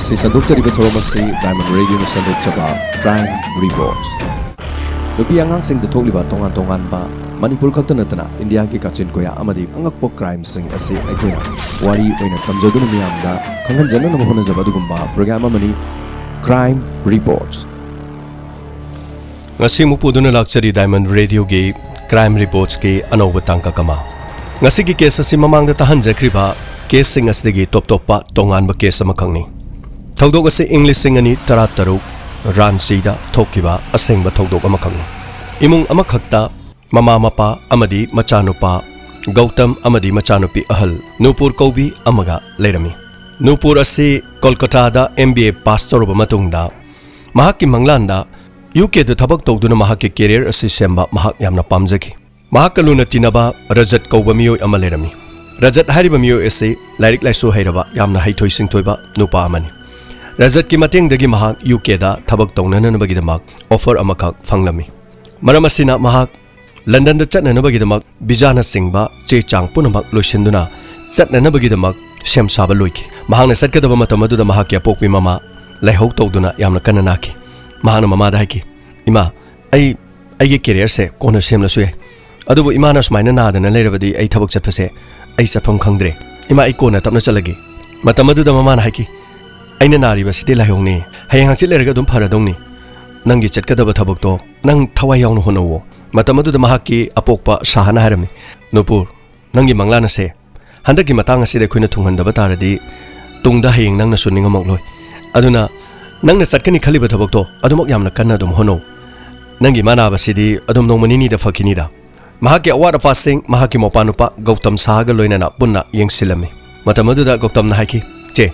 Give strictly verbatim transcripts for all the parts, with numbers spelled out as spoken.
ꯁꯤ ꯁꯟꯗꯣꯛꯆꯔꯤꯕ ꯊꯧꯔꯝ ꯑꯁꯤ Diamond Radioꯅ ꯁꯟꯗꯣꯛꯆꯕ Crime Reports꯫ ꯅꯨꯄꯤ ꯑꯉꯥꯡꯁꯤꯡꯗ ꯊꯣꯛꯂꯤꯕ ꯇꯣꯉꯥꯟ ꯇꯣꯉꯥꯟꯕ, ꯃꯅꯤꯄꯨꯔ ꯈꯛꯇ ꯅꯠꯇꯅ ꯏꯟꯗꯤꯌꯥꯒꯤ ꯀꯥꯆꯤꯟ ꯀꯣꯌꯥ ꯑꯃꯗꯤ ꯑꯉꯛꯄ crimeꯁꯤꯡ ꯑꯁꯤ ꯑꯩꯈꯣꯏꯅ ꯋꯥꯔꯤ ꯑꯣꯏꯅ ꯇꯝꯖꯗꯨꯅ ꯃꯤꯌꯥꯝꯗ ꯈꯪꯍꯟꯖꯅꯅꯕ ꯍꯣꯠꯅꯖꯕ ꯑꯗꯨꯒꯨꯝꯕ program ꯑꯃꯅꯤ Crime Reports꯫ ꯉꯁꯤ ꯑꯃꯨꯛ ꯄꯨꯗꯨꯅ ꯂꯥꯛꯆꯔꯤ Diamond Radioꯒꯤ Crime Reportsꯀꯤ ꯑꯅꯧꯕ ꯇꯥꯡꯀꯛ ꯑꯃ꯫ ꯉꯁꯤꯒꯤ case ꯑꯁꯤ ꯃꯃꯥꯡꯗ ꯇꯥꯍꯟꯖꯈ꯭ꯔꯤꯕ caseꯁꯤꯡ ꯑꯁꯤꯗꯒꯤ ꯇꯣꯞ ꯇꯣꯞꯄ ꯇꯣꯉꯥꯟꯕ case ꯑꯃꯈꯛꯅꯤ꯫ ꯊꯧꯗꯣꯛ ꯑꯁꯤ ꯏꯪ ꯂꯤꯁꯤꯡ ꯑꯅꯤ ꯇꯔꯥꯇꯔꯨꯛ ꯔꯥꯟꯆꯤꯗ ꯊꯣꯛꯈꯤꯕ ꯑꯁꯦꯡꯕ ꯊꯧꯗꯣꯛ ꯑꯃꯈꯛꯅꯤ꯫ ꯏꯃꯨꯡ ꯑꯃꯈꯛꯇ ꯃꯃꯥ ꯃꯄꯥ ꯑꯃꯗꯤ ꯃꯆꯥꯅꯨꯄꯥ ꯒꯧꯇꯝ ꯑꯃꯗꯤ ꯃꯆꯥꯅꯨꯄꯤ ꯑꯍꯜ ꯅꯨꯄꯨꯔ ꯀꯧꯕꯤ ꯑꯃꯒ ꯂꯩꯔꯝꯃꯤ꯫ ꯅꯨꯄꯨꯔ ꯑꯁꯤ ꯀꯣꯜꯀꯇꯥꯗ M B A pass ꯇꯧꯔꯕ ꯃꯇꯨꯡꯗ ꯃꯍꯥꯛꯀꯤ ꯃꯪꯂꯥꯟꯗ UKꯗ ꯊꯕꯛ ꯇꯧꯗꯨꯅ ꯃꯍꯥꯛꯀꯤ career ꯑꯁꯤ ꯁꯦꯝꯕ ꯃꯍꯥꯛ ꯌꯥꯝꯅ ꯄꯥꯝꯖꯈꯤ꯫ ꯃꯍꯥꯛꯀ ꯂꯨꯅ ꯇꯤꯟꯅꯕ ꯔꯖꯠ ꯀꯧꯕ ꯃꯤꯑꯣꯏ ꯑꯃ ꯂꯩꯔꯝꯃꯤ꯫ ꯔꯖꯠ ꯍꯥꯏꯔꯤꯕ ꯃꯤꯑꯣꯏ ꯑꯁꯤ ꯂꯥꯏꯔꯤꯛ ꯂꯥꯏꯁꯨ ꯍꯩꯔꯕ ꯌꯥꯝꯅ ꯍꯩꯊꯣꯏ ꯁꯤꯡꯊꯣꯏꯕ ꯅꯨꯄꯥ ꯑꯃꯅꯤ꯫ ꯔꯖꯠꯀꯤ ꯃꯇꯦꯡꯗꯒꯤ ꯃꯍꯥꯛ UKꯗ ꯊꯕꯛ ꯇꯧꯅꯅꯕꯒꯤꯗꯃꯛ offer ꯑꯃꯈꯛ ꯐꯪꯂꯝꯃꯤ꯫ ꯃꯔꯝ ꯑꯁꯤꯅ ꯃꯍꯥꯛ ꯂꯟꯗꯟꯗ ꯆꯠꯅꯅꯕꯒꯤꯗꯃꯛ visaꯅꯆꯤꯡꯕ ꯆꯦ ꯆꯥꯡ ꯄꯨꯝꯅꯃꯛ ꯂꯣꯏꯁꯤꯟꯗꯨꯅ ꯆꯠꯅꯅꯕꯒꯤꯗꯃꯛ ꯁꯦꯝ ꯁꯥꯕ ꯂꯣꯏꯈꯤ꯫ ꯃꯍꯥꯛꯅ ꯆꯠꯀꯗꯕ ꯃꯇꯝ ꯑꯗꯨꯗ ꯃꯍꯥꯛꯀꯤ ꯑꯄꯣꯛꯄꯤ ꯃꯃꯥ ꯂꯥꯏꯍꯧ ꯇꯧꯗꯨꯅ ꯌꯥꯝꯅ ꯀꯟꯅ ꯅꯥꯈꯤ꯫ ꯃꯍꯥꯛꯅ ꯃꯃꯥꯗ ꯍꯥꯏꯈꯤ, "ꯏꯃꯥ, ꯑꯩ ꯑꯩꯒꯤ careerꯁꯦ ꯀꯣꯟꯅ ꯁꯦꯝꯂꯁꯨ ꯌꯥꯏ, ꯑꯗꯨꯕꯨ ꯏꯃꯥꯅ ꯁꯨꯃꯥꯏꯅ ꯅꯥꯗꯅ ꯂꯩꯔꯕꯗꯤ ꯑꯩ ꯊꯕꯛ ꯆꯠꯄꯁꯦ ꯑꯩ ꯆꯠꯐꯝ ꯈꯪꯗ꯭ꯔꯦ꯫ ꯏꯃꯥ, ꯑꯩ ꯀꯣꯟꯅ ꯇꯞꯅ ꯆꯠꯂꯒꯦ"꯫ ꯃꯇꯝ ꯑꯗꯨꯗ ꯃꯃꯥꯅ ꯍꯥꯏꯈꯤ, "ꯑꯩꯅ ꯅꯥꯔꯤꯕꯁꯤꯗꯤ ꯂꯥꯏꯍꯧꯅꯤ, ꯍꯌꯦꯡ ꯍꯪꯆꯤꯠ ꯂꯩꯔꯒ ꯑꯗꯨꯝ ꯐꯔꯗꯧꯅꯤ꯫ ꯅꯪꯒꯤ ꯆꯠꯀꯗꯕ ꯊꯕꯛꯇꯣ ꯅꯪ ꯊꯋꯥꯏ ꯌꯥꯎꯅ ꯍꯣꯠꯅꯧꯋꯣ"꯫ ꯃꯇꯝ ꯑꯗꯨꯗ ꯃꯍꯥꯛꯀꯤ ꯑꯄꯣꯛꯄ ꯁꯥꯍꯅ ꯍꯥꯏꯔꯝꯃꯤ, "ꯅꯨꯄꯨꯔ, ꯅꯪꯒꯤ ꯃꯪꯂꯥꯟ ꯑꯁꯦ ꯍꯟꯗꯛꯀꯤ ꯃꯇꯥꯡ ꯑꯁꯤꯗ ꯑꯩꯈꯣꯏꯅ ꯊꯨꯡꯍꯟꯗꯕ ꯇꯥꯔꯗꯤ ꯇꯨꯡꯗ ꯍꯌꯦꯡ ꯅꯪꯅꯁꯨ ꯅꯤꯡꯉꯝꯃꯛꯂꯣꯏ꯫ ꯑꯗꯨꯅ ꯅꯪꯅ ꯆꯠꯀꯅꯤ ꯈꯜꯂꯤꯕ ꯊꯕꯛꯇꯣ ꯑꯗꯨꯃꯛ ꯌꯥꯝꯅ ꯀꯟꯅ ꯑꯗꯨꯝ ꯍꯣꯠꯅꯧ꯫ ꯅꯪꯒꯤ ꯏꯃꯥ ꯅꯥꯕꯁꯤꯗꯤ ꯑꯗꯨꯝ ꯅꯣꯡꯃ ꯅꯤꯅꯤꯗ ꯐꯈꯤꯅꯤꯗ"꯫ ꯃꯍꯥꯛꯀꯤ ꯑꯋꯥꯠ ꯑꯄꯥꯁꯤꯡ ꯃꯍꯥꯛꯀꯤ ꯃꯧꯄꯥꯅꯨꯄꯥ ꯒꯧꯇꯝ ꯁꯥꯍꯒ ꯂꯣꯏꯅꯅ ꯄꯨꯟꯅ ꯌꯦꯡꯁꯤꯜꯂꯝꯃꯤ꯫ ꯃꯇꯝ ꯑꯗꯨꯗ ꯒꯧꯇꯝꯅ ꯍꯥꯏꯈꯤ, "ꯆꯦ,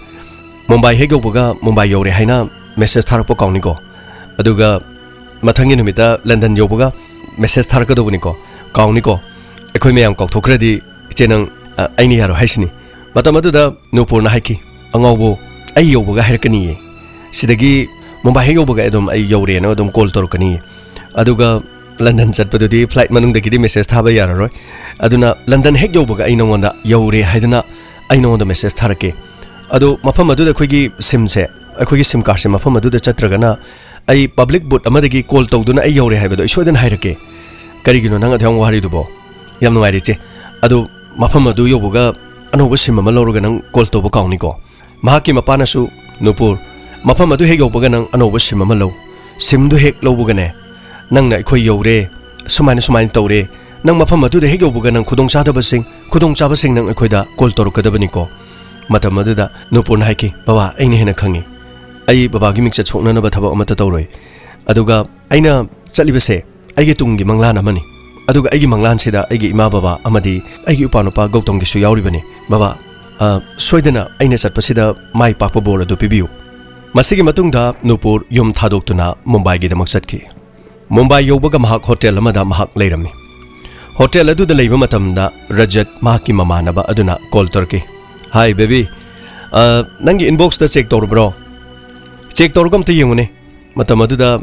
ꯃꯨꯝꯕꯥꯏ ꯍꯦꯛ ꯌꯧꯕꯒ ꯃꯨꯝꯕꯥꯏ ꯌꯧꯔꯦ ꯍꯥꯏꯅ message ꯊꯥꯔꯛꯄ ꯀꯥꯎꯅꯤꯀꯣ꯫ ꯑꯗꯨꯒ ꯃꯊꯪꯒꯤ ꯅꯨꯃꯤꯠꯇ ꯂꯟꯗꯟ ꯌꯧꯕꯒ message ꯊꯥꯔꯛꯀꯗꯧꯕꯅꯤꯀꯣ꯫ ꯀꯥꯎꯅꯤꯀꯣ꯫ ꯑꯩꯈꯣꯏ ꯃꯌꯥꯝ ꯀꯥꯎꯊꯣꯛꯈ꯭ꯔꯗꯤ ꯏꯆꯦ ꯅꯪ, ꯑ, ꯑꯩꯅ ꯌꯥꯔꯣꯏ ꯍꯥꯏꯁꯤꯅꯤ"꯫ ꯃꯇꯝ ꯑꯗꯨꯗ ꯅꯨꯄꯨꯔꯅ ꯍꯥꯏꯈꯤ, "ꯑꯉꯥꯎꯕꯣ, ꯑꯩ ꯌꯧꯕꯒ ꯍꯥꯏꯔꯛꯀꯅꯤꯌꯦ꯫ ꯁꯤꯗꯒꯤ ꯃꯨꯝꯕꯥꯏ ꯍꯦꯛ ꯌꯧꯕꯒ ꯑꯗꯨꯝ ꯑꯩ ꯌꯧꯔꯦꯅ ꯑꯗꯨꯝ call ꯇꯧꯔꯛꯀꯅꯤꯌꯦ꯫ ꯑꯗꯨꯒ ꯂꯟꯗꯟ ꯆꯠꯄꯗꯨꯗꯤ flight ꯃꯅꯨꯡꯗꯒꯤꯗꯤ message ꯊꯥꯕ ꯌꯥꯔꯔꯣꯏ꯫ ꯑꯗꯨꯅ ꯂꯟꯗꯟ ꯍꯦꯛ ꯌꯧꯕꯒ ꯑꯩ ꯅꯉꯣꯟꯗ ꯌꯧꯔꯦ ꯍꯥꯏꯗꯨꯅ ꯑꯩ ꯅꯉꯣꯟꯗ message ꯊꯥꯔꯛꯀꯦ꯫ ꯑꯗꯣ ꯃꯐꯝ ꯑꯗꯨꯗ ꯑꯩꯈꯣꯏꯒꯤ SIMꯁꯦ, ꯑꯩꯈꯣꯏꯒꯤ SIM cardꯁꯦ ꯃꯐꯝ ꯑꯗꯨꯗ ꯆꯠꯇ꯭ꯔꯒꯅ ꯑꯩ public booth ꯑꯃꯗꯒꯤ call ꯇꯧꯗꯨꯅ ꯑꯩ ꯌꯧꯔꯦ ꯍꯥꯏꯕꯗꯣ ꯑꯩ ꯁꯣꯏꯗꯅ ꯍꯥꯏꯔꯛꯀꯦ꯫ ꯀꯔꯤꯒꯤꯅꯣ ꯅꯪ ꯑꯗꯨ ꯌꯥꯝ ꯋꯥꯔꯤꯗꯨꯕꯣ? ꯌꯥꯝ ꯅꯨꯡꯉꯥꯏꯔꯦ ꯏꯆꯦ꯫ ꯑꯗꯣ ꯃꯐꯝ ꯑꯗꯨ ꯌꯧꯕꯒ ꯑꯅꯧꯕ SIM ꯑꯃ ꯂꯧꯔꯒ ꯅꯪ call ꯇꯧꯕ ꯀꯥꯎꯅꯤꯀꯣ꯫ ꯃꯍꯥꯛꯀꯤ ꯃꯄꯥꯅꯁꯨ, "ꯅꯨꯄꯨꯔ, ꯃꯐꯝ ꯑꯗꯨ ꯍꯦꯛ ꯌꯧꯕꯒ ꯅꯪ ꯑꯅꯧꯕ SIM ꯑꯃ ꯂꯧ꯫ SIMꯗꯨ ꯍꯦꯛ ꯂꯧꯕꯒꯅꯦ, ꯅꯪꯅ ꯑꯩꯈꯣꯏ ꯌꯧꯔꯦ, ꯁꯨꯃꯥꯏꯅ ꯁꯨꯃꯥꯏꯅ ꯇꯧꯔꯦ, ꯅꯪ ꯃꯐꯝ ꯑꯗꯨꯗ ꯍꯦꯛ ꯌꯧꯕꯒ ꯅꯪ ꯈꯨꯗꯣꯡꯆꯥꯗꯕꯁꯤꯡ, ꯈꯨꯗꯣꯡꯆꯥꯕꯁꯤꯡ ꯅꯪ ꯑꯩꯈꯣꯏꯗ call ꯇꯧꯔꯛꯀꯗꯕꯅꯤꯀꯣ꯫" ꯃꯇꯝ ꯑꯗꯨꯗ ꯅꯨꯄꯨꯔꯅ ꯍꯥꯏꯈꯤ, "ꯕꯕꯥ, ꯑꯩꯅ ꯍꯦꯟꯅ ꯈꯪꯉꯤ꯫ ꯑꯩ ꯕꯕꯥꯒꯤ ꯃꯤꯡꯆꯠ ꯁꯣꯛꯅꯅꯕ ꯊꯕꯛ ꯑꯃꯠꯇ ꯇꯧꯔꯣꯏ꯫ ꯑꯗꯨꯒ ꯑꯩꯅ ꯆꯠꯂꯤꯕꯁꯦ ꯑꯩꯒꯤ ꯇꯨꯡꯒꯤ ꯃꯪꯂꯥꯟ ꯑꯃꯅꯤ꯫ ꯑꯗꯨꯒ ꯑꯩꯒꯤ ꯃꯪꯂꯥꯟꯁꯤꯗ ꯑꯩꯒꯤ ꯏꯃꯥ ꯕꯕꯥ ꯑꯃꯗꯤ ꯑꯩꯒꯤ ꯏꯄꯥꯅꯨꯄꯥ ꯒꯧꯇꯝꯒꯤꯁꯨ ꯌꯥꯎꯔꯤꯕꯅꯤ꯫ ꯕꯕꯥ, ꯑ, ꯁꯣꯏꯗꯅ ꯑꯩꯅ ꯆꯠꯄꯁꯤꯗ ꯃꯥꯏ ꯄꯥꯛꯄ ꯕꯣꯔ ꯑꯗꯨ ꯄꯤꯕꯤꯌꯨ꯫" ꯃꯁꯤꯒꯤ ꯃꯇꯨꯡꯗ ꯅꯨꯄꯨꯔ ꯌꯨꯝ ꯊꯥꯗꯣꯛꯇꯨꯅ ꯃꯨꯝꯕꯥꯏꯒꯤꯗꯃꯛ ꯆꯠꯈꯤ꯫ ꯃꯨꯝꯕꯥꯏ ꯌꯧꯕꯒ ꯃꯍꯥꯛ ꯍꯣꯇꯦꯜ ꯑꯃꯗ ꯃꯍꯥꯛ ꯂꯩꯔꯝꯃꯤ꯫ ꯍꯣꯇꯦꯜ ꯑꯗꯨꯗ ꯂꯩꯕ ꯃꯇꯝꯗ ꯔꯖꯠ ꯃꯍꯥꯛꯀꯤ ꯃꯃꯥꯟꯅꯕ ꯑꯗꯨꯅ call ꯇꯧꯔꯛꯈꯤ꯫ "Hi baby, ꯑ, ꯅꯪꯒꯤ inboxꯇ check ꯇꯧꯔꯕ꯭ꯔꯣ? Check ꯇꯧꯔꯒ ꯑꯝꯇ ꯌꯦꯡꯉꯨꯅꯦ꯫" ꯃꯇꯝ ꯑꯗꯨꯗ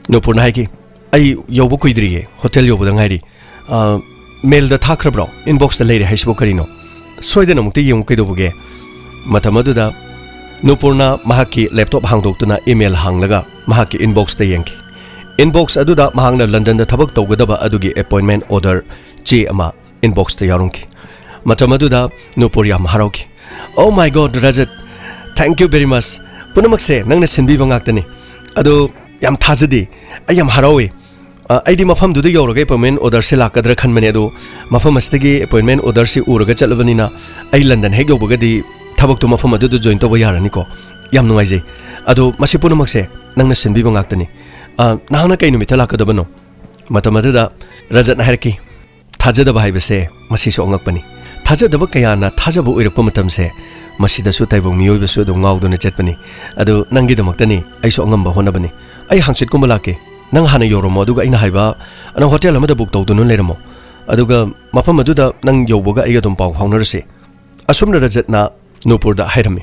ꯅꯨꯄꯨꯔꯅ ꯍꯥꯏꯈꯤ, "ꯑꯩ ꯌꯧꯕ ꯀꯨꯏꯗ꯭ꯔꯤꯌꯦ, ꯍꯣꯇꯦꯜ ꯌꯧꯕꯗ ꯉꯥꯏꯔꯤ꯫ ꯑ, mailꯗ ꯊꯥꯈ꯭ꯔꯕ꯭ꯔꯣ? Inboxꯇ ꯂꯩꯔꯦ ꯍꯥꯏꯁꯤꯕꯨ ꯀꯔꯤꯅꯣ? ꯁꯣꯏꯗꯅ ꯑꯃꯨꯛꯇ ꯌꯦꯡꯉꯨ ꯀꯩꯗꯧꯕꯒꯦ?" ꯃꯇꯝ ꯑꯗꯨꯗ ꯅꯨꯄꯨꯔꯅ ꯃꯍꯥꯛꯀꯤ laptop ꯍꯥꯡꯗꯣꯛꯇꯨꯅ email ꯍꯥꯡꯂꯒ ꯃꯍꯥꯛꯀꯤ inboxꯇ ꯌꯦꯡꯈꯤ꯫ Inbox ꯑꯗꯨꯗ ꯃꯍꯥꯛꯅ ꯂꯟꯗꯟꯗ ꯊꯕꯛ ꯇꯧꯒꯗꯕ ꯑꯗꯨꯒꯤ appointment order ꯆꯦ ꯑꯃ inboxꯇ ꯌꯥꯎꯔꯝꯈꯤ꯫ ꯃꯇꯝ ꯑꯗꯨꯗ ꯅꯨꯄꯨꯔ ꯌꯥꯝ ꯍꯔꯥꯎꯈꯤ꯫ "Oh my God, ꯔꯖꯠ, thank you very much꯫ ꯄꯨꯝꯅꯃꯛꯁꯦ ꯅꯪꯅ ꯁꯤꯟꯕꯤꯕ ꯉꯥꯛꯇꯅꯤ꯫ ꯑꯗꯣ ꯌꯥꯝ ꯊꯥꯖꯗꯦ, ꯑꯩ ꯌꯥꯝ ꯍꯔꯥꯎꯏ꯫ ꯑ, ꯑꯩꯗꯤ ꯃꯐꯝꯗꯨꯗ ꯌꯧꯔꯒ appointment orderꯁꯦ ꯂꯥꯛꯀꯗ꯭ꯔꯥ ꯈꯟꯕꯅꯦ, ꯑꯗꯣ ꯃꯐꯝ ꯑꯁꯤꯗꯒꯤ appointment orderꯁꯤ ꯎꯔꯒ ꯆꯠꯂꯕꯅꯤꯅ ꯑꯩ ꯂꯟꯗꯟ ꯍꯦꯛ ꯌꯧꯕꯒꯗꯤ ꯊꯕꯛꯇꯣ ꯃꯐꯝ ꯑꯗꯨꯗ join ꯇꯧꯕ ꯌꯥꯔꯅꯤꯀꯣ꯫ ꯌꯥꯝ ꯅꯨꯡꯉꯥꯏꯖꯩ꯫ ꯑꯗꯣ ꯃꯁꯤ ꯄꯨꯝꯅꯃꯛꯁꯦ ꯅꯪꯅ ꯁꯤꯟꯕꯤꯕ ꯉꯥꯛꯇꯅꯤ꯫ ꯑ, ꯅꯍꯥꯛꯅ ꯀꯩ ꯅꯨꯃꯤꯠꯇ ꯂꯥꯛꯀꯗꯕꯅꯣ?" ꯃꯇꯝ ꯑꯗꯨꯗ ꯔꯖꯠꯅ ꯍꯥꯏꯔꯛꯈꯤ, "ꯊꯥꯖꯗꯕ ꯍꯥꯏꯕꯁꯦ ꯃꯁꯤꯁꯨ ꯑꯉꯛꯄꯅꯤ꯫ ꯊꯥꯖꯗꯕ ꯀꯌꯥꯅ ꯊꯥꯖꯕ ꯑꯣꯏꯔꯛꯄ ꯃꯇꯝꯁꯦ ꯃꯁꯤꯗꯁꯨ ꯇꯥꯏꯕꯪ ꯃꯤꯑꯣꯏꯕꯁꯨ ꯑꯗꯨꯝ ꯉꯥꯎꯗꯨꯅ ꯆꯠꯄꯅꯤ꯫ ꯑꯗꯨ ꯅꯪꯒꯤꯗꯃꯛꯇꯅꯤ ꯑꯩꯁꯨ ꯑꯉꯝꯕ ꯍꯣꯠꯅꯕꯅꯤ꯫ ꯑꯩ ꯍꯥꯡꯆꯤꯠꯀꯨꯝꯕ ꯂꯥꯛꯀꯦ꯫ ꯅꯪ ꯍꯥꯟꯅ ꯌꯧꯔꯝꯃꯣ, ꯑꯗꯨꯒ ꯑꯩꯅ ꯍꯥꯏꯕ ꯅꯪ ꯍꯣꯇꯦꯜ ꯑꯃꯗ book ꯇꯧꯗꯨꯅ ꯂꯩꯔꯝꯃꯣ꯫ ꯑꯗꯨꯒ ꯃꯐꯝ ꯑꯗꯨꯗ ꯅꯪ ꯌꯧꯕꯒ ꯑꯩꯒ ꯑꯗꯨꯝ ꯄꯥꯎ ꯐꯥꯎꯅꯔꯁꯤ꯫" ꯑꯁꯨꯝꯅ ꯔꯖꯠꯅ ꯅꯨꯄꯨꯔꯗ ꯍꯥꯏꯔꯝꯃꯤ꯫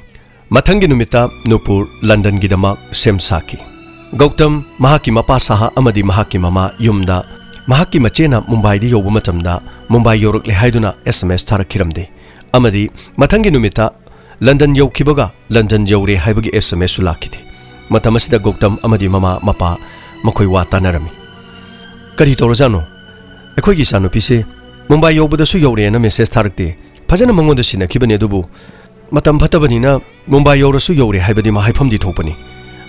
ꯃꯊꯪꯒꯤ ꯅꯨꯃꯤꯠꯇ ꯅꯨꯄꯨꯔ ꯂꯟꯗꯟꯒꯤꯗꯃꯛ ꯁꯦꯝ ꯁꯥꯈꯤ꯫ ꯒꯧꯇꯝ ꯃꯍꯥꯛꯀꯤ ꯃꯄꯥ ꯁꯥꯍꯥ ꯑꯃꯗꯤ ꯃꯍꯥꯛꯀꯤ ꯃꯃꯥ ꯌꯨꯝꯗ, ꯃꯍꯥꯛꯀꯤ ꯃꯆꯦꯅ ꯃꯨꯝꯕꯥꯏꯗ ꯌꯧꯕ ꯃꯇꯝꯗ ꯃꯨꯝꯕꯥꯏ ꯌꯧꯔꯛꯂꯦ ꯍꯥꯏꯗꯨꯅ SMS ꯊꯥꯔꯛꯈꯤꯔꯝꯗꯦ꯫ ꯑꯃꯗꯤ ꯃꯊꯪꯒꯤ ꯅꯨꯃꯤꯠꯇ ꯂꯟꯗꯟ ꯌꯧꯈꯤꯕꯒ ꯂꯟꯗꯟ ꯌꯧꯔꯦ ꯍꯥꯏꯕꯒꯤ ꯑꯦꯁ ꯑꯦꯝ ꯑꯦꯁꯁꯨ ꯂꯥꯛꯈꯤꯗꯦ꯫ ꯃꯇꯝ ꯑꯁꯤꯗ ꯒꯧꯇꯝ ꯑꯃꯗꯤ ꯃꯃꯥ ꯃꯄꯥ ꯃꯈꯣꯏ ꯋꯥ ꯇꯥꯅꯔꯝꯃꯤ꯫ "ꯀꯔꯤ ꯇꯧꯔꯖꯥꯠꯅꯣ? ꯑꯩꯈꯣꯏꯒꯤ ꯏꯆꯥꯅꯨꯄꯤꯁꯦ ꯃꯨꯝꯕꯥꯏ ꯌꯧꯕꯗꯁꯨ ꯌꯧꯔꯦꯅ ꯃꯦꯁꯦꯖ ꯊꯥꯔꯛꯇꯦ꯫ ꯐꯖꯅ ꯃꯉꯣꯟꯗ ꯁꯤꯟꯅꯈꯤꯕꯅꯦ, ꯑꯗꯨꯕꯨ ꯃꯇꯝ ꯐꯠꯇꯕꯅꯤꯅ ꯃꯨꯝꯕꯥꯏ ꯌꯧꯔꯁꯨ ꯌꯧꯔꯦ ꯍꯥꯏꯕꯗꯤ ꯃꯥ ꯍꯥꯏꯐꯝꯗꯤ ꯊꯣꯛꯄꯅꯤ꯫"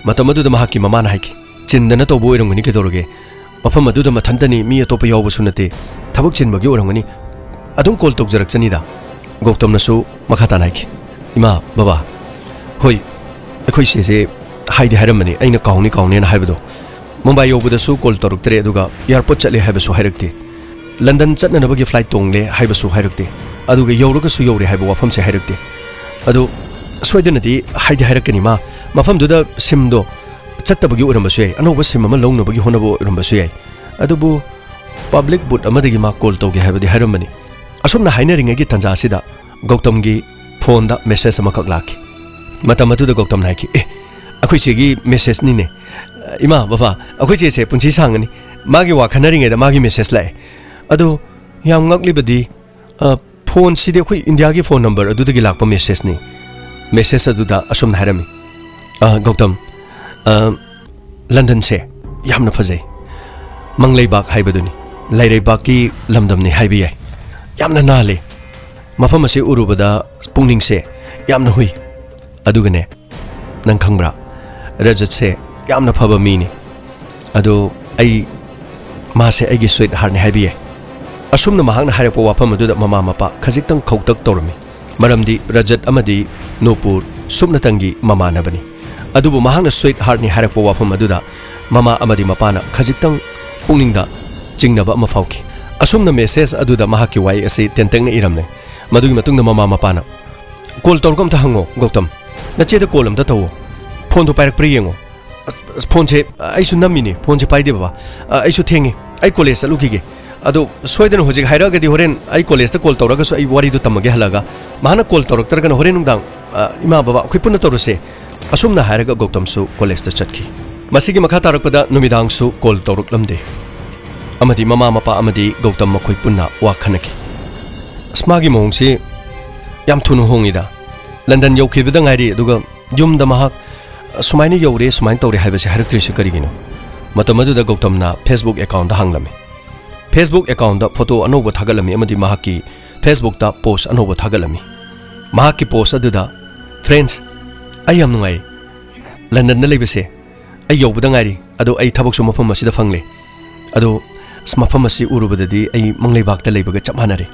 ꯃꯇꯝ ꯑꯗꯨꯗ ꯃꯍꯥꯛꯀꯤ ꯃꯃꯥꯅ ꯍꯥꯏꯈꯤ, "ꯆꯤꯟꯗꯅ ꯇꯧꯕ ꯑꯣꯏꯔꯝꯒꯅꯤ, ꯀꯩꯗꯧꯔꯒꯦ? ꯃꯐꯝ ꯑꯗꯨꯗ ꯃꯊꯟꯇꯅꯤ, ꯃꯤ ꯑꯇꯣꯞꯄ ꯌꯥꯎꯕꯁꯨ ꯅꯠꯇꯦ꯫ ꯊꯕꯛ ꯆꯤꯟꯕꯒꯤ ꯑꯣꯏꯔꯝꯒꯅꯤ꯫ ꯑꯗꯨꯝ ꯀꯣꯜ ꯇꯧꯖꯔꯛꯆꯅꯤꯗ꯫" ꯒꯧꯇꯝꯅꯁꯨ ꯃꯈꯥ ꯇꯥꯅ ꯍꯥꯏꯈꯤ, "ꯏꯃꯥ, ꯕꯕꯥ, ꯍꯣꯏ, ꯑꯩꯈꯣꯏ ꯆꯦꯁꯦ ꯍꯥꯏꯗꯤ ꯍꯥꯏꯔꯝꯕꯅꯤ, ꯑꯩꯅ ꯀꯥꯎꯅꯤ ꯀꯥꯎꯅꯦꯅ ꯍꯥꯏꯕꯗꯣ꯫ ꯃꯨꯝꯕꯥꯏ ꯌꯧꯕꯗꯁꯨ ꯀꯣꯜ ꯇꯧꯔꯛꯇ꯭ꯔꯦ, ꯑꯗꯨꯒ ꯑꯦꯌꯥꯔꯄꯣꯔꯠ ꯆꯠꯂꯦ ꯍꯥꯏꯕꯁꯨ ꯍꯥꯏꯔꯛꯇꯦ꯫ ꯂꯟꯗꯟ ꯆꯠꯅꯅꯕꯒꯤ ꯐ꯭ꯂꯥꯏꯠ ꯇꯣꯡꯂꯦ ꯍꯥꯏꯕꯁꯨ ꯍꯥꯏꯔꯛꯇꯦ꯫ ꯑꯗꯨꯒ ꯌꯧꯔꯒꯁꯨ ꯌꯧꯔꯦ ꯍꯥꯏꯕ ꯋꯥꯐꯝꯁꯦ ꯍꯥꯏꯔꯛꯇꯦ꯫ ꯑꯗꯨ ꯁꯣꯏꯗꯅꯗꯤ ꯍꯥꯏꯗꯤ ꯍꯥꯏꯔꯛꯀꯅꯤ, ꯃꯥ ꯃꯐꯝꯗꯨꯗ ꯁꯤꯝꯗꯣ ꯆꯠꯇꯕꯒꯤ ꯑꯣꯏꯔꯝꯕꯁꯨ ꯌꯥꯏ, ꯑꯅꯧꯕ ꯁꯤꯝ ꯑꯃ ꯂꯧꯅꯕꯒꯤ ꯍꯣꯠꯅꯕ ꯑꯣꯏꯔꯝꯕꯁꯨ ꯌꯥꯏ꯫ ꯑꯗꯨꯕꯨ ꯄꯕ꯭ꯂꯤꯛ ꯕꯨꯠ ꯑꯃꯗꯒꯤ ꯃꯥ ꯀꯣꯜ ꯇꯧꯒꯦ ꯍꯥꯏꯕꯗꯤ ꯍꯥꯏꯔꯝꯕꯅꯤ꯫" ꯑꯁꯨꯝꯅ ꯍꯥꯏꯅꯔꯤꯉꯩꯒꯤ ꯇꯥꯟꯖꯥ ꯑꯁꯤꯗ ꯒꯧꯇꯝꯒꯤ ꯐꯣꯟꯗ ꯃꯦꯁꯦꯖ ꯑꯃꯈꯛ ꯂꯥꯛꯈꯤ꯫ ꯃꯇꯝ ꯑꯗꯨꯗ ꯒꯧꯇꯝꯅ ꯍꯥꯏꯈꯤ, "ꯑꯦ, ꯑꯩꯈꯣꯏ ꯆꯦꯒꯤ ꯃꯦꯁꯦꯖꯅꯤꯅꯦ꯫ ꯏꯃꯥ, ꯕꯕꯥ, ꯑꯩꯈꯣꯏ ꯆꯦꯁꯦ ꯄꯨꯟꯁꯤ ꯁꯥꯡꯉꯅꯤ꯫ ꯃꯥꯒꯤ ꯋꯥ ꯈꯟꯅꯔꯤꯉꯩꯗ ꯃꯥꯒꯤ ꯃꯦꯁꯦꯖ ꯂꯥꯛꯑꯦ꯫ ꯑꯗꯣ ꯌꯥꯝ ꯉꯛꯂꯤꯕꯗꯤ, ꯑ, ꯐꯣꯟꯁꯤꯗꯤ ꯑꯩꯈꯣꯏ ꯏꯟꯗꯤꯌꯥꯒꯤ ꯐꯣꯟ ꯅꯝꯕꯔ ꯑꯗꯨꯗꯒꯤ ꯂꯥꯛꯄ ꯃꯦꯁꯦꯖꯅꯤ꯫" ꯃꯦꯁꯦꯖ ꯑꯗꯨꯗ ꯑꯁꯨꯝꯅ ꯍꯥꯏꯔꯝꯃꯤ, "ꯑ, ꯒꯧꯇꯝ, ꯑ, ꯂꯟꯗꯟꯁꯦ ꯌꯥꯝꯅ ꯐꯖꯩ꯫ ꯃꯪꯂꯩꯕꯥꯛ ꯍꯥꯏꯕꯗꯨꯅꯤ꯫ ꯂꯩꯔꯩꯕꯥꯛꯀꯤ ꯂꯝꯗꯝꯅꯤ ꯍꯥꯏꯕ ꯌꯥꯏ꯫ ꯌꯥꯝꯅ ꯅꯥꯜꯂꯤ꯫ ꯃꯐꯝ ꯑꯁꯤ ꯎꯔꯨꯕꯗ ꯄꯨꯛꯅꯤꯡꯁꯦ ꯌꯥꯝꯅ ꯍꯨꯏ꯫ ꯑꯗꯨꯒꯅꯦ, ꯅꯪ ꯈꯪꯕ꯭ꯔꯥ? ꯔꯖꯠꯁꯦ ꯌꯥꯝꯅ ꯐꯕ ꯃꯤꯅꯤ꯫ ꯑꯗꯣ ꯑꯩ, ꯃꯥꯁꯦ ꯑꯩꯒꯤ ꯁ꯭ꯋꯤꯠ ꯍꯥꯔꯠꯅꯤ ꯍꯥꯏꯕ ꯌꯥꯏ꯫" ꯑꯁꯨꯝꯅ ꯃꯍꯥꯛꯅ ꯍꯥꯏꯔꯛꯄ ꯋꯥꯐꯝ ꯑꯗꯨꯗ ꯃꯃꯥ ꯃꯄꯥ ꯈꯖꯤꯛꯇꯪ ꯈꯧꯇꯛ ꯇꯧꯔꯝꯃꯤ꯫ ꯃꯔꯝꯗꯤ ꯔꯖꯠ ꯑꯃꯗꯤ ꯅꯨꯄꯨꯔ ꯁꯨꯞꯅꯇꯪꯒꯤ ꯃꯃꯥꯟꯅꯕꯅꯤ꯫ ꯑꯗꯨꯕꯨ ꯃꯍꯥꯛꯅ ꯁ꯭ꯋꯤꯠ ꯍꯥꯔꯠꯅꯤ ꯍꯥꯏꯔꯛꯄ ꯋꯥꯐꯝ ꯑꯗꯨꯗ ꯃꯃꯥ ꯑꯃꯗꯤ ꯃꯄꯥꯅ ꯈꯖꯤꯛꯇꯪ ꯄꯨꯛꯅꯤꯡꯗ ꯆꯤꯡꯅꯕ ꯑꯃ ꯐꯥꯎꯈꯤ꯫ ꯑꯁꯨꯝꯅ ꯃꯦꯁꯦꯖ ꯑꯗꯨꯗ ꯃꯍꯥꯛꯀꯤ ꯋꯥꯍꯩ ꯑꯁꯤ ꯇꯦꯟꯇꯛꯅ ꯏꯔꯝꯂꯦ꯫ ꯃꯗꯨꯒꯤ ꯃꯇꯨꯡꯗ ꯃꯃꯥ ꯃꯄꯥꯅ, "ꯀꯣꯜ ꯇꯧꯔꯒ ꯑꯝꯇ ꯍꯪꯉꯣ, ꯒꯧꯇꯝ꯫ ꯅꯆꯦꯗ ꯀꯣꯜ ꯑꯝꯇ ꯇꯧꯋꯣ꯫ ꯐꯣꯟꯗꯣ ꯄꯥꯏꯔꯛꯄ꯭ꯔꯥ ꯌꯦꯡꯉꯣ꯫" "ꯑꯁ, ꯑꯁ, ꯐꯣꯟꯁꯦ ꯑꯩꯁꯨ ꯅꯝꯃꯤꯅꯦ, ꯐꯣꯟꯁꯦ ꯄꯥꯏꯗꯦ ꯕꯕꯥ꯫ ꯑ, ꯑꯩꯁꯨ ꯊꯦꯡꯉꯦ, ꯑꯩ ꯀꯣꯂꯦꯖ ꯆꯠꯂꯨꯈꯤꯒꯦ꯫ ꯑꯗꯣ ꯁꯣꯏꯗꯅ ꯍꯧꯖꯤꯛ ꯍꯥꯏꯔꯛꯑꯒꯗꯤ ꯍꯣꯔꯦꯟ ꯑꯩ ꯀꯣꯂꯦꯖꯇ ꯀꯣꯜ ꯇꯧꯔꯒꯁꯨ ꯑꯩ ꯋꯥꯔꯤꯗꯨ ꯇꯝꯃꯒꯦ ꯍꯜꯂꯛꯑꯒ꯫ ꯃꯍꯥꯛꯅ ꯀꯣꯜ ꯇꯧꯔꯛꯇ꯭ꯔꯒꯅ ꯍꯣꯔꯦꯟ ꯅꯨꯡꯗꯥꯡ, ꯑ, ꯏꯃꯥ ꯕꯕꯥ ꯑꯩꯈꯣꯏ ꯄꯨꯟꯅ ꯇꯧꯔꯁꯦ꯫" ꯑꯁꯨꯝꯅ ꯍꯥꯏꯔꯒ ꯒꯧꯇꯝꯁꯨ ꯀꯣꯂꯦꯖꯇ ꯆꯠꯈꯤ꯫ ꯃꯁꯤꯒꯤ ꯃꯈꯥ ꯇꯥꯔꯛꯄꯗ ꯅꯨꯃꯤꯗꯥꯡꯁꯨ ꯀꯣꯜ ꯇꯧꯔꯛꯂꯝꯗꯦ꯫ ꯑꯃꯗꯤ ꯃꯃꯥ ꯃꯄꯥ ꯑꯃꯗꯤ ꯒꯧꯇꯝ ꯃꯈꯣꯏ ꯄꯨꯟꯅ ꯋꯥ ꯈꯟꯅꯈꯤ꯫ "ꯑꯁ, ꯃꯥꯒꯤ ꯃꯑꯣꯡꯁꯤ ꯌꯥꯝ ꯊꯨꯅ ꯍꯣꯡꯉꯤꯗ꯫ ꯂꯟꯗꯟ ꯌꯧꯈꯤꯕꯗ ꯉꯥꯏꯔꯤ, ꯑꯗꯨꯒ ꯌꯨꯝꯗ ꯃꯍꯥꯛ ꯁꯨꯃꯥꯏꯅ ꯌꯧꯔꯦ, ꯁꯨꯃꯥꯏꯅ ꯇꯧꯔꯦ ꯍꯥꯏꯕꯁꯦ ꯍꯥꯏꯔꯛꯇ꯭ꯔꯤꯁꯤ ꯀꯔꯤꯒꯤꯅꯣ? ꯃꯇꯝ ꯑꯗꯨꯗ ꯒꯧꯇꯝꯅ Facebook account ꯍꯥꯡꯂꯝꯃꯤ꯫ Facebook account photo ꯑꯅꯧꯕ ꯊꯥꯒꯠꯂꯝꯃꯤ ꯑꯃꯗꯤ ꯃꯍꯥꯛꯀꯤ Facebook ꯄꯣꯁ ꯑꯅꯧꯕ ꯊꯥꯒꯠꯂꯝꯃꯤ꯫ ꯃꯍꯥꯛꯀꯤ ꯄꯣꯁ ꯑꯗꯨꯗ, "Friends, ꯑꯩ ꯌꯥꯝ ꯅꯨꯡꯉꯥꯏ꯫ ꯂꯟꯗꯟꯗ ꯂꯩꯕꯁꯦ ꯑꯩ ꯌꯧꯕꯗ ꯉꯥꯏꯔꯤ꯫ ꯑꯗꯣ ꯑꯩ ꯊꯕꯛꯁꯨ ꯃꯐꯝ ꯑꯁꯤꯗ ꯐꯪꯂꯦ꯫ ꯑꯗꯣ ꯑꯁ, ꯃꯐꯝ ꯑꯁꯤ ꯎꯔꯨꯕꯗꯗꯤ ꯑꯩ ꯃꯪꯂꯩꯕꯥꯛꯇ ꯂꯩꯕꯒ ꯆꯞ ꯃꯥꯟꯅꯔꯦ꯫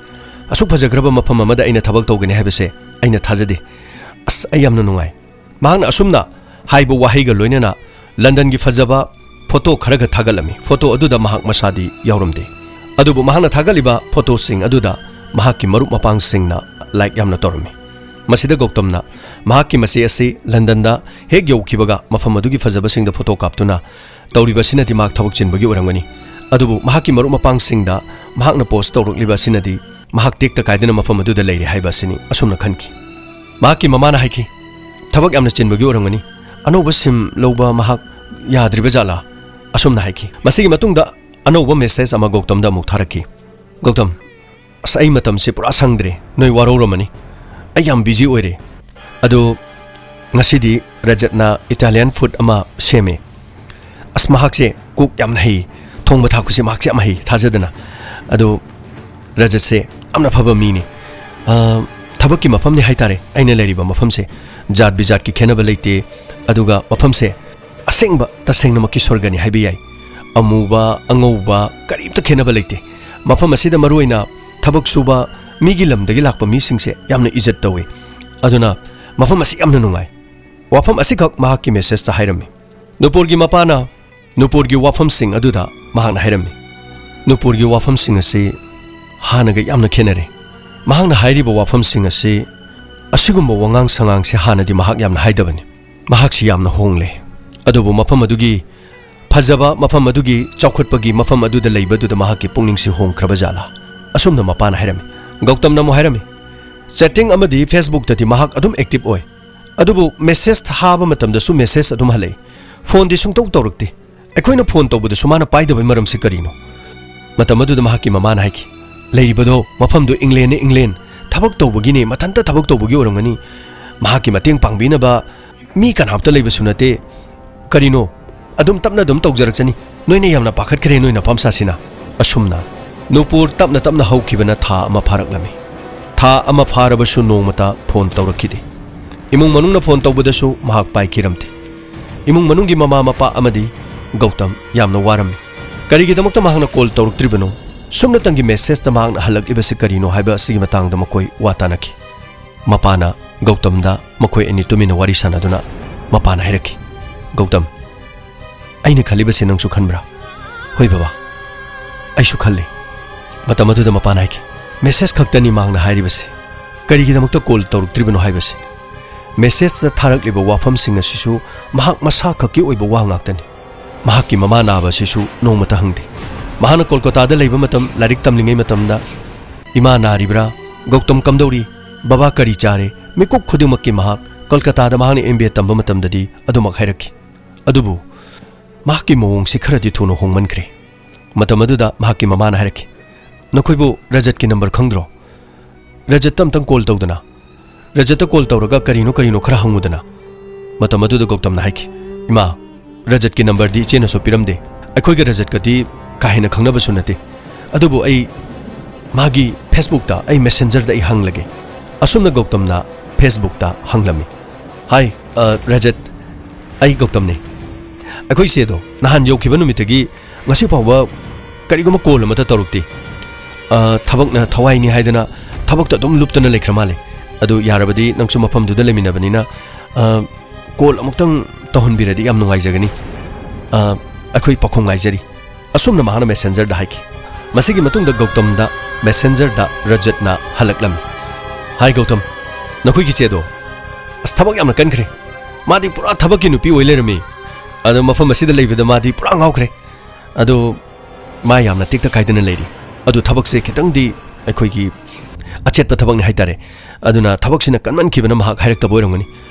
ꯑꯁꯨꯛ ꯐꯖꯈ꯭ꯔꯕ ꯃꯐꯝ ꯑꯃꯗ ꯑꯩꯅ ꯊꯕꯛ ꯇꯧꯒꯅꯤ ꯍꯥꯏꯕꯁꯦ ꯑꯩꯅ ꯊꯥꯖꯗꯦ꯫ ꯑꯁ, ꯑꯩ ꯌꯥꯝꯅ ꯅꯨꯡꯉꯥꯏ꯫" ꯃꯍꯥꯛꯅ ꯑꯁꯨꯝꯅ ꯍꯥꯏꯕ ꯋꯥꯍꯩꯒ ꯂꯣꯏꯅꯅ ꯂꯟꯗꯟꯒꯤ ꯐꯖꯕ ꯐꯣꯇꯣ ꯈꯔꯒ ꯊꯥꯒꯠꯂꯝꯃꯤ꯫ ꯐꯣꯇꯣ ꯑꯗꯨꯗ ꯃꯍꯥꯛ ꯃꯁꯥꯗꯤ ꯌꯥꯎꯔꯝꯗꯦ꯫ ꯑꯗꯨꯕꯨ ꯃꯍꯥꯛꯅ ꯊꯥꯒꯠꯂꯤꯕ ꯐꯣꯇꯣꯁꯤꯡ ꯑꯗꯨꯗ ꯃꯍꯥꯛꯀꯤ ꯃꯔꯨꯞ ꯃꯄꯥꯡꯁꯤꯡꯅ ꯂꯥꯏꯛ ꯌꯥꯝꯅ ꯇꯧꯔꯝꯃꯤ꯫ ꯃꯁꯤꯗ ꯒꯧꯇꯝꯅ ꯃꯍꯥꯛꯀꯤ ꯃꯆꯦ ꯑꯁꯤ ꯂꯟꯗꯟꯗ ꯍꯦꯛ ꯌꯧꯈꯤꯕꯒ ꯃꯐꯝ ꯑꯗꯨꯒꯤ ꯐꯖꯕꯁꯤꯡꯗ ꯐꯣꯇꯣ ꯀꯥꯞꯇꯨꯅ ꯇꯧꯔꯤꯕ ꯑꯁꯤꯅꯗꯤ ꯃꯍꯥꯛ ꯊꯕꯛ ꯆꯤꯟꯕꯒꯤ ꯑꯣꯏꯔꯝꯒꯅꯤ꯫ ꯑꯗꯨꯕꯨ ꯃꯍꯥꯛꯀꯤ ꯃꯔꯨꯞ ꯃꯄꯥꯡꯁꯤꯡꯗ ꯃꯍꯥꯛꯅ ꯄꯣꯁ ꯇꯧꯔꯛꯂꯤꯕ ꯑꯁꯤꯅꯗꯤ ꯃꯍꯥꯛ ꯇꯦꯛꯇ ꯀꯥꯏꯗꯅ ꯃꯐꯝ ꯑꯗꯨꯗ ꯂꯩꯔꯦ ꯍꯥꯏꯕ ꯑꯁꯤꯅꯤ꯫ ꯑꯁꯨꯝꯅ ꯈꯟꯈꯤ꯫ ꯃꯍꯥꯛꯀꯤ ꯃꯃꯥꯅ ꯍꯥꯏꯈꯤ, "ꯊꯕꯛ ꯌꯥꯝꯅ ꯆꯤꯟꯕꯒꯤ ꯑꯣꯏꯔꯝꯒꯅꯤ꯫ ꯑꯅꯧꯕ ꯁꯤꯝ ꯂꯧꯕ ꯃꯍꯥꯛ ꯌꯥꯗ꯭ꯔꯤꯕ ꯖꯥꯠꯂꯥ?" ꯑꯁꯨꯝꯅ ꯍꯥꯏꯈꯤ꯫ ꯃꯁꯤꯒꯤ ꯃꯇꯨꯡꯗ ꯑꯅꯧꯕ ꯃꯦꯁꯦꯖ ꯑꯃ ꯒꯧꯇꯝꯗ ꯑꯃꯨꯛ ꯊꯥꯔꯛꯈꯤ꯫ "ꯒꯧꯇꯝ, ꯑꯁ, ꯑꯩ ꯃꯇꯝꯁꯦ ꯄꯨꯔꯥ ꯁꯪꯗ꯭ꯔꯦ꯫ ꯅꯣꯏ ꯋꯥꯔꯧꯔꯝꯃꯅꯤ꯫ ꯑꯩ ꯌꯥꯝ ꯕꯤꯖꯤ ꯑꯣꯏꯔꯦ꯫ ꯑꯗꯣ ꯉꯁꯤꯗꯤ ꯔꯖꯠꯅ ꯏꯇꯥꯂꯤꯌꯥꯟ ꯐꯨꯗ ꯑꯃ ꯁꯦꯝꯃꯦ꯫ ꯑꯁ, ꯃꯍꯥꯛꯁꯦ ꯀꯨꯛ ꯌꯥꯝꯅ ꯍꯩ꯫ ꯊꯣꯡꯕ ꯊꯥꯛꯄꯁꯦ ꯃꯍꯥꯛꯁꯦ ꯌꯥꯝ ꯍꯩ, ꯊꯥꯖꯗꯅ꯫ ꯑꯗꯣ ꯔꯖꯠꯁꯦ ꯌꯥꯝꯅ ꯐꯕ ꯃꯤꯅꯤ꯫ ꯑ, ꯊꯕꯛꯀꯤ ꯃꯐꯝꯅꯤ ꯍꯥꯏꯇꯥꯔꯦ ꯑꯩꯅ ꯂꯩꯔꯤꯕ ꯃꯐꯝꯁꯦ꯫ ꯖꯥꯠ ꯕꯤꯖꯥꯠꯀꯤ ꯈꯦꯠꯅꯕ ꯂꯩꯇꯦ꯫ ꯑꯗꯨꯒ ꯃꯐꯝꯁꯦ ꯑꯁꯦꯡꯕ ꯇꯁꯦꯡꯅꯃꯛꯀꯤ ꯁ꯭ꯋꯔꯒꯅꯤ ꯍꯥꯏꯕ ꯌꯥꯏ꯫ ꯑꯃꯨꯕ, ꯑꯉꯧꯕ, ꯀꯔꯤꯝꯇ ꯈꯦꯠꯅꯕ ꯂꯩꯇꯦ꯫ ꯃꯐꯝ ꯑꯁꯤꯗ ꯃꯔꯨꯑꯣꯏꯅ ꯊꯕꯛ ꯁꯨꯕ ꯃꯤꯒꯤ ꯂꯝꯗꯒꯤ ꯂꯥꯛꯄ ꯃꯤꯁꯤꯡꯁꯦ ꯌꯥꯝꯅ ꯏꯖꯠ ꯇꯧꯏ꯫ ꯑꯗꯨꯅ ꯃꯐꯝ ꯑꯁꯤ ꯌꯥꯝꯅ ꯅꯨꯡꯉꯥꯏ꯫" ꯋꯥꯐꯝ ꯑꯁꯤꯈꯛ ꯃꯍꯥꯛꯀꯤ ꯃꯦꯁꯦꯖꯇ ꯍꯥꯏꯔꯝꯃꯤ꯫ ꯅꯨꯄꯨꯔꯒꯤ ꯃꯄꯥꯅ ꯅꯨꯄꯨꯔꯒꯤ ꯋꯥꯐꯝꯁꯤꯡ ꯑꯗꯨꯗ ꯃꯍꯥꯛꯅ ꯍꯥꯏꯔꯝꯃꯤ, "ꯅꯨꯄꯨꯔꯒꯤ ꯋꯥꯐꯝꯁꯤꯡ ꯑꯁꯤ ꯍꯥꯟꯅꯒ ꯌꯥꯝꯅ ꯈꯦꯠꯅꯔꯦ꯫ ꯃꯍꯥꯛꯅ ꯍꯥꯏꯔꯤꯕ ꯋꯥꯐꯝꯁꯤꯡ ꯑꯁꯤ ꯑꯁꯤꯒꯨꯝꯕ ꯋꯥꯉꯥꯡ ꯁꯉꯥꯡꯁꯤ ꯍꯥꯟꯅꯗꯤ ꯃꯍꯥꯛ ꯌꯥꯝꯅ ꯍꯥꯏꯗꯕꯅꯤ꯫ ꯃꯍꯥꯛꯁꯤ ꯌꯥꯝꯅ ꯍꯣꯡꯂꯦ꯫ ꯑꯗꯨꯕꯨ ꯃꯐꯝ ꯑꯗꯨꯒꯤ ꯐꯖꯕ, ꯃꯐꯝ ꯑꯗꯨꯒꯤ ꯆꯥꯎꯈꯠꯄꯒꯤ, ꯃꯐꯝ ꯑꯗꯨꯗ ꯂꯩꯕꯗꯨꯗ ꯃꯍꯥꯛꯀꯤ ꯄꯨꯛꯅꯤꯡꯁꯤ ꯍꯣꯡꯈ꯭ꯔꯕ ꯖꯥꯠꯂꯥ?" ꯑꯁꯨꯝꯅ ꯃꯄꯥꯅ ꯍꯥꯏꯔꯝꯃꯤ꯫ ꯒꯧꯇꯝꯅ ꯑꯃꯨꯛ ꯍꯥꯏꯔꯝꯃꯤ, "ꯆꯦꯇꯤꯡ ꯑꯃꯗꯤ ꯐꯦꯁꯕꯨꯛꯇꯗꯤ ꯃꯍꯥꯛ ꯑꯗꯨꯝ ꯑꯦꯛꯇꯤꯚ ꯑꯣꯏ꯫ ꯑꯗꯨꯕꯨ ꯃꯦꯁꯦꯖ ꯊꯥꯕ ꯃꯇꯝꯗꯁꯨ ꯃꯦꯁꯦꯖ ꯑꯗꯨꯝ ꯍꯜꯂꯛꯏ꯫ ꯐꯣꯟꯗꯤ ꯁꯨꯡꯇꯧ ꯇꯧꯔꯛꯇꯦ꯫ ꯑꯩꯈꯣꯏꯅ ꯐꯣꯟ ꯇꯧꯕꯗꯁꯨ ꯃꯥꯅ ꯄꯥꯏꯗꯕꯩ ꯃꯔꯝꯁꯤ ꯀꯔꯤꯅꯣ?" ꯃꯇꯝ ꯑꯗꯨꯗ ꯃꯍꯥꯛꯀꯤ ꯃꯃꯥꯅ ꯍꯥꯏꯈꯤ, "ꯂꯩꯔꯤꯕꯗꯣ ꯃꯐꯝꯗꯨ ꯏꯪꯂꯦꯟꯅꯤ, ꯏꯪꯂꯦꯟ꯫ ꯊꯕꯛ ꯇꯧꯕꯒꯤꯅꯦ, ꯃꯊꯟꯇ ꯊꯕꯛ ꯇꯧꯕꯒꯤ ꯑꯣꯏꯔꯝꯒꯅꯤ꯫ ꯃꯍꯥꯛꯀꯤ ꯃꯇꯦꯡ ꯄꯥꯡꯕꯤꯅꯕ ꯃꯤ ꯀꯅꯥꯝꯇ ꯂꯩꯕꯁꯨ ꯅꯠꯇꯦ꯫ ꯀꯔꯤꯅꯣ? ꯑꯗꯨꯝ ꯇꯞꯅ ꯑꯗꯨꯝ ꯇꯧꯖꯔꯛꯆꯅꯤ꯫ ꯅꯣꯏꯅ ꯌꯥꯝꯅ ꯄꯥꯈꯠꯈ꯭ꯔꯦ, ꯅꯣꯏ ꯅꯄꯥꯝꯁꯥꯁꯤꯅ꯫ ꯑꯁꯨꯝꯅ ꯅꯨꯄꯨꯔ ꯇꯞꯅ ꯇꯞꯅ ꯍꯧꯈꯤꯕꯅ ꯊꯥ ꯑꯃ ꯐꯥꯔꯛꯂꯝꯃꯤ꯫ ꯊꯥ ꯑꯃ ꯐꯥꯔꯕꯁꯨ ꯅꯣꯡꯃꯇ ꯐꯣꯟ ꯇꯧꯔꯛꯈꯤꯗꯦ꯫ ꯏꯃꯨꯡ ꯃꯅꯨꯡꯅ ꯐꯣꯟ ꯇꯧꯕꯗꯁꯨ ꯃꯍꯥꯛ ꯄꯥꯏꯈꯤꯔꯝꯗꯦ꯫ ꯏꯃꯨꯡ ꯃꯅꯨꯡꯒꯤ ꯃꯃꯥ ꯃꯄꯥ ꯑꯃꯗꯤ ꯒꯧꯇꯝ ꯌꯥꯝꯅ ꯋꯥꯔꯝꯃꯤ꯫ ꯀꯔꯤꯒꯤꯗꯃꯛꯇ ꯃꯍꯥꯛꯅ ꯀꯣꯜ ꯇꯧꯔꯛꯇ꯭ꯔꯤꯕꯅꯣ? ꯁꯨꯞꯅꯇꯪꯒꯤ ꯃꯦꯁꯦꯖꯇ ꯃꯍꯥꯛꯅ ꯍꯜꯂꯛꯂꯤꯕꯁꯤ ꯀꯔꯤꯅꯣ ꯍꯥꯏꯕ ꯑꯁꯤꯒꯤ ꯃꯇꯥꯡꯗ ꯃꯈꯣꯏ ꯋꯥ ꯇꯥꯅꯈꯤ꯫ ꯃꯄꯥꯅ ꯒꯧꯇꯝꯗ ꯃꯈꯣꯏ ꯑꯅꯤ ꯇꯨꯃꯤꯟꯅ ꯋꯥꯔꯤ ꯁꯥꯟꯅꯗꯨꯅ ꯃꯄꯥꯅ ꯍꯥꯏꯔꯛꯈꯤ, "ꯒꯧꯇꯝ, ꯑꯩꯅ ꯈꯜꯂꯤꯕꯁꯦ ꯅꯪꯁꯨ ꯈꯟꯕ꯭ꯔꯥ?" "ꯍꯣꯏ ꯕꯕꯥ, ꯑꯩꯁꯨ ꯈꯜꯂꯤ꯫ ꯃꯇꯝ ꯑꯗꯨꯗ ꯃꯄꯥꯅ ꯍꯥꯏꯈꯤ, "ꯃꯦꯁꯦꯖ ꯈꯛꯇꯅꯤ ꯃꯍꯥꯛꯅ ꯍꯥꯏꯔꯤꯕꯁꯦ꯫ ꯀꯔꯤꯒꯤꯗꯃꯛꯇ ꯀꯣꯜ ꯇꯧꯔꯛꯇ꯭ꯔꯤꯕꯅꯣ ꯍꯥꯏꯕꯁꯤ꯫ ꯃꯦꯁꯦꯖꯇ ꯊꯥꯔꯛꯂꯤꯕ ꯋꯥꯐꯝꯁꯤꯡ ꯑꯁꯤꯁꯨ ꯃꯍꯥꯛ ꯃꯁꯥ ꯈꯛꯀꯤ ꯑꯣꯏꯕ ꯋꯥ ꯉꯥꯛꯇꯅꯤ꯫ ꯃꯍꯥꯛꯀꯤ ꯃꯃꯥ ꯅꯥꯕ ꯑꯁꯤꯁꯨ ꯅꯣꯡꯃꯇ ꯍꯪꯗꯦ꯫ ꯃꯍꯥꯛꯅ ꯀꯣꯜꯀꯇꯥꯗ ꯂꯩꯕ ꯃꯇꯝ, ꯂꯥꯏꯔꯤꯛ ꯇꯝꯂꯤꯉꯩ ꯃꯇꯝꯗ, 'ꯏꯃꯥ ꯅꯥꯔꯤꯕ꯭ꯔꯥ? ꯒꯧꯇꯝ ꯀꯝꯗꯧꯔꯤ? ꯕꯕꯥ ꯀꯔꯤ ꯆꯥꯔꯦ?' ꯃꯤꯀꯨꯞ ꯈꯨꯗꯤꯡꯃꯛꯀꯤ ꯃꯍꯥꯛ ꯀꯣꯜꯀꯇꯥꯗ ꯃꯍꯥꯛꯅ ꯑꯦꯝ ꯕꯤ ꯑꯦ ꯇꯝꯕ ꯃꯇꯝꯗꯗꯤ ꯑꯗꯨꯃꯛ ꯍꯥꯏꯔꯛꯈꯤ꯫ ꯑꯗꯨꯕꯨ ꯃꯍꯥꯛꯀꯤ ꯃꯑꯣꯡꯁꯤ ꯈꯔꯗꯤ ꯊꯨꯅ ꯍꯣꯡꯃꯟꯈ꯭ꯔꯦ꯫ ꯃꯇꯝ ꯑꯗꯨꯗ ꯃꯍꯥꯛꯀꯤ ꯃꯃꯥꯅ ꯍꯥꯏꯔꯛꯈꯤ, "ꯅꯈꯣꯏꯕꯨ ꯔꯖꯠꯀꯤ ꯅꯝꯕꯔ ꯈꯪꯗ꯭ꯔꯣ? ꯔꯖꯠꯇ ꯑꯝꯇꯪ ꯀꯣꯜ ꯇꯧꯗꯅ, ꯔꯖꯠꯇ ꯀꯣꯜ ꯇꯧꯔꯒ ꯀꯔꯤꯅꯣ ꯀꯔꯤꯅꯣ ꯈꯔ ꯍꯪꯉꯨꯗꯅ"꯫ ꯃꯇꯝ ꯑꯗꯨꯗ ꯒꯧꯇꯝꯅ ꯍꯥꯏꯈꯤ, "ꯏꯃꯥ, ꯔꯖꯠꯀꯤ ꯅꯝꯕꯔꯗꯤ ꯏꯆꯦꯅꯁꯨ ꯄꯤꯔꯝꯗꯦ꯫ ꯑꯩꯈꯣꯏꯒ ꯔꯖꯠꯀꯗꯤ ꯀꯥ ꯍꯦꯟꯅ ꯈꯪꯅꯕꯁꯨ ꯅꯠꯇꯦ꯫ ꯑꯗꯨꯕꯨ ꯑꯩ ꯃꯥꯒꯤ ꯐꯦꯁꯕꯨꯛꯇ, ꯑꯩ ꯃꯦꯁꯦꯟꯖꯔꯗ ꯑꯩ ꯍꯪꯂꯒꯦ"꯫ ꯑꯁꯨꯝꯅ ꯒꯧꯇꯝꯅ ꯐꯦꯁꯕꯨꯛꯇ ꯍꯪꯂꯝꯃꯤ꯫ "ꯍꯥꯏ, ꯑ, ꯔꯖꯠ, ꯑꯩ ꯒꯧꯇꯝꯅꯤ꯫ ꯑꯩꯈꯣꯏ ꯏꯆꯦꯗꯣ ꯅꯍꯥꯟ ꯌꯧꯈꯤꯕ ꯅꯨꯃꯤꯠꯇꯒꯤ ꯉꯁꯤ ꯐꯥꯎꯕ ꯀꯔꯤꯒꯨꯝꯕ ꯀꯣꯜ ꯑꯃꯠꯇ ꯇꯧꯔꯛꯇꯦ꯫ ꯑ, ꯊꯕꯛꯅ ꯊꯋꯥꯏꯅꯤ ꯍꯥꯏꯗꯅ ꯊꯕꯛꯇ ꯑꯗꯨꯝ ꯂꯨꯞꯇꯅ ꯂꯩꯈ꯭ꯔ ꯃꯥꯜꯂꯦ꯫ ꯑꯗꯨ ꯌꯥꯔꯕꯗꯤ ꯅꯪꯁꯨ ꯃꯐꯝꯗꯨꯗ ꯂꯩꯃꯤꯟꯅꯕꯅꯤꯅ, ꯑ, ꯀꯣꯜ ꯑꯃꯨꯛꯇꯪ ꯇꯧꯍꯟꯕꯤꯔꯗꯤ ꯌꯥꯝ ꯅꯨꯡꯉꯥꯏꯖꯒꯅꯤ꯫ ꯑ, ꯑꯩꯈꯣꯏ ꯄꯥꯎꯈꯨꯝ ꯉꯥꯏꯖꯔꯤ"꯫ ꯑꯁꯨꯝꯅ ꯃꯍꯥꯛꯅ ꯃꯦꯁꯦꯟꯖꯔꯗ ꯍꯥꯏꯈꯤ꯫ ꯃꯁꯤꯒꯤ ꯃꯇꯨꯡꯗ ꯒꯧꯇꯝꯗ ꯃꯦꯁꯦꯟꯖꯔꯗ ꯔꯖꯠꯅ ꯍꯜꯂꯛꯂꯝꯃꯤ꯫ "ꯍꯥꯏ ꯒꯧꯇꯝ, ꯅꯈꯣꯏꯒꯤ ꯆꯦꯗꯣ, ꯑꯁ, ꯊꯕꯛ ꯌꯥꯝꯅ ꯀꯟꯈ꯭ꯔꯦ꯫ ꯃꯥꯗꯤ ꯄꯨꯔꯥ ꯊꯕꯛꯀꯤ ꯅꯨꯄꯤ ꯑꯣꯏ ꯂꯩꯔꯝꯃꯤ꯫ ꯑꯗꯣ ꯃꯐꯝ ꯑꯁꯤꯗ ꯂꯩꯕꯗ ꯃꯥꯗꯤ ꯄꯨꯔꯥ ꯉꯥꯎꯈ꯭ꯔꯦ꯫ ꯑꯗꯣ ꯃꯥ ꯌꯥꯝꯅ ꯇꯦꯛꯇ ꯀꯥꯏꯗꯅ ꯂꯩꯔꯤ꯫ ꯑꯗꯨ ꯊꯕꯛꯁꯦ ꯈꯤꯇꯪꯗꯤ ꯑꯩꯈꯣꯏꯒꯤ ꯑꯆꯦꯠꯄ ꯊꯕꯛꯅꯤ ꯍꯥꯏꯇꯥꯔꯦ꯫ ꯑꯗꯨꯅ ꯊꯕꯛꯁꯤꯅ ꯀꯟꯃꯟꯈꯤꯕꯅ ꯃꯍꯥꯛ ꯍꯥꯏꯔꯛꯇꯕ ꯑꯣꯏꯔꯝꯒꯅꯤ꯫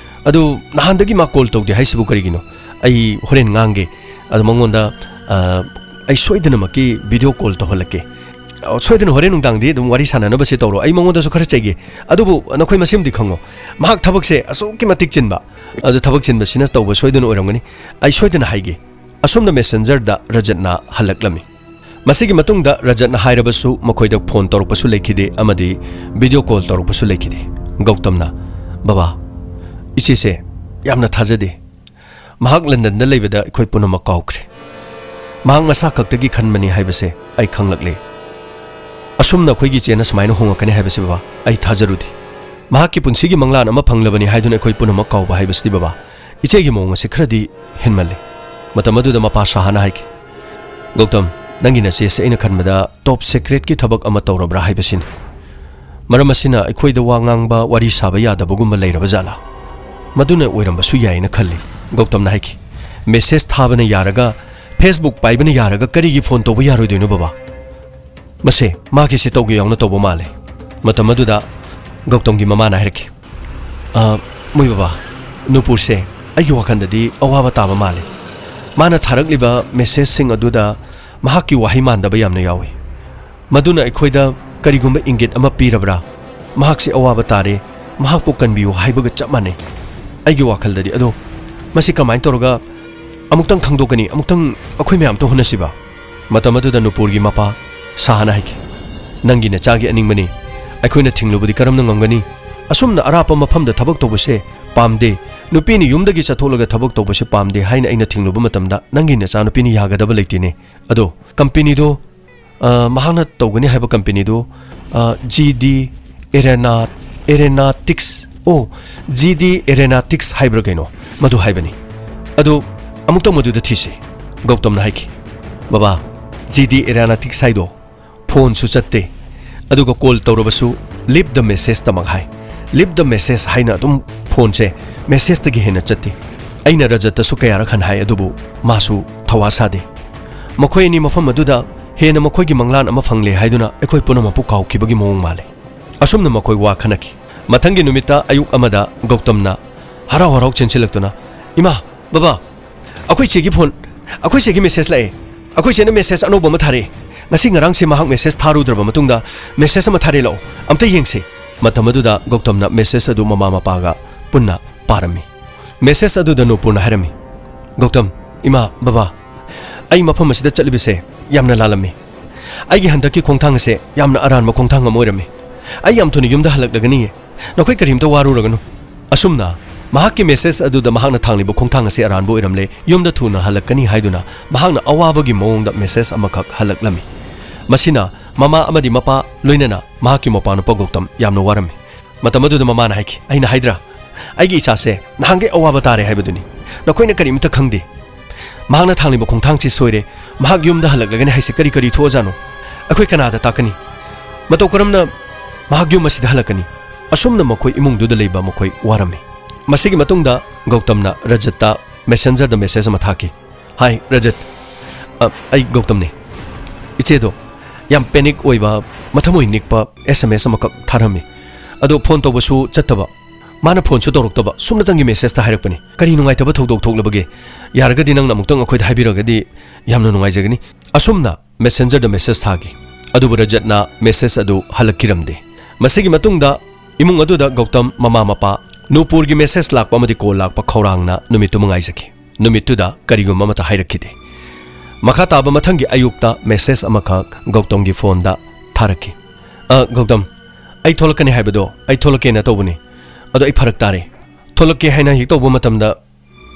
ꯑꯗꯨ ꯅꯍꯥꯟꯗꯒꯤ ꯃꯥ ꯀꯣꯜ ꯇꯧꯗꯦ ꯍꯥꯏꯁꯤꯕꯨ ꯀꯔꯤꯒꯤꯅꯣ? ꯑꯩ ꯍꯣꯔꯦꯟ ꯉꯥꯡꯒꯦ꯫ ꯑꯗꯣ ꯃꯉꯣꯟꯗ, ꯑ, ꯑꯩ ꯁꯣꯏꯗꯅꯃꯛꯀꯤ ꯚꯤꯗꯤꯑꯣ ꯀꯣꯜ ꯇꯧꯍꯜꯂꯛꯀꯦ"꯫ ꯑ, ꯁꯣꯏꯗꯅ ꯍꯣꯔꯦꯟ ꯅꯨꯡꯗꯥꯡꯗꯤ ꯑꯗꯨꯝ ꯋꯥꯔꯤ ꯁꯥꯟꯅꯅꯕꯁꯦ ꯇꯧꯔꯣ꯫ ꯑꯩ ꯃꯉꯣꯟꯗꯁꯨ ꯈꯔ ꯆꯩꯒꯦ꯫ ꯑꯗꯨꯕꯨ ꯅꯈꯣꯏ ꯃꯁꯦꯝꯗꯤ ꯈꯪꯉꯣ, ꯃꯍꯥꯛ ꯊꯕꯛꯁꯦ ꯑꯁꯨꯛꯀꯤ ꯃꯇꯤꯛ ꯆꯤꯟꯕ꯫ ꯑꯗꯨ ꯊꯕꯛ ꯆꯤꯟꯕꯁꯤꯅ ꯇꯧꯕ ꯁꯣꯏꯗꯅ ꯑꯣꯏꯔꯝꯒꯅꯤ꯫ ꯑꯩ ꯁꯣꯏꯗꯅ ꯍꯥꯏꯒꯦ꯫ ꯑꯁꯨꯝꯅ ꯃꯦꯁꯦꯟꯖꯔꯗ ꯔꯖꯠꯅ ꯍꯜꯂꯛꯂꯝꯃꯤ꯫ ꯃꯁꯤꯒꯤ ꯃꯇꯨꯡꯗ ꯔꯖꯠꯅ ꯍꯥꯏꯔꯕꯁꯨ ꯃꯈꯣꯏꯗ ꯐꯣꯟ ꯇꯧꯔꯛꯄꯁꯨ ꯂꯩꯈꯤꯗꯦ ꯑꯃꯗꯤ ꯚꯤꯗꯤꯑꯣ ꯀꯣꯜ ꯇꯧꯔꯛꯄꯁꯨ ꯂꯩꯈꯤꯗꯦ꯫ ꯒꯧꯇꯝꯅ, "ꯕꯕꯥ, ꯏꯆꯦꯁꯦ ꯌꯥꯝꯅ ꯊꯥꯖꯗꯦ꯫ ꯃꯍꯥꯛ ꯂꯟꯗꯟꯗ ꯂꯩꯕꯗ ꯑꯩꯈꯣꯏ ꯄꯨꯝꯅꯃꯛ ꯀꯥꯎꯈ꯭ꯔꯦ꯫ ꯃꯍꯥꯛ ꯃꯁꯥ ꯈꯛꯇꯒꯤ ꯈꯟꯕꯅꯤ ꯍꯥꯏꯕꯁꯦ ꯑꯩ ꯈꯪꯂꯛꯂꯦ꯫ ꯑꯁꯨꯝꯅ ꯑꯩꯈꯣꯏꯒꯤ ꯏꯆꯦꯅ ꯁꯨꯃꯥꯏꯅ ꯍꯣꯡꯉꯛꯀꯅꯤ ꯍꯥꯏꯕꯁꯤ, ꯕꯕꯥ, ꯑꯩ ꯊꯥꯖꯔꯨꯗꯦ꯫ ꯃꯍꯥꯛꯀꯤ ꯄꯨꯟꯁꯤꯒꯤ ꯃꯪꯂꯥꯟ ꯑꯃ ꯐꯪꯂꯕꯅꯤ ꯍꯥꯏꯗꯨꯅ ꯑꯩꯈꯣꯏ ꯄꯨꯝꯅꯃꯛ ꯀꯥꯎꯕ ꯍꯥꯏꯕꯁꯤꯗꯤ, ꯕꯕꯥ, ꯏꯆꯦꯒꯤ ꯃꯑꯣꯡ ꯑꯁꯤ ꯈꯔꯗꯤ ꯍꯦꯟꯃꯜꯂꯤ꯫" ꯃꯇꯝ ꯑꯗꯨꯗ ꯃꯄꯥ ꯁꯥꯍꯥꯅ ꯍꯥꯏꯈꯤ, "ꯒꯧꯇꯝ, ꯅꯪꯒꯤ ꯅꯆꯦꯁꯦ ꯑꯩꯅ ꯈꯟꯕꯗ ꯇꯣꯞ ꯁꯦꯀ꯭ꯔꯦꯠꯀꯤ ꯊꯕꯛ ꯑꯃ ꯇꯧꯔꯕ꯭ꯔꯥ ꯍꯥꯏꯕꯁꯤꯅꯤ꯫ ꯃꯔꯝ ꯑꯁꯤꯅ ꯑꯩꯈꯣꯏꯗ ꯋꯥ ꯉꯥꯡꯕ, ꯋꯥꯔꯤ ꯁꯥꯕ ꯌꯥꯗꯕꯒꯨꯝꯕ ꯂꯩꯔꯕ ꯖꯥꯠꯂꯥ? ꯃꯗꯨꯅ ꯑꯣꯏꯔꯝꯕꯁꯨ ꯌꯥꯏꯅ ꯈꯜꯂꯤ꯫" ꯒꯧꯇꯝꯅ ꯍꯥꯏꯈꯤ, "ꯃꯦꯁꯦꯖ ꯊꯥꯕꯅ ꯌꯥꯔꯒ, ꯐꯦꯁꯕꯨꯛ ꯄꯥꯏꯕꯅ ꯌꯥꯔꯒ ꯀꯔꯤꯒꯤ ꯐꯣꯟ ꯇꯧꯕ ꯌꯥꯔꯣꯏꯗꯣꯏꯅꯣ, ꯕꯕꯥ? ꯃꯁꯦ ꯃꯥꯒꯤꯁꯦ ꯇꯧꯒꯦ ꯌꯥꯎꯅ ꯇꯧꯕ ꯃꯥꯜꯂꯦ꯫" ꯃꯇꯝ ꯑꯗꯨꯗ ꯒꯧꯇꯝꯒꯤ ꯃꯃꯥꯅ ꯍꯥꯏꯔꯛꯈꯤ, "ꯑ, ꯃꯣꯏ ꯕꯕꯥ, ꯅꯨꯄꯨꯔꯁꯦ ꯑꯩꯒꯤ ꯋꯥꯈꯜꯗꯗꯤ ꯑꯋꯥꯕ ꯇꯥꯕ ꯃꯥꯜꯂꯦ꯫ ꯃꯥꯅ ꯊꯥꯔꯛꯂꯤꯕ ꯃꯦꯁꯦꯖꯁꯤꯡ ꯑꯗꯨꯗ ꯃꯍꯥꯛꯀꯤ ꯋꯥꯍꯩ ꯃꯥꯟꯗꯕ ꯌꯥꯝꯅ ꯌꯥꯎꯏ꯫ ꯃꯗꯨꯅ ꯑꯩꯈꯣꯏꯗ ꯀꯔꯤꯒꯨꯝꯕ ꯏꯪꯒꯤꯠ ꯑꯃ ꯄꯤꯔꯕ꯭ꯔꯥ? ꯃꯍꯥꯛꯁꯤ ꯑꯋꯥꯕ ꯇꯥꯔꯦ, ꯃꯍꯥꯛꯄꯨ ꯀꯟꯕꯤꯌꯨ ꯍꯥꯏꯕꯒ ꯆꯞ ꯃꯥꯟꯅꯩ ꯑꯩꯒꯤ ꯋꯥꯈꯜꯗꯗꯤ꯫ ꯑꯗꯣ ꯃꯁꯤ ꯀꯃꯥꯏꯅ ꯇꯧꯔꯒ ꯑꯃꯨꯛꯇꯪ ꯈꯪꯗꯣꯛꯀꯅꯤ? ꯑꯃꯨꯛꯇꯪ ꯑꯩꯈꯣꯏ ꯃꯌꯥꯝ ꯑꯝꯇ ꯍꯣꯠꯅꯁꯤꯕ?" ꯃꯇꯝ ꯑꯗꯨꯗ ꯅꯨꯄꯨꯔꯒꯤ ꯃꯄꯥ ꯁꯥꯍꯥꯅ ꯍꯥꯏꯈꯤ, "ꯅꯪꯒꯤ ꯅꯆꯥꯒꯤ ꯑꯅꯤꯡꯕꯅꯤ꯫ ꯑꯩꯈꯣꯏꯅ ꯊꯤꯡꯂꯨꯕꯗꯤ ꯀꯔꯝꯅ ꯉꯝꯒꯅꯤ? ꯑꯁꯨꯝꯅ ꯑꯔꯥꯞꯄ ꯃꯐꯝꯗ ꯊꯕꯛ ꯇꯧꯕꯁꯦ ꯄꯥꯝꯗꯦ꯫ ꯅꯨꯄꯤꯅ ꯌꯨꯝꯗꯒꯤ ꯆꯠꯊꯣꯛꯂꯒ ꯊꯕꯛ ꯇꯧꯕꯁꯦ ꯄꯥꯝꯗꯦ ꯍꯥꯏꯅ ꯑꯩꯅ ꯊꯤꯡꯂꯨꯕ ꯃꯇꯝꯗ ꯅꯪꯒꯤ ꯅꯆꯥꯅꯨꯄꯤꯅ ꯌꯥꯒꯗꯕ ꯂꯩꯇꯦꯅꯦ꯫ ꯑꯗꯣ ꯀꯝꯄꯦꯅꯤꯗꯣ, ꯑ, ꯃꯍꯥꯛꯅ ꯇꯧꯒꯅꯤ ꯍꯥꯏꯕ ꯀꯝꯄꯦꯅꯤꯗꯣ, ꯑ, ꯖꯤ ꯗꯤ ꯑꯦꯔꯦꯅꯥ, ꯑꯦꯔꯦꯅꯥꯇꯤꯛꯁ, ꯑꯣ, ꯖꯤ ꯗꯤ ꯑꯦꯔꯦꯅꯥꯇꯤꯛꯁ ꯍꯥꯏꯕ꯭ꯔꯥ ꯀꯩꯅꯣ, ꯃꯗꯨ ꯍꯥꯏꯕꯅꯤ꯫ ꯑꯗꯨ ꯑꯃꯨꯛꯇꯪ ꯃꯗꯨꯗ ꯊꯤꯁꯤ꯫" ꯒꯧꯇꯝꯅ ꯍꯥꯏꯈꯤ, "ꯕꯕꯥ, ꯖꯤ ꯗꯤ ꯑꯦꯔꯦꯅꯥꯇꯤꯛꯁ ꯍꯥꯏꯗꯣ ꯐꯣꯟꯁꯨ ꯆꯠꯇꯦ, ꯑꯗꯨꯒ ꯀꯣꯜ ꯇꯧꯔꯕꯁꯨ 'Leave the message' ꯇꯃꯛ ꯍꯥꯏ꯫ 'Leave the message' ꯍꯥꯏꯅ ꯑꯗꯨꯝ ꯐꯣꯟꯁꯦ ꯃꯦꯁꯦꯖꯇꯒꯤ ꯍꯦꯟꯅ ꯆꯠꯇꯦ꯫ ꯑꯩꯅ ꯔꯖꯠꯇꯁꯨ ꯀꯌꯥꯔꯛ ꯍꯟꯅ ꯍꯥꯏ, ꯑꯗꯨꯕꯨ ꯃꯥꯁꯨ ꯊꯋꯥ ꯁꯥꯗꯦ꯫ ꯃꯈꯣꯏ ꯑꯅꯤ ꯃꯐꯝ ꯑꯗꯨꯗ ꯍꯦꯟꯅ ꯃꯈꯣꯏꯒꯤ ꯃꯪꯂꯥꯟ ꯑꯃ ꯐꯪꯂꯦ ꯍꯥꯏꯗꯨꯅ ꯑꯩꯈꯣꯏ ꯄꯨꯝꯅꯃꯛꯄꯨ ꯀꯥꯎꯈꯤꯕꯒꯤ ꯃꯑꯣꯡ ꯃꯥꯜꯂꯦ꯫" ꯑꯁꯨꯝꯅ ꯃꯈꯣꯏ ꯋꯥ ꯈꯟꯅꯈꯤ꯫ ꯃꯊꯪꯒꯤ ꯅꯨꯃꯤꯠꯇ ꯑꯌꯨꯛ ꯑꯃꯗ ꯒꯧꯇꯝꯅ ꯍꯔꯥꯎ ꯍꯔꯥꯎ ꯆꯦꯟꯁꯤꯜꯂꯛꯇꯨꯅ, "ꯏꯃꯥ, ꯕꯕꯥ, ꯑꯩꯈꯣꯏ ꯆꯦꯒꯤ ꯐꯣꯟ, ꯑꯩꯈꯣꯏ ꯆꯦꯒꯤ ꯃꯦꯁꯦꯖ ꯂꯥꯛꯑꯦ꯫ ꯑꯩꯈꯣꯏ ꯆꯦꯅ ꯃꯦꯁꯦꯖ ꯑꯅꯧꯕ ꯑꯃ ꯊꯥꯔꯛꯑꯦ꯫ ꯉꯁꯤ ꯉꯔꯥꯡꯁꯦ ꯃꯍꯥꯛ ꯃꯦꯁꯦꯖ ꯊꯥꯔꯨꯗ꯭ꯔꯕ ꯃꯇꯨꯡꯗ ꯃꯦꯁꯦꯖ ꯑꯃ ꯊꯥꯔꯦ, ꯂꯥꯛꯑꯣ ꯑꯝꯇ ꯌꯦꯡꯁꯤ꯫ ꯃꯇꯝ ꯑꯗꯨꯗ ꯒꯧꯇꯝꯅ ꯃꯦꯁꯦꯖ ꯑꯗꯨ ꯃꯃꯥ ꯃꯄꯥꯒ ꯄꯨꯟꯅ ꯄꯥꯔꯝꯃꯤ꯫ ꯃꯦꯁꯦꯖ ꯑꯗꯨꯗ ꯅꯨꯄꯨꯔꯅ ꯍꯥꯏꯔꯝꯃꯤ, "ꯒꯧꯇꯝ, ꯏꯃꯥ, ꯕꯕꯥ, ꯑꯩ ꯃꯐꯝ ꯑꯁꯤꯗ ꯆꯠꯂꯤꯕꯁꯦ ꯌꯥꯝꯅ ꯂꯥꯜꯂꯝꯃꯤ꯫ ꯑꯩꯒꯤ ꯍꯟꯗꯛꯀꯤ ꯈꯣꯡꯊꯥꯡ ꯑꯁꯦ ꯌꯥꯝꯅ ꯑꯔꯥꯟꯕ ꯈꯣꯡꯊꯥꯡ ꯑꯃ ꯑꯣꯏꯔꯝꯃꯤ꯫ ꯑꯩ ꯌꯥꯝ ꯊꯨꯅ ꯌꯨꯝꯗ ꯍꯜꯂꯛꯂꯒꯅꯤꯌꯦ꯫ ꯅꯈꯣꯏ ꯀꯔꯤꯝꯇ ꯋꯥꯔꯨꯔꯒꯅꯨ"꯫ ꯑꯁꯨꯝꯅ ꯃꯍꯥꯛꯀꯤ ꯃꯦꯁꯦꯖ ꯑꯗꯨꯗ ꯃꯍꯥꯛꯅ ꯊꯥꯡꯂꯤꯕ ꯈꯣꯡꯊꯥꯡ ꯑꯁꯤ ꯑꯔꯥꯟꯕ ꯑꯣꯏꯔꯝꯂꯦ, ꯌꯨꯝꯗ ꯊꯨꯅ ꯍꯜꯂꯛꯀꯅꯤ ꯍꯥꯏꯗꯨꯅ ꯃꯍꯥꯛꯅ ꯑꯋꯥꯕꯒꯤ ꯃꯑꯣꯡꯗ ꯃꯦꯁꯦꯖ ꯑꯃꯈꯛ ꯍꯜꯂꯛꯂꯝꯃꯤ꯫ ꯃꯁꯤꯅ ꯃꯃꯥ ꯑꯃꯗꯤ ꯃꯄꯥ, ꯂꯣꯏꯅꯅ ꯃꯍꯥꯛꯀꯤ ꯃꯄꯥꯅꯨꯄꯥ ꯒꯧꯇꯝ ꯌꯥꯝꯅ ꯋꯥꯔꯝꯃꯤ꯫ ꯃꯇꯝ ꯑꯗꯨꯗ ꯃꯃꯥꯅ ꯍꯥꯏꯈꯤ, "ꯑꯩꯅ ꯍꯥꯏꯗ꯭ꯔꯥ, ꯑꯩꯒꯤ ꯏꯆꯥꯁꯦ ꯅꯍꯥꯟꯒꯩ ꯑꯋꯥꯕ ꯇꯥꯔꯦ ꯍꯥꯏꯕꯗꯨꯅꯤ꯫ ꯅꯈꯣꯏꯅ ꯀꯔꯤꯃꯇ ꯈꯪꯗꯦ꯫ ꯃꯍꯥꯛꯅ ꯊꯥꯡꯂꯤꯕ ꯈꯣꯡꯊꯥꯡꯁꯤ ꯁꯣꯏꯔꯦ꯫ ꯃꯍꯥꯛ ꯌꯨꯝꯗ ꯍꯜꯂꯛꯂꯒꯅꯤ ꯍꯥꯏꯁꯤ ꯀꯔꯤ ꯀꯔꯤ ꯊꯣꯛꯑꯖꯥꯠꯅꯣ? ꯑꯩꯈꯣꯏ ꯀꯅꯥꯗ ꯇꯥꯛꯀꯅꯤ? ꯃꯇꯧ ꯀꯔꯝꯅ ꯃꯍꯥꯛ ꯌꯨꯝ ꯑꯁꯤꯗ ꯍꯜꯂꯛꯀꯅꯤ?" ꯑꯁꯨꯝꯅ ꯃꯈꯣꯏ ꯏꯃꯨꯡꯗꯨꯗ ꯂꯩꯕ ꯃꯈꯣꯏ ꯋꯥꯔꯝꯃꯤ꯫ ꯃꯁꯤꯒꯤ ꯃꯇꯨꯡꯗ ꯒꯧꯇꯝꯅ ꯔꯖꯠꯇ ꯃꯦꯁꯦꯟꯖꯔꯗ ꯃꯦꯁꯦꯖ ꯑꯃ ꯊꯥꯈꯤ꯫ "ꯍꯥꯏ ꯔꯖꯠ, ꯑ, ꯑꯩ ꯒꯧꯇꯝꯅꯤ꯫ ꯏꯆꯦꯗꯣ ꯌꯥꯝ ꯄꯦꯅꯤꯛ ꯑꯣꯏꯕ, ꯃꯊꯃꯣꯏ ꯅꯤꯛꯄ ꯑꯦꯁ ꯑꯦꯝ ꯑꯦꯁ ꯑꯃꯈꯛ ꯊꯥꯔꯝꯃꯤ꯫ ꯑꯗꯣ ꯐꯣꯟ ꯇꯧꯕꯁꯨ ꯆꯠꯇꯕ, ꯃꯥꯅ ꯐꯣꯟꯁꯨ ꯇꯧꯔꯛꯇꯕ, ꯁꯨꯞꯅꯇꯪꯒꯤ ꯃꯦꯁꯦꯖꯇ ꯍꯥꯏꯔꯛꯄꯅꯤ꯫ ꯀꯔꯤ ꯅꯨꯡꯉꯥꯏꯇꯕ ꯊꯧꯗꯣꯛ ꯊꯣꯛꯂꯕꯒꯦ? ꯌꯥꯔꯒꯗꯤ ꯅꯪꯅ ꯑꯃꯨꯛꯇꯪ ꯑꯩꯈꯣꯏꯗ ꯍꯥꯏꯕꯤꯔꯒꯗꯤ ꯌꯥꯝꯅ ꯅꯨꯡꯉꯥꯏꯖꯒꯅꯤ"꯫ ꯑꯁꯨꯝꯅ ꯃꯦꯁꯦꯟꯖꯔꯗ ꯃꯦꯁꯦꯖ ꯊꯥꯈꯤ꯫ ꯑꯗꯨꯕꯨ ꯔꯖꯠꯅ ꯃꯦꯁꯦꯖ ꯑꯗꯨ ꯍꯜꯂꯛꯈꯤꯔꯝꯗꯦ꯫ ꯃꯁꯤꯒꯤ ꯃꯇꯨꯡꯗ ꯏꯃꯨꯡ ꯑꯗꯨꯗ ꯒꯧꯇꯝ ꯃꯃꯥ ꯃꯄꯥ, ꯅꯨꯄꯨꯔꯒꯤ ꯃꯦꯁꯦꯖ ꯂꯥꯛꯄ ꯑꯃꯗꯤ ꯀꯣꯜ ꯂꯥꯛꯄ ꯈꯧꯔꯥꯡꯅ ꯅꯨꯃꯤꯠꯇꯨꯃ ꯉꯥꯏꯖꯈꯤ꯫ ꯅꯨꯃꯤꯠꯇꯨꯗ ꯀꯔꯤꯒꯨꯝꯕ ꯑꯃꯠꯇ ꯍꯥꯏꯔꯛꯈꯤꯗꯦ꯫ ꯃꯈꯥ ꯇꯥꯕ ꯃꯊꯪꯒꯤ ꯑꯌꯨꯛꯇ ꯃꯦꯁꯦꯖ ꯑꯃꯈꯛ ꯒꯧꯇꯝꯒꯤ ꯐꯣꯟꯗ ꯊꯥꯔꯛꯈꯤ꯫ "ꯑ, ꯒꯧꯇꯝ, ꯑꯩ ꯊꯣꯛꯂꯛꯀꯅꯤ ꯍꯥꯏꯕꯗꯣ ꯑꯩ ꯊꯣꯛꯂꯛꯀꯦꯅ ꯇꯧꯕꯅꯤ, ꯑꯗꯣ ꯑꯩ ꯐꯔꯛ ꯇꯥꯔꯦ"꯫ ꯊꯣꯛꯂꯛꯀꯦ ꯍꯥꯏꯅ ꯍꯦꯛ ꯇꯧꯕ ꯃꯇꯝꯗ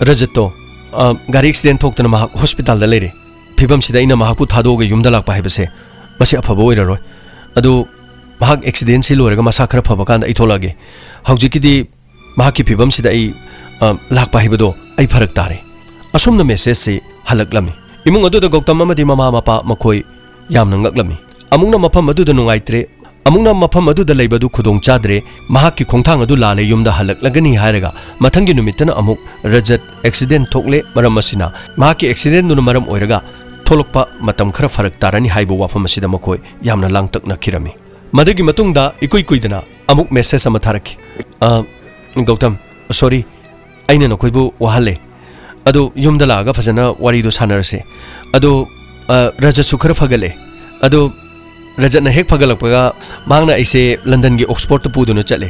ꯔꯖꯠꯇꯣ, ꯑ, ꯒꯥꯔꯤ ꯑꯦꯛꯁꯤꯗꯦꯟ ꯊꯣꯛꯇꯨꯅ ꯃꯍꯥꯛ ꯍꯣꯁꯄꯤꯇꯥꯜꯗ ꯂꯩꯔꯦ꯫ ꯐꯤꯕꯝꯁꯤꯗ ꯑꯩꯅ ꯃꯍꯥꯛꯄꯨ ꯊꯥꯗꯣꯛꯑꯒ ꯌꯨꯝꯗ ꯂꯥꯛꯄ ꯍꯥꯏꯕꯁꯦ, ꯃꯁꯤ ꯑꯐꯕ ꯑꯣꯏꯔꯔꯣꯏ꯫ ꯑꯗꯨ ꯃꯍꯥꯛ ꯑꯦꯛꯁꯤꯗꯦꯟꯁꯤ ꯂꯣꯏꯔꯒ ꯃꯁꯥ ꯈꯔ ꯐꯕ ꯀꯥꯟꯗ ꯑꯩ ꯊꯣꯛꯂꯛꯑꯒꯦ꯫ ꯍꯧꯖꯤꯛꯀꯤꯗꯤ ꯃꯍꯥꯛꯀꯤ ꯐꯤꯕꯝꯁꯤꯗ ꯑꯩ, ꯑ, ꯂꯥꯛꯄ ꯍꯥꯏꯕꯗꯣ ꯑꯩ ꯐꯔꯛ ꯇꯥꯔꯦ꯫ ꯑꯁꯨꯝꯅ ꯃꯦꯁꯦꯖꯁꯤ ꯍꯜꯂꯛꯂꯝꯃꯤ꯫ ꯏꯃꯨꯡ ꯑꯗꯨꯗ ꯒꯧꯇꯝ ꯑꯃꯗꯤ ꯃꯃꯥ ꯃꯄꯥ ꯃꯈꯣꯏ ꯌꯥꯝꯅ ꯉꯛꯂꯝꯃꯤ꯫ ꯑꯃꯨꯛꯅ ꯃꯐꯝ ꯑꯗꯨꯗ ꯅꯨꯡꯉꯥꯏꯇ꯭ꯔꯦ, ꯑꯃꯨꯛꯅ ꯃꯐꯝ ꯑꯗꯨꯗ ꯂꯩꯕꯗꯨ ꯈꯨꯗꯣꯡ ꯆꯥꯗ꯭ꯔꯦ, ꯃꯍꯥꯛꯀꯤ ꯈꯣꯡꯊꯥꯡ ꯑꯗꯨ ꯂꯥꯜꯂꯦ, ꯌꯨꯝꯗ ꯍꯜꯂꯛꯂꯒꯅꯤ ꯍꯥꯏꯔꯒ ꯃꯊꯪꯒꯤ ꯅꯨꯃꯤꯠꯇꯅ ꯑꯃꯨꯛ ꯔꯖꯠ ꯑꯦꯛꯁꯤꯗꯦꯟ ꯊꯣꯛꯂꯦ, ꯃꯔꯝ ꯑꯁꯤꯅ ꯃꯍꯥꯛꯀꯤ ꯑꯦꯛꯁꯤꯗꯦꯟꯗꯨꯅ ꯃꯔꯝ ꯑꯣꯏꯔꯒ ꯊꯣꯛꯂꯛꯄ ꯃꯇꯝ ꯈꯔ ꯐꯔꯛ ꯇꯥꯔꯅꯤ ꯍꯥꯏꯕ ꯋꯥꯐꯝ ꯑꯁꯤꯗ ꯃꯈꯣꯏ ꯌꯥꯝꯅ ꯂꯥꯡꯇꯛꯅꯈꯤꯔꯝꯃꯤ꯫ ꯃꯗꯨꯒꯤ ꯃꯇꯨꯡꯗ ꯏꯀꯨꯏ ꯀꯨꯏꯗꯅ ꯑꯃꯨꯛ ꯃꯦꯁꯦꯖ ꯑꯃ ꯊꯥꯔꯛꯈꯤ꯫ "ꯑ, ꯒꯧꯇꯝ, ꯁꯣꯔꯤ, ꯑꯩꯅ ꯅꯈꯣꯏꯕꯨ ꯋꯥꯍꯜꯂꯦ꯫ ꯑꯗꯨ ꯌꯨꯝꯗ ꯂꯥꯛꯑꯒ ꯐꯖꯅ ꯋꯥꯔꯤꯗꯨ ꯁꯥꯟꯅꯔꯁꯦ꯫ ꯑꯗꯨ, ꯑ, ꯔꯖꯠꯁꯨ ꯈꯔ ꯐꯒꯠꯂꯦ꯫ ꯑꯗꯨ ꯔꯖꯠꯅ ꯍꯦꯛ ꯐꯒꯠꯂꯛꯄꯒ ꯃꯍꯥꯛꯅ ꯑꯩꯁꯦ ꯂꯟꯗꯟꯒꯤ ꯑꯣꯛꯁꯐꯣꯔꯗꯇ ꯄꯨꯗꯨꯅ ꯆꯠꯂꯦ꯫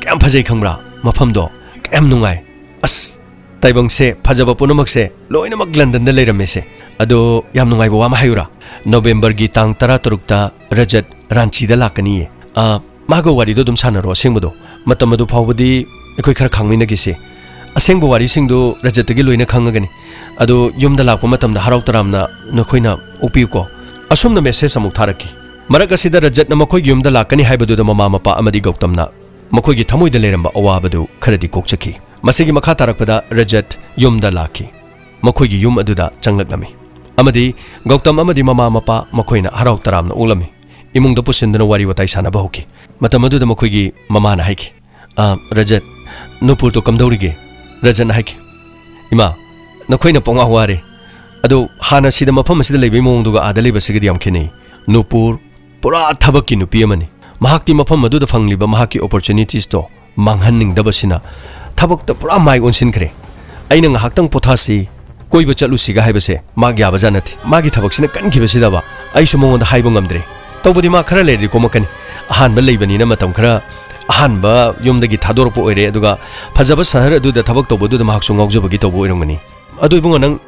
ꯀꯌꯥꯝ ꯐꯖꯩ ꯈꯪꯕ꯭ꯔꯥ? ꯃꯐꯝꯗꯣ ꯀꯌꯥꯝ ꯅꯨꯡꯉꯥꯏ꯫ ꯑꯁ, ꯇꯥꯏꯕꯪꯁꯦ ꯐꯖꯕ ꯄꯨꯝꯅꯃꯛꯁꯦ ꯂꯣꯏꯅꯃꯛ ꯂꯟꯗꯟꯗ ꯂꯩꯔꯝꯃꯦꯁꯦ꯫ ꯑꯗꯣ ꯌꯥꯝ ꯅꯨꯡꯉꯥꯏꯕ ꯋꯥ ꯑꯃ ꯍꯥꯏꯌꯨꯔꯥ? ꯅꯣꯕꯦꯝꯕꯔꯒꯤ ꯇꯥꯡ ꯇꯔꯥꯇꯔꯨꯛꯇ ꯔꯖꯠ ꯔꯥꯟꯆꯤꯗ ꯂꯥꯛꯀꯅꯤꯌꯦ꯫ ꯑ, ꯃꯥꯒ ꯋꯥꯔꯤꯗꯣ ꯑꯗꯨꯝ ꯁꯥꯟꯅꯔꯣ ꯑꯁꯦꯡꯕꯗꯣ꯫ ꯃꯇꯝ ꯑꯗꯨ ꯐꯥꯎꯕꯗꯤ ꯑꯩꯈꯣꯏ ꯈꯔ ꯈꯥꯡꯃꯤꯟꯅꯈꯤꯁꯦ꯫ ꯑꯁꯦꯡꯕ ꯋꯥꯔꯤꯁꯤꯡꯗꯨ ꯔꯖꯠꯇꯒꯤ ꯂꯣꯏꯅ ꯈꯪꯉꯒꯅꯤ꯫ ꯑꯗꯨ ꯌꯨꯝꯗ ꯂꯥꯛꯄ ꯃꯇꯝꯗ ꯍꯔꯥꯎ ꯇꯔꯥꯝꯅ ꯅꯈꯣꯏꯅ ꯑꯣꯛꯄꯤꯌꯨꯀꯣ꯫ ꯑꯁꯨꯝꯅ ꯃꯦꯁꯦꯖ ꯑꯃꯨꯛ ꯊꯥꯔꯛꯈꯤ꯫ ꯃꯔꯛ ꯑꯁꯤꯗ ꯔꯖꯠꯅ ꯃꯈꯣꯏꯒꯤ ꯌꯨꯝꯗ ꯂꯥꯛꯀꯅꯤ ꯍꯥꯏꯕꯗꯨꯗ ꯃꯃꯥ ꯃꯄꯥ ꯑꯃꯗꯤ ꯒꯧꯇꯝꯅ ꯃꯈꯣꯏꯒꯤ ꯊꯃꯣꯏꯗ ꯂꯩꯔꯝꯕ ꯑꯋꯥꯕꯗꯨ ꯈꯔꯗꯤ ꯀꯣꯛꯆꯈꯤ꯫ ꯃꯁꯤꯒꯤ ꯃꯈꯥ ꯇꯥꯔꯛꯄꯗ ꯔꯖꯠ ꯌꯨꯝꯗ ꯂꯥꯛꯈꯤ꯫ ꯃꯈꯣꯏꯒꯤ ꯌꯨꯝ ꯑꯗꯨꯗ ꯆꯪꯂꯛꯂꯝꯃꯤ꯫ ꯑꯃꯗꯤ ꯒꯧꯇꯝ ꯑꯃꯗꯤ ꯃꯃꯥ ꯃꯄꯥ ꯃꯈꯣꯏꯅ ꯍꯔꯥꯎ ꯇꯔꯥꯝꯅ ꯑꯣꯛꯂꯝꯃꯤ꯫ ꯏꯃꯨꯡꯗ ꯄꯨꯁꯤꯟꯗꯨꯅ ꯋꯥꯔꯤ ꯋꯥꯇꯥꯏ ꯁꯥꯟꯅꯕ ꯍꯧꯈꯤ꯫ ꯃꯇꯝ ꯑꯗꯨꯗ ꯃꯈꯣꯏꯒꯤ ꯃꯃꯥꯅ ꯍꯥꯏꯈꯤ, "ꯑ, ꯔꯖꯠ, ꯅꯨꯄꯨꯔꯗꯣ ꯀꯝꯗꯧꯔꯤꯒꯦ?" ꯔꯖꯠꯅ ꯍꯥꯏꯈꯤ, "ꯏꯃꯥ, ꯅꯈꯣꯏꯅ ꯄꯪꯋꯥ ꯋꯥꯔꯦ꯫ ꯑꯗꯣ ꯍꯥꯟꯅ ꯁꯤꯗ ꯃꯐꯝ ꯑꯁꯤꯗ ꯂꯩꯕꯒꯤ ꯃꯑꯣꯡꯗꯨꯒ ꯑꯥꯗ ꯂꯩꯕꯁꯤꯒꯗꯤ ꯌꯥꯝ ꯈꯦꯠꯅꯩ꯫ ꯅꯨꯄꯨꯔ ꯄꯨꯔꯥ ꯊꯕꯛꯀꯤ ꯅꯨꯄꯤ ꯑꯃꯅꯤ꯫ ꯃꯍꯥꯛꯇꯤ ꯃꯐꯝ ꯑꯗꯨꯗ ꯐꯪꯂꯤꯕ ꯃꯍꯥꯛꯀꯤ ꯑꯣꯄꯣꯔꯆꯨꯅꯤꯇꯤꯁꯇꯣ ꯃꯥꯡꯍꯟꯅꯤꯡꯗꯕꯁꯤꯅ ꯊꯕꯛꯇ ꯄꯨꯔꯥ ꯃꯥꯏ ꯑꯣꯟꯁꯤꯟꯈ꯭ꯔꯦ꯫ ꯑꯩꯅ ꯉꯥꯏꯍꯥꯛꯇꯪ ꯄꯣꯊꯥꯁꯤ, ꯀꯣꯏꯕ ꯆꯠꯂꯨꯁꯤꯒ ꯍꯥꯏꯕꯁꯦ ꯃꯥꯒꯤ ꯌꯥꯕꯖꯥꯠ ꯅꯠꯇꯦ꯫ ꯃꯥꯒꯤ ꯊꯕꯛꯁꯤꯅ ꯀꯟꯈꯤꯕꯁꯤꯗꯕ ꯑꯩꯁꯨ ꯃꯉꯣꯟꯗ ꯍꯥꯏꯕ ꯉꯝꯗ꯭ꯔꯦ꯫ ꯇꯧꯕꯗꯤ ꯃꯥ ꯈꯔ ꯂꯩꯔꯗꯤ ꯀꯣꯝꯃꯛꯀꯅꯤ꯫ ꯑꯍꯥꯟꯕ ꯂꯩꯕꯅꯤꯅ ꯃꯇꯝ ꯈꯔ ꯑꯍꯥꯟꯕ ꯌꯨꯝꯗꯒꯤ ꯊꯥꯗꯣꯔꯛꯄ ꯑꯣꯏꯔꯦ, ꯑꯗꯨꯒ ꯐꯖꯕ ꯁꯍꯔ ꯑꯗꯨꯗ ꯊꯕꯛ ꯇꯧꯕꯗꯨꯗ ꯃꯍꯥꯛꯁꯨ ꯉꯥꯎꯖꯕꯒꯤ ꯇꯧꯕ ꯑꯣꯏꯔꯝꯒꯅꯤ꯫ ꯑꯗꯨ ꯏꯕꯨꯡꯉꯣ, ꯅꯪ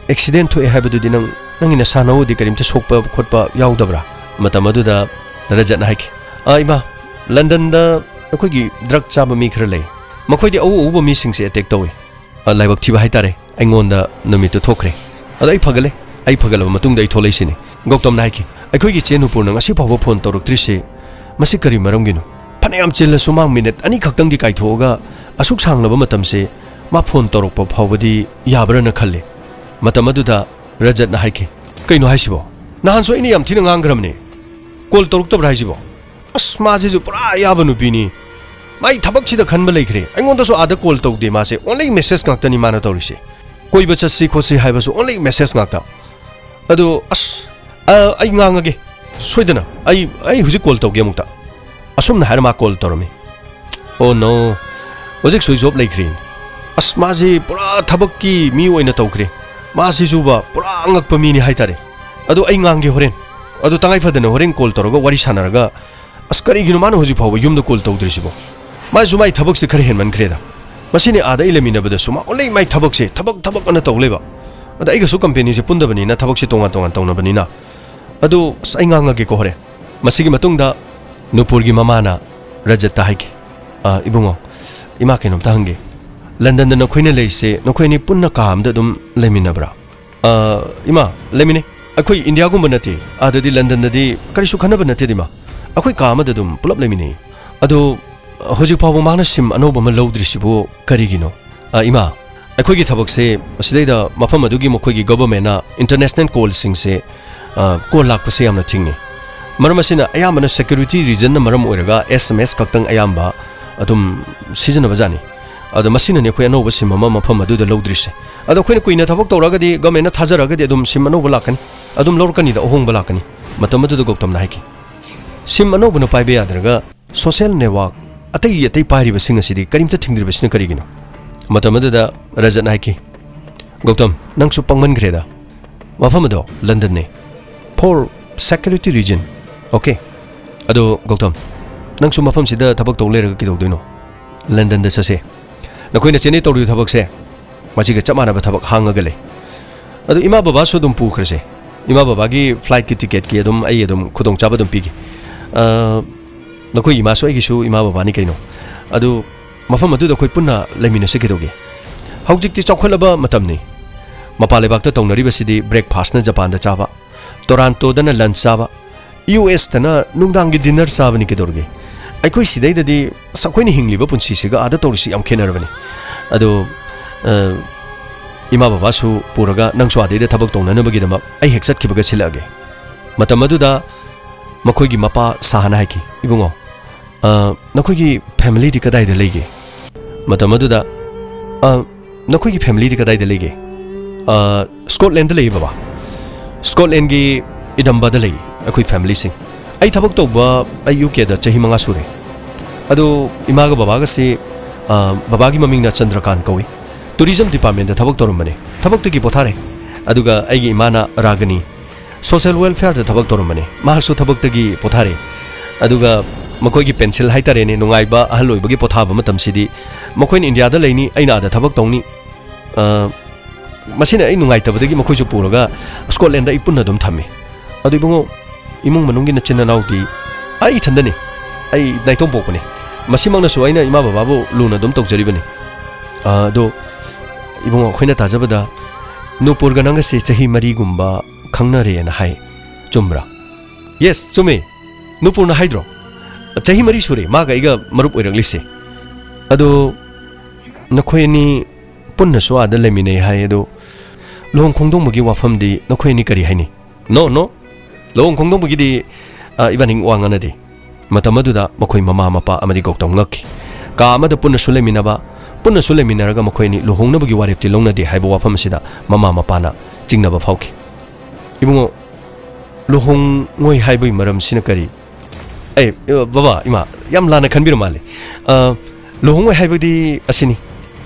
ꯑꯦꯛꯁꯤꯗꯦꯟ ꯊꯣꯛꯑꯦ ꯍꯥꯏꯕꯗꯨꯗꯤ ꯅꯪ, ꯅꯪꯒꯤ ꯅꯁꯥ ꯅꯎꯗꯤ ꯀꯔꯤꯝꯇ ꯁꯣꯛꯄ ꯈꯣꯠꯄ ꯌꯥꯎꯗꯕ꯭ꯔꯥ?" ꯃꯇꯝ ꯑꯗꯨꯗ ꯔꯖꯠꯅ ꯍꯥꯏꯈꯤ, "ꯑ, ꯏꯃꯥ, ꯂꯟꯗꯟꯗ ꯑꯩꯈꯣꯏꯒꯤ ꯗ꯭ꯔꯒ ꯆꯥꯕ ꯃꯤ ꯈꯔ ꯂꯩ꯫ ꯃꯈꯣꯏꯗꯤ ꯑꯎ ꯑꯎꯕ ꯃꯤꯁꯤꯡꯁꯦ ꯑꯦꯇꯦꯛ ꯇꯧꯏ꯫ ꯑ, ꯂꯥꯏꯕꯛ ꯊꯤꯕ ꯍꯥꯏꯇꯥꯔꯦ, ꯑꯩꯉꯣꯟꯗ ꯅꯨꯃꯤꯠꯇꯨ ꯊꯣꯛꯈ꯭ꯔꯦ꯫ ꯑꯗꯣ ꯑꯩ ꯐꯒꯠꯂꯦ꯫ ꯑꯩ ꯐꯒꯠꯂꯕ ꯃꯇꯨꯡꯗ ꯑꯩ ꯊꯣꯛꯂꯛꯏꯁꯤꯅꯤ꯫" ꯒꯧꯇꯝꯅ ꯍꯥꯏꯈꯤ, "ꯑꯩꯈꯣꯏꯒꯤ ꯏꯆꯦ ꯅꯨꯄꯨꯔꯅ ꯉꯁꯤ ꯐꯥꯎꯕ ꯐꯣꯟ ꯇꯧꯔꯛꯇ꯭ꯔꯤꯁꯤ ꯃꯁꯤ ꯀꯔꯤ ꯃꯔꯝꯒꯤꯅꯣ? ꯐꯅꯌꯥꯝ ꯆꯤꯜꯂꯁꯨ ꯃꯥ ꯃꯤꯅꯤꯠ ꯑꯅꯤ ꯈꯛꯇꯪꯗꯤ ꯀꯥꯏꯊꯣꯛꯑꯒ ꯑꯁꯨꯛ ꯁꯥꯡꯂꯕ ꯃꯇꯝꯁꯦ ꯃꯥ ꯐꯣꯟ ꯇꯧꯔꯛꯄ ꯐꯥꯎꯕꯗꯤ ꯌꯥꯕ꯭ꯔꯅ ꯈꯜꯂꯤ꯫" ꯃꯇꯝ ꯑꯗꯨꯗ ꯔꯖꯠꯅ ꯍꯥꯏꯈꯤ, "ꯀꯩꯅꯣ ꯍꯥꯏꯁꯤꯕꯣ? ꯅꯍꯥꯟꯁꯨ ꯑꯩꯅ ꯌꯥꯝ ꯊꯤꯅ ꯉꯥꯡꯈ꯭ꯔꯕꯅꯦ꯫ ꯀꯣꯜ ꯇꯧꯔꯛꯇꯕ꯭ꯔꯥ ꯍꯥꯏꯁꯤꯕꯣ? ꯑꯁ, ꯃꯥꯁꯤꯁꯨ ꯄꯨꯔꯥ ꯑꯌꯥꯕ ꯅꯨꯄꯤꯅꯤ꯫ ꯃꯥꯏ ꯊꯕꯛꯁꯤꯗ ꯈꯟꯕ ꯂꯩꯈ꯭ꯔꯦ꯫ ꯑꯩꯉꯣꯟꯗꯁꯨ ꯑꯥꯗ ꯀꯣꯜ ꯇꯧꯗꯦ ꯃꯥꯁꯦ꯫ ꯑꯣꯟꯂꯤ ꯃꯦꯁꯦꯖ ꯉꯥꯛꯇꯅꯤ ꯃꯥꯅ ꯇꯧꯔꯤꯁꯦ꯫ ꯀꯣꯏꯕ ꯆꯠꯁꯤ ꯈꯣꯠꯁꯤ ꯍꯥꯏꯕꯁꯨ ꯑꯣꯟꯂꯤ ꯃꯦꯁꯦꯖ ꯉꯥꯛꯇ꯫ ꯑꯗꯨ, ꯑꯁ, ꯑ, ꯑꯩ ꯉꯥꯡꯉꯒꯦ꯫ ꯁꯣꯏꯗꯅ꯫ ꯑꯩ, ꯑꯩ ꯍꯧꯖꯤꯛ ꯀꯣꯜ ꯇꯧꯒꯦ ꯑꯃꯨꯛꯇ꯫" ꯑꯁꯨꯝꯅ ꯍꯥꯏꯔ ꯃꯥ ꯀꯣꯜ ꯇꯧꯔꯝꯃꯤ꯫ "ꯑꯣ ꯅꯣ, ꯍꯧꯖꯤꯛ ꯁ꯭ꯋꯤꯆ ꯑꯣꯐ ꯂꯩꯈ꯭ꯔꯦ꯫" ꯑꯁ, ꯃꯥꯁꯤ ꯄꯨꯔꯥ ꯊꯕꯛꯀꯤ ꯃꯤ ꯑꯣꯏꯅ ꯇꯧꯈ꯭ꯔꯦ꯫ ꯃꯥꯁꯤꯁꯨꯕ ꯄꯨꯔꯥ ꯑꯉꯛꯄ ꯃꯤꯅꯤ ꯍꯥꯏꯇꯥꯔꯦ꯫ "ꯑꯗꯨ ꯑꯩ ꯉꯥꯡꯒꯦ ꯍꯣꯔꯦꯟ꯫ ꯑꯗꯨ ꯇꯉꯥꯏ ꯐꯗꯅ ꯍꯣꯔꯦꯟ ꯀꯣꯜ ꯇꯧꯔꯒ ꯋꯥꯔꯤ ꯁꯥꯟꯅꯔꯒ, "ꯑꯁ, ꯀꯔꯤꯒꯤꯅꯣ ꯃꯥꯅ ꯍꯧꯖꯤꯛ ꯐꯥꯎꯕ ꯌꯨꯝꯗ ꯀꯣꯜ ꯇꯧꯗ꯭ꯔꯤꯁꯤꯕꯣ? ꯃꯥꯁꯨ ꯃꯥꯏ ꯊꯕꯛꯁꯦ ꯈꯔ ꯍꯦꯟꯃꯟꯈ꯭ꯔꯦꯗ꯫ ꯃꯁꯤꯅꯤ ꯑꯥꯗ ꯑꯩ ꯂꯩꯃꯤꯟꯅꯕꯗꯁꯨ ꯃꯥ ꯑꯣꯟꯂꯤ ꯃꯥꯏ ꯊꯕꯛꯁꯦ, ꯊꯕꯛ, ꯊꯕꯛ ꯑꯅ ꯇꯧ ꯂꯩꯕ꯫ ꯑꯗ ꯑꯩꯒꯁꯨ ꯀꯝꯄꯦꯅꯤꯁꯦ ꯄꯨꯟꯗꯕꯅꯤꯅ, ꯊꯕꯛꯁꯦ ꯇꯣꯉꯥꯟ ꯇꯣꯉꯥꯟ ꯇꯧꯅꯕꯅꯤꯅ꯫ ꯑꯗꯨ, ꯑꯁ, ꯑꯩ ꯉꯥꯡꯉꯒꯦꯀꯣ ꯍꯣꯔꯦꯟ"꯫ ꯃꯁꯤꯒꯤ ꯃꯇꯨꯡꯗ ꯅꯨꯄꯨꯔꯒꯤ ꯃꯃꯥꯅ ꯔꯖꯠꯇ ꯍꯥꯏꯈꯤ, "ꯑ, ꯏꯕꯨꯡꯉꯣ, ꯏꯃꯥ ꯀꯩꯅꯣꯝꯇ ꯍꯪꯒꯦ꯫ ꯂꯟꯗꯟꯗ ꯅꯈꯣꯏꯅ ꯂꯩꯔꯤꯁꯦ, ꯅꯈꯣꯏ ꯑꯅꯤ ꯄꯨꯟꯅ ꯀꯥ ꯑꯃꯗ ꯑꯗꯨꯝ ꯂꯩꯃꯤꯟꯅꯕ꯭ꯔꯥ?" "ꯑ, ꯏꯃꯥ, ꯂꯩꯃꯤꯟꯅꯩ꯫ ꯑꯩꯈꯣꯏ ꯏꯟꯗꯤꯌꯥꯒꯨꯝꯕ ꯅꯠꯇꯦ꯫ ꯑꯥꯗꯗꯤ, ꯂꯟꯗꯟꯗꯗꯤ ꯀꯔꯤꯁꯨ ꯈꯟꯅꯕ ꯅꯠꯇꯦꯗ, ꯏꯃꯥ꯫ ꯑꯩꯈꯣꯏ ꯀꯥ ꯑꯃꯗ ꯑꯗꯨꯝ ꯄꯨꯂꯞ ꯂꯩꯃꯤꯟꯅꯩ꯫ ꯑꯗꯣ, ꯍꯧꯖꯤꯛ ꯐꯥꯎꯕ ꯃꯥꯅ ꯁꯤꯝ ꯑꯅꯧꯕ ꯑꯃ ꯂꯧꯗ꯭ꯔꯤꯁꯤꯕꯨ ꯀꯔꯤꯒꯤꯅꯣ?" "ꯑ, ꯏꯃꯥ, ꯑꯩꯈꯣꯏꯒꯤ ꯊꯕꯛꯁꯦ ꯃꯁꯤꯗꯩꯗ ꯃꯐꯝ ꯑꯗꯨꯒꯤ ꯃꯈꯣꯏꯒꯤ ꯒꯣꯚꯔꯟꯃꯦꯟꯠꯅ ꯏꯟꯇꯔꯅꯦꯁꯅꯦꯜ ꯀꯣꯜꯁꯤꯡꯁꯦ, ꯑ, ꯀꯣꯜ ꯂꯥꯛꯄꯁꯦ ꯌꯥꯝꯅ ꯊꯤꯡꯉꯤ꯫ ꯃꯔꯝ ꯑꯁꯤꯅ ꯑꯌꯥꯝꯕꯅ ꯁꯦꯀ꯭ꯌꯨꯔꯤꯇꯤ ꯔꯤꯖꯟꯅ ꯃꯔꯝ ꯑꯣꯏꯔꯒ ꯑꯦꯁ ꯑꯦꯝ ꯑꯦꯁ ꯈꯛꯇꯪ ꯑꯌꯥꯝꯕ ꯑꯗꯨꯝ ꯁꯤꯖꯤꯟꯅꯕꯖꯥꯠꯅꯤ꯫ ꯑꯗꯣ ꯃꯁꯤꯅꯅꯦ ꯑꯩꯈꯣꯏ ꯑꯅꯧꯕ ꯁꯤꯝ ꯑꯃ ꯃꯐꯝ ꯑꯗꯨꯗ ꯂꯧꯗ꯭ꯔꯤꯁꯦ꯫ ꯑꯗꯣ ꯑꯩꯈꯣꯏꯅ ꯀꯨꯏꯅ ꯊꯕꯛ ꯇꯧꯔꯒꯗꯤ, ꯒꯣꯚꯔꯟꯃꯦꯟꯠꯅ ꯊꯥꯖꯔꯒꯗꯤ ꯑꯗꯨꯝ ꯁꯤꯝ ꯑꯅꯧꯕ ꯂꯥꯛꯀꯅꯤ, ꯑꯗꯨꯝ ꯂꯧꯔꯛꯀꯅꯤꯗ, ꯑꯍꯣꯡꯕ ꯂꯥꯛꯀꯅꯤ", ꯃꯇꯝ ꯑꯗꯨꯗ ꯒꯧꯇꯝꯅ ꯍꯥꯏꯈꯤ꯫ "ꯁꯤꯝ ꯑꯅꯧꯕꯅ ꯄꯥꯏꯕ ꯌꯥꯗ꯭ꯔꯒ ꯁꯣꯁꯤꯌꯦꯜ ꯅꯦꯠꯋꯥꯔꯛ ꯑꯇꯩ ꯑꯇꯩ ꯄꯥꯏꯔꯤꯕꯁꯤꯡ ꯑꯁꯤꯗꯤ ꯀꯔꯤꯝꯇ ꯊꯤꯡꯗ꯭ꯔꯤꯕꯁꯤꯅ ꯀꯔꯤꯒꯤꯅꯣ?" ꯃꯇꯝ ꯑꯗꯨꯗ ꯔꯖꯠꯅ ꯍꯥꯏꯈꯤ, "ꯒꯧꯇꯝ, ꯅꯪꯁꯨ ꯄꯪꯃꯟꯈ꯭ꯔꯦꯗ꯫ ꯃꯐꯝ ꯑꯗꯣ ꯂꯟꯗꯟꯅꯦ꯫ For security reason꯫ Okay꯫ ꯑꯗꯣ ꯒꯧꯇꯝ, ꯅꯪꯁꯨ ꯃꯐꯝꯁꯤꯗ ꯊꯕꯛ ꯇꯧ ꯂꯩꯔꯒ ꯀꯩꯗꯧꯗꯣꯏꯅꯣ? ꯂꯟꯗꯟꯗ ꯆꯠꯁꯦ꯫ ꯅꯈꯣꯏꯅ ꯆꯦꯟꯅꯩ ꯇꯧꯔꯤꯕ ꯊꯕꯛꯁꯦ, ꯃꯁꯤꯒ ꯆꯞ ꯃꯥꯟꯅꯕ ꯊꯕꯛ ꯍꯥꯡꯉꯒ ꯂꯩ꯫ ꯑꯗꯨ ꯏꯃꯥ ꯕꯕꯥꯁꯨ ꯑꯗꯨꯝ ꯄꯨꯈ꯭ꯔꯁꯦ꯫ ꯏꯃꯥ ꯕꯕꯥꯒꯤ ꯐ꯭ꯂꯥꯏꯠꯀꯤ ꯇꯤꯀꯦꯠꯀꯤ ꯑꯗꯨꯝ ꯑꯩ ꯑꯗꯨꯝ ꯈꯨꯗꯣꯡꯆꯥꯕ ꯑꯗꯨꯝ ꯄꯤꯒꯦ꯫ ꯑ, ꯅꯈꯣꯏ ꯏꯃꯥꯁꯨ ꯑꯩꯒꯤꯁꯨ ꯏꯃꯥ ꯕꯕꯥꯅꯤ ꯀꯩꯅꯣ꯫ ꯑꯗꯨ ꯃꯐꯝ ꯑꯗꯨꯗ ꯑꯩꯈꯣꯏ ꯄꯨꯟꯅ ꯂꯩꯃꯤꯟꯅꯁꯤ ꯀꯩꯗꯧꯒꯦ? ꯍꯧꯖꯤꯛꯇꯤ ꯆꯥꯎꯈꯠꯂꯕ ꯃꯇꯝꯅꯤ꯫ ꯃꯄꯥꯟ ꯂꯩꯕꯥꯛꯇ ꯇꯧꯅꯔꯤꯕꯁꯤꯗꯤ ꯕ꯭ꯔꯦꯛꯐꯥꯁꯅ ꯖꯄꯥꯟꯗ ꯆꯥꯕ, ꯇꯣꯔꯥꯟꯇꯣꯗꯅ ꯂꯟꯆ ꯆꯥꯕ, ꯌꯨ ꯑꯦꯁꯇꯅ ꯅꯨꯡꯗꯥꯡꯒꯤ ꯗꯤꯟꯅꯔ ꯆꯥꯕꯅꯤ ꯀꯩꯗꯧꯔꯒꯦ? ꯑꯩꯈꯣꯏ ꯁꯤꯗꯩꯗꯗꯤ, ꯑꯁ, ꯑꯩꯈꯣꯏꯅ ꯍꯤꯡꯂꯤꯕ ꯄꯨꯟꯁꯤꯁꯤꯒ ꯑꯥꯗ ꯇꯧꯔꯤꯁꯤ ꯌꯥꯝ ꯈꯦꯠꯅꯔꯕꯅꯤ꯫ ꯑꯗꯣ, ꯑ, ꯏꯃꯥ ꯕꯕꯥꯁꯨ ꯄꯨꯔꯒ ꯅꯪꯁꯨ ꯑꯥꯗꯩꯗ ꯊꯕꯛ ꯇꯧꯅꯅꯕꯒꯤꯗꯃꯛ ꯑꯩ ꯍꯦꯛ ꯆꯠꯈꯤꯕꯒ ꯁꯤꯜꯂꯛꯑꯒꯦ"꯫ ꯃꯇꯝ ꯑꯗꯨꯗ ꯃꯈꯣꯏꯒꯤ ꯃꯄꯥ ꯁꯥꯍꯅ ꯍꯥꯏꯈꯤ, "ꯏꯕꯨꯡꯉꯣ, ꯑ, ꯅꯈꯣꯏꯒꯤ ꯐꯦꯃꯤꯂꯤꯗꯤ ꯀꯗꯥꯏꯗ ꯂꯩꯒꯦ?" ꯃꯇꯝ ꯑꯗꯨꯗ, "ꯑ, ꯅꯈꯣꯏꯒꯤ ꯐꯦꯃꯤꯂꯤꯗꯤ ꯀꯗꯥꯏꯗ ꯂꯩꯒꯦ?" "ꯑ, ꯁ꯭ꯀꯣꯠꯂꯦꯟꯗ ꯂꯩꯌꯦ ꯕꯕꯥ꯫ ꯁ꯭ꯀꯣꯠꯂꯦꯟꯒꯤ ꯏꯗꯝꯕꯗ ꯂꯩꯌꯦ ꯑꯩꯈꯣꯏ ꯐꯦꯃꯤꯂꯤꯁꯤꯡ꯫ ꯑꯩ ꯊꯕꯛ ꯇꯧꯕ ꯑꯩ ꯌꯨ ꯀꯦꯗ ꯆꯍꯤ ꯃꯉꯥ ꯁꯨꯔꯦ꯫ ꯑꯗꯣ ꯏꯃꯥꯒ ꯕꯕꯥꯒꯁꯤ, ꯑ, ꯕꯕꯥꯒꯤ ꯃꯃꯤꯡꯅ ꯆꯟꯗ꯭ꯔꯀꯥꯟ ꯀꯧꯏ꯫ ꯇꯨꯔꯤꯖꯝ ꯗꯤꯄꯥꯔꯠꯃꯦꯟꯗ ꯊꯕꯛ ꯇꯧꯔꯝꯕꯅꯦ꯫ ꯊꯕꯛꯇꯒꯤ ꯄꯣꯊꯥꯔꯦ꯫ ꯑꯗꯨꯒ ꯑꯩꯒꯤ ꯏꯃꯥꯅ ꯔꯥꯒꯅꯤ, ꯁꯣꯁꯦꯜ ꯋꯦꯜꯐꯤꯌꯔꯗ ꯊꯕꯛ ꯇꯧꯔꯝꯕꯅꯤ꯫ ꯃꯍꯥꯛꯁꯨ ꯊꯕꯛꯇꯒꯤ ꯄꯣꯊꯥꯔꯦ꯫ ꯑꯗꯨꯒ ꯃꯈꯣꯏꯒꯤ ꯄꯦꯟꯁꯤꯜ ꯍꯥꯏꯇꯥꯔꯦꯅꯦ, ꯅꯨꯡꯉꯥꯏꯕ ꯑꯍꯜ ꯑꯣꯏꯕꯒꯤ ꯄꯣꯊꯥꯕ ꯃꯇꯝꯁꯤꯗꯤ, ꯃꯈꯣꯏꯅ ꯏꯟꯗꯤꯌꯥꯗ ꯂꯩꯅꯤ, ꯑꯩꯅ ꯑꯥꯗ ꯊꯕꯛ ꯇꯧꯅꯤ꯫ ꯑ, ꯃꯁꯤꯅ ꯑꯩ ꯅꯨꯡꯉꯥꯏꯇꯕꯗꯒꯤ ꯃꯈꯣꯏꯁꯨ ꯄꯨꯔꯒ ꯁ꯭ꯀꯣꯠꯂꯦꯟꯗ ꯑꯩ ꯄꯨꯟꯅ ꯑꯗꯨꯝ ꯊꯝꯃꯤ꯫ ꯑꯗꯨ ꯏꯕꯨꯡꯉꯣ, ꯏꯃꯨꯡ ꯃꯅꯨꯡꯒꯤ ꯅꯆꯤꯟ ꯅꯅꯥꯎꯗꯤ? ꯑꯩ ꯏꯊꯟꯗꯅꯤ, ꯑꯩ ꯅꯥꯏꯇꯣꯝ ꯄꯣꯛꯄꯅꯤ꯫ ꯃꯁꯤꯃꯛꯅꯁꯨ ꯑꯩꯅ ꯏꯃꯥ ꯕꯕꯥꯕꯨ ꯂꯨꯅ ꯑꯗꯨꯝ ꯇꯧꯖꯔꯤꯕꯅꯤ꯫ ꯑ, ꯑꯗꯣ ꯏꯕꯨꯡꯉꯣ, ꯑꯩꯈꯣꯏꯅ ꯇꯥꯖꯕꯗ ꯅꯨꯄꯨꯔꯒ ꯅꯪꯒꯁꯦ ꯆꯍꯤ ꯃꯔꯤꯒꯨꯝꯕ ꯈꯪꯅꯔꯦꯅ ꯍꯥꯏ, ꯆꯨꯝꯕ꯭ꯔꯥ? ꯌꯦꯁ, ꯆꯨꯝꯃꯤ꯫ ꯅꯨꯄꯨꯔꯅ ꯍꯥꯏꯗ꯭ꯔꯣ? ꯆꯍꯤ ꯃꯔꯤ ꯁꯨꯔꯦ ꯃꯥꯒ ꯑꯩꯒ ꯃꯔꯨꯞ ꯑꯣꯏꯔꯛꯂꯤꯁꯦ꯫ ꯑꯗꯣ ꯅꯈꯣꯏ ꯑꯅꯤ ꯄꯨꯟꯅꯁꯨ ꯑꯥꯗ ꯂꯩꯃꯤꯟꯅꯩ ꯍꯥꯏ, ꯑꯗꯣ ꯂꯨꯍꯣꯡ ꯈꯣꯡꯗꯣꯡꯕꯒꯤ ꯋꯥꯐꯝꯗꯤ ꯅꯈꯣꯏ ꯑꯅꯤ ꯀꯔꯤ ꯍꯥꯏꯅꯤ? ꯅꯣ, ꯅꯣ, ꯂꯨꯍꯣꯡ ꯈꯣꯡꯗꯣꯡꯕꯒꯤꯗꯤ, ꯑ, ꯏꯕꯥꯅꯤ ꯋꯥ ꯉꯥꯡꯅꯗꯦ꯫ ꯃꯇꯝ ꯑꯗꯨꯗ ꯃꯈꯣꯏ ꯃꯃꯥ ꯃꯄꯥ ꯑꯃꯗꯤ ꯒꯧꯇꯝ ꯉꯛꯈꯤ꯫ ꯀꯥ ꯑꯃꯗ ꯄꯨꯟꯅꯁꯨ ꯂꯩꯃꯤꯟꯅꯕ, ꯄꯨꯟꯅꯁꯨ ꯂꯩꯃꯤꯟꯅꯔꯒ ꯃꯈꯣꯏ ꯑꯅꯤ ꯂꯨꯍꯣꯡꯅꯕꯒꯤ ꯋꯥꯔꯦꯞꯇꯤ ꯂꯧꯅꯗꯦ ꯍꯥꯏꯕ ꯋꯥꯐꯝ ꯑꯁꯤꯗ ꯃꯃꯥ ꯃꯄꯥꯅ ꯆꯤꯡꯅꯕ ꯐꯥꯎꯈꯤ꯫ ꯏꯕꯨꯡꯉꯣ, ꯂꯨꯍꯣꯡꯉꯣꯏ ꯍꯥꯏꯕꯒꯤ ꯃꯔꯝꯁꯤꯅ ꯀꯔꯤ? ꯑꯦ, ꯑ, ꯕꯕꯥ, ꯏꯃꯥ, ꯌꯥꯝ ꯂꯥꯟꯅ ꯈꯟꯕꯤꯔ ꯃꯥꯜꯂꯦ꯫ ꯑ, ꯂꯨꯍꯣꯡꯉꯣꯏ ꯍꯥꯏꯕꯗꯤ ꯑꯁꯤꯅꯤ,